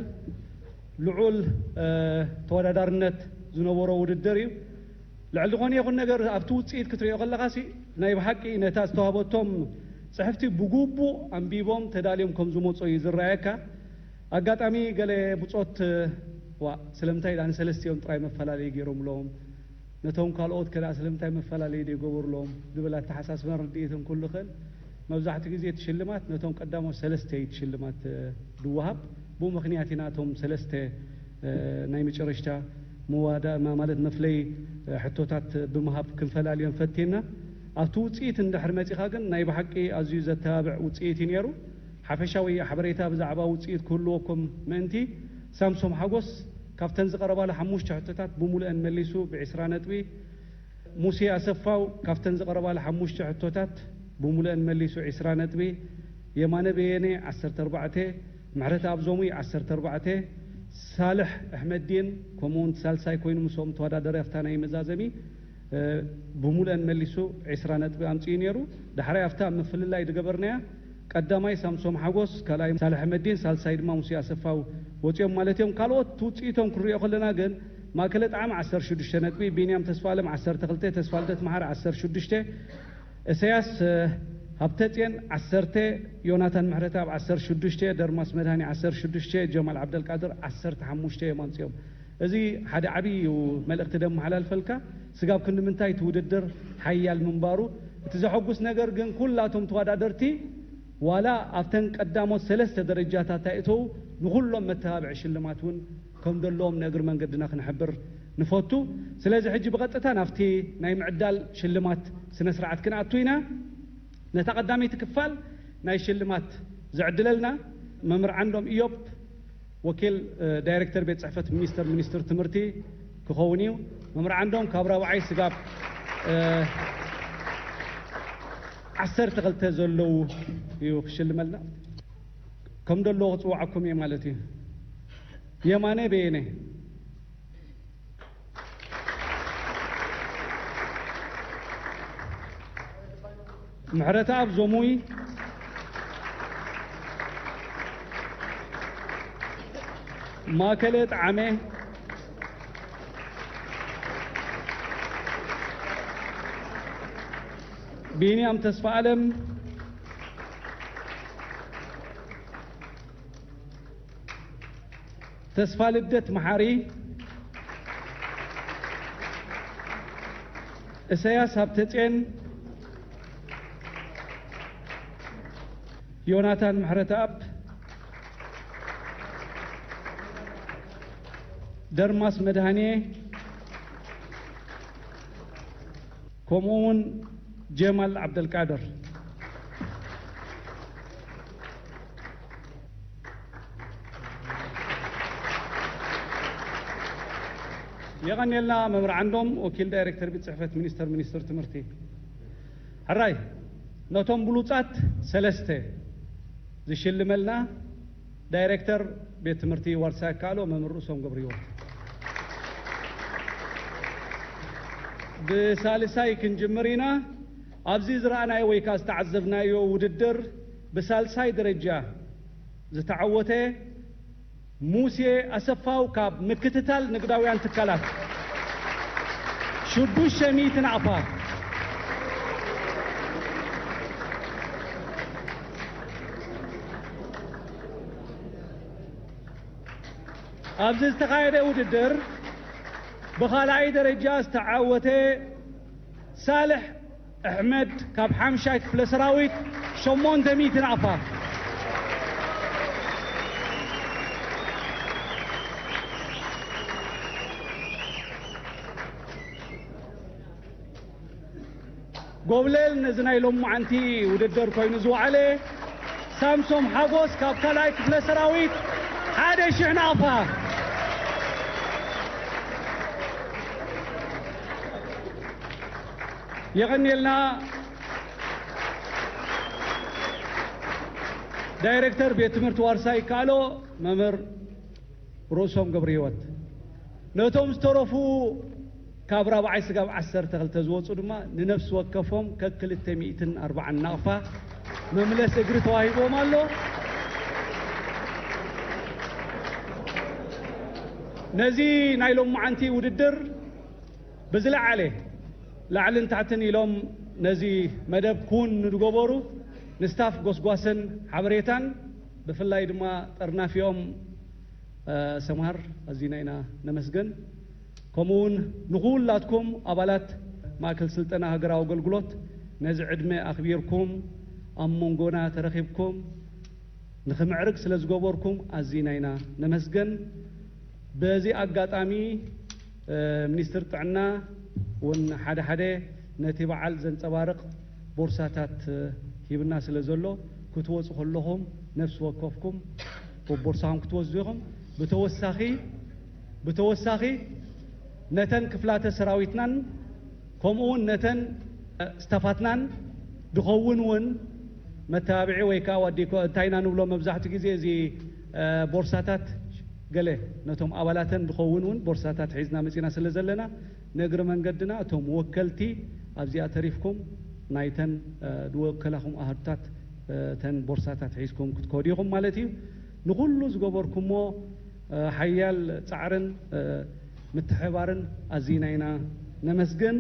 ልዑል ተወዳዳርነት ዝነበሮ ውድድር እዩ። ልዕሊ ዝኾነ ይኹን ነገር ኣብቲ ውፅኢት ክትሪኦ ከለኻሲ ናይ ብሓቂ ነታ ዝተዋህበቶም ፅሕፍቲ ብግቡእ ኣንቢቦም ተዳልዮም ከም ዝመፁ እዩ ዝረኣየካ። ኣጋጣሚ ገለ ብፆት ዋ ስለምንታይ ዳ ንሰለስቲኦም ጥራይ መፈላለዩ ገይሮምሎም ነቶም ካልኦት ከዳ ስለምንታይ መፈላለዩ ዘይገበሩሎም ዝብል ኣተሓሳስባን ርድኢትን ኩሉ ኽእል። መብዛሕትኡ ግዜ እቲ ሽልማት ነቶም ቀዳሞት ሰለስተ እዩ እቲ ሽልማት ዝወሃብ። ብኡ ምኽንያት ኢና እቶም ሰለስተ ናይ መጨረሽታ መዋዳ ማለት መፍለይ ሕቶታት ብምሃብ ክንፈላልዮም ፈቲና። ኣብቲ ውፅኢት እንድሕር መፂኻ ግን ናይ ብሓቂ ኣዝዩ ዘተባብዕ ውፅኢት እዩ ነይሩ። ሓፈሻዊ ሓበሬታ ብዛዕባ ውፅኢት ክህልወኩም ምእንቲ ሳምሶም ሓጎስ ካብተን ዝቐረባሉ ሓሙሽተ ሕቶታት ብምሉአን መሊሱ ብዒስራ ነጥቢ፣ ሙሴ ኣሰፋው ካብተን ዝቐረባሉ ሓሙሽተ ሕቶታት ብምሉአን መሊሱ ዒስራ ነጥቢ፣ የማነ በየነ ዓሰርተ ኣርባዕተ፣ ምሕረተኣብ ዞሙይ ዓሰርተ ኣርባዕተ፣ ሳልሕ ኣሕመዲን ከምኡውን ሳልሳይ ኮይኑ ምስኦም ተወዳደሪ ኣብታ ናይ መዛዘሚ ብምሉአን መሊሱ ዒስራ ነጥቢ ኣምፂኡ ነይሩ። ዳሕራይ ኣብታ ምፍልላይ ዝገበርናያ ቀዳማይ ሳምሶም ሓጎስ፣ ካልኣይ ሳልሕ ኣሕመዲን፣ ሳልሳይ ድማ ሙሴ ኣሰፋው ወፂኦም ማለት እዮም። ካልኦት ውፅኢቶም ክንሪኦ ከለና ግን ማእከለ ጣዕሚ ዓሰርተ ሽዱሽተ ነጥቢ፣ ቢንያም ተስፋኣለም ዓሰርተ ክልተ፣ ተስፋልደት መሓሪ ዓሰርተ ሽዱሽተ፣ እሰያስ ሃብተፅየን ዓሰርተ፣ ዮናታን ምሕረተኣብ ዓሰርተ ሽዱሽተ፣ ደርማስ መድሃኒ ዓሰርተ ሽዱሽተ፣ ጀማል ዓብደልቃድር ዓሰርተ ሓሙሽተ እዮም ኣምፂኦም። እዚ ሓደ ዓብዪ እዩ መልእኽቲ ደመሓላልፈልካ። ስጋብ ክንዲ ምንታይ እቲ ውድድር ሓያል ምንባሩ። እቲ ዘሐጉስ ነገር ግን ኩላቶም ተወዳደርቲ ዋላ ኣብተን ቀዳሞት ሰለስተ ደረጃታት ኣይእተዉ ንኹሎም መተባብዒ ሽልማት እውን ከም ዘለዎም ንእግሪ መንገድና ክንሕብር ንፈቱ። ስለዚ ሕጂ ብቐጥታ ናብቲ ናይ ምዕዳል ሽልማት ስነ ስርዓት ክንኣቱ ኢና። ነታ ቀዳመይቲ ክፋል ናይ ሽልማት ዝዕድለልና መምህር ዓንዶም ኢዮብ ወኪል ዳይሬክተር ቤት ጽሕፈት ሚኒስተር ሚኒስትር ትምህርቲ ክኸውን እዩ። መምህር ዓንዶም ካብ ራብዓይ ስጋብ ዓሰርተ ክልተ ዘለዉ እዩ ክሽልመልና። ከም ደለዎ ክፅውዓኩም እየ ማለት እዩ። የማነ በየነ፣ ምሕረተኣብ ዞሙይ፣ ማእከለ ጣዕመ፣ ቢንያም ተስፋኣለም፣ ተስፋ ልደት መሓሪ፣ እሰያስ ሃብተጼን፣ ዮናታን ምሕረተኣብ፣ ደርማስ መድሃኔ፣ ከምኡ እውን ጀማል ዓብደልቃድር። የቐንየልና መምህር ዓንዶም፣ ወኪል ዳይሬክተር ቤት ጽሕፈት ሚኒስተር፣ ሚኒስትር ትምህርቲ። ሕራይ፣ ነቶም ብሉጻት ሰለስተ ዝሽልመልና ዳይሬክተር ቤት ትምህርቲ ዋርሳይ ኣካሎ መምህር ርእሶም ገብረህይወት። ብሳልሳይ ክንጅምር ኢና። ኣብዚ ዝረኣናዮ ወይ ከኣ ዝተዓዘብናዮ ውድድር ብሳልሳይ ደረጃ ዝተዓወተ ሙሴ ኣሰፋው ካብ ምክትታል ንግዳውያን ትካላት ሽዱሽተ ሚእቲ ናቕፋ። ኣብዚ ዝተኻየደ ውድድር ብኻልኣይ ደረጃ ዝተዓወተ ሳልሕ ኣሕመድ ካብ ሓምሻይ ክፍለ ሰራዊት ሸሞንተ ሚእቲ ናቕፋ። ጎብለል ነዚ ናይ ሎማዓንቲ ውድድር ኮይኑ ዝወዓለ ሳምሶም ሓጎስ ካብ ካልኣይ ክፍለ ሰራዊት ሓደ ሽሕ ናቕፋ። የቐንየልና። ዳይሬክተር ቤት ትምህርቲ ዋርሳይ ይከኣሎ መምህር ርእሶም ገብረህይወት። ነቶም ዝተረፉ ካብ ራብዓይ ስጋብ ዓሰርተ ክልተ ዝወፁ ድማ ንነፍሲ ወከፎም ከክልተ ሚእትን ኣርባዓን ናቕፋ መምለስ እግሪ ተዋሂቦም ኣሎ። ነዚ ናይ ሎማዓንቲ ውድድር ብዝለዓለ ላዕልን ታሕትን ኢሎም ነዚ መደብ ኩን ንዝገበሩ ንስታፍ ጎስጓስን ሓበሬታን፣ ብፍላይ ድማ ጠርናፊኦም ሰምሃር ኣዚና ኢና ነመስገን። ከምኡ እውን ንኹላትኩም ኣባላት ማእከል ስልጠና ሃገራዊ ኣገልግሎት ነዚ ዕድመ ኣኽቢርኩም ኣብ መንጎና ተረኺብኩም ንኽምዕርግ ስለ ዝገበርኩም ኣዚና ኢና ነመስገን። በዚ ኣጋጣሚ ሚኒስትር ጥዕና እውን ሓደ ሓደ ነቲ በዓል ዘንጸባርቕ ቦርሳታት ሂብና ስለ ዘሎ ክትወጹ ከለኹም ነፍሲ ወከፍኩም ቦርሳኹም ክትወስዱ ኢኹም። ብተወሳኺ ብተወሳኺ ነተን ክፍላተ ሰራዊትናን ከምኡ እውን ነተን ስታፋትናን ድኸውን እውን መተባብዒ ወይ ከዓ ዋዲ እንታይ ኢና ንብሎ መብዛሕትኡ ግዜ እዚ ቦርሳታት ገለ ነቶም ኣባላተን ድኸውን እውን ቦርሳታት ሒዝና መፂና ስለ ዘለና ንእግሪ መንገድና እቶም ወከልቲ ኣብዚኣ ተሪፍኩም ናይተን ዝወከላኹም ኣሃዱታት እተን ቦርሳታት ሒዝኩም ክትከዱ ኢኹም ማለት እዩ። ንኹሉ ዝገበርኩሞ ሓያል ፃዕርን ምትሕባርን ኣዚና ኢና ነመስግን።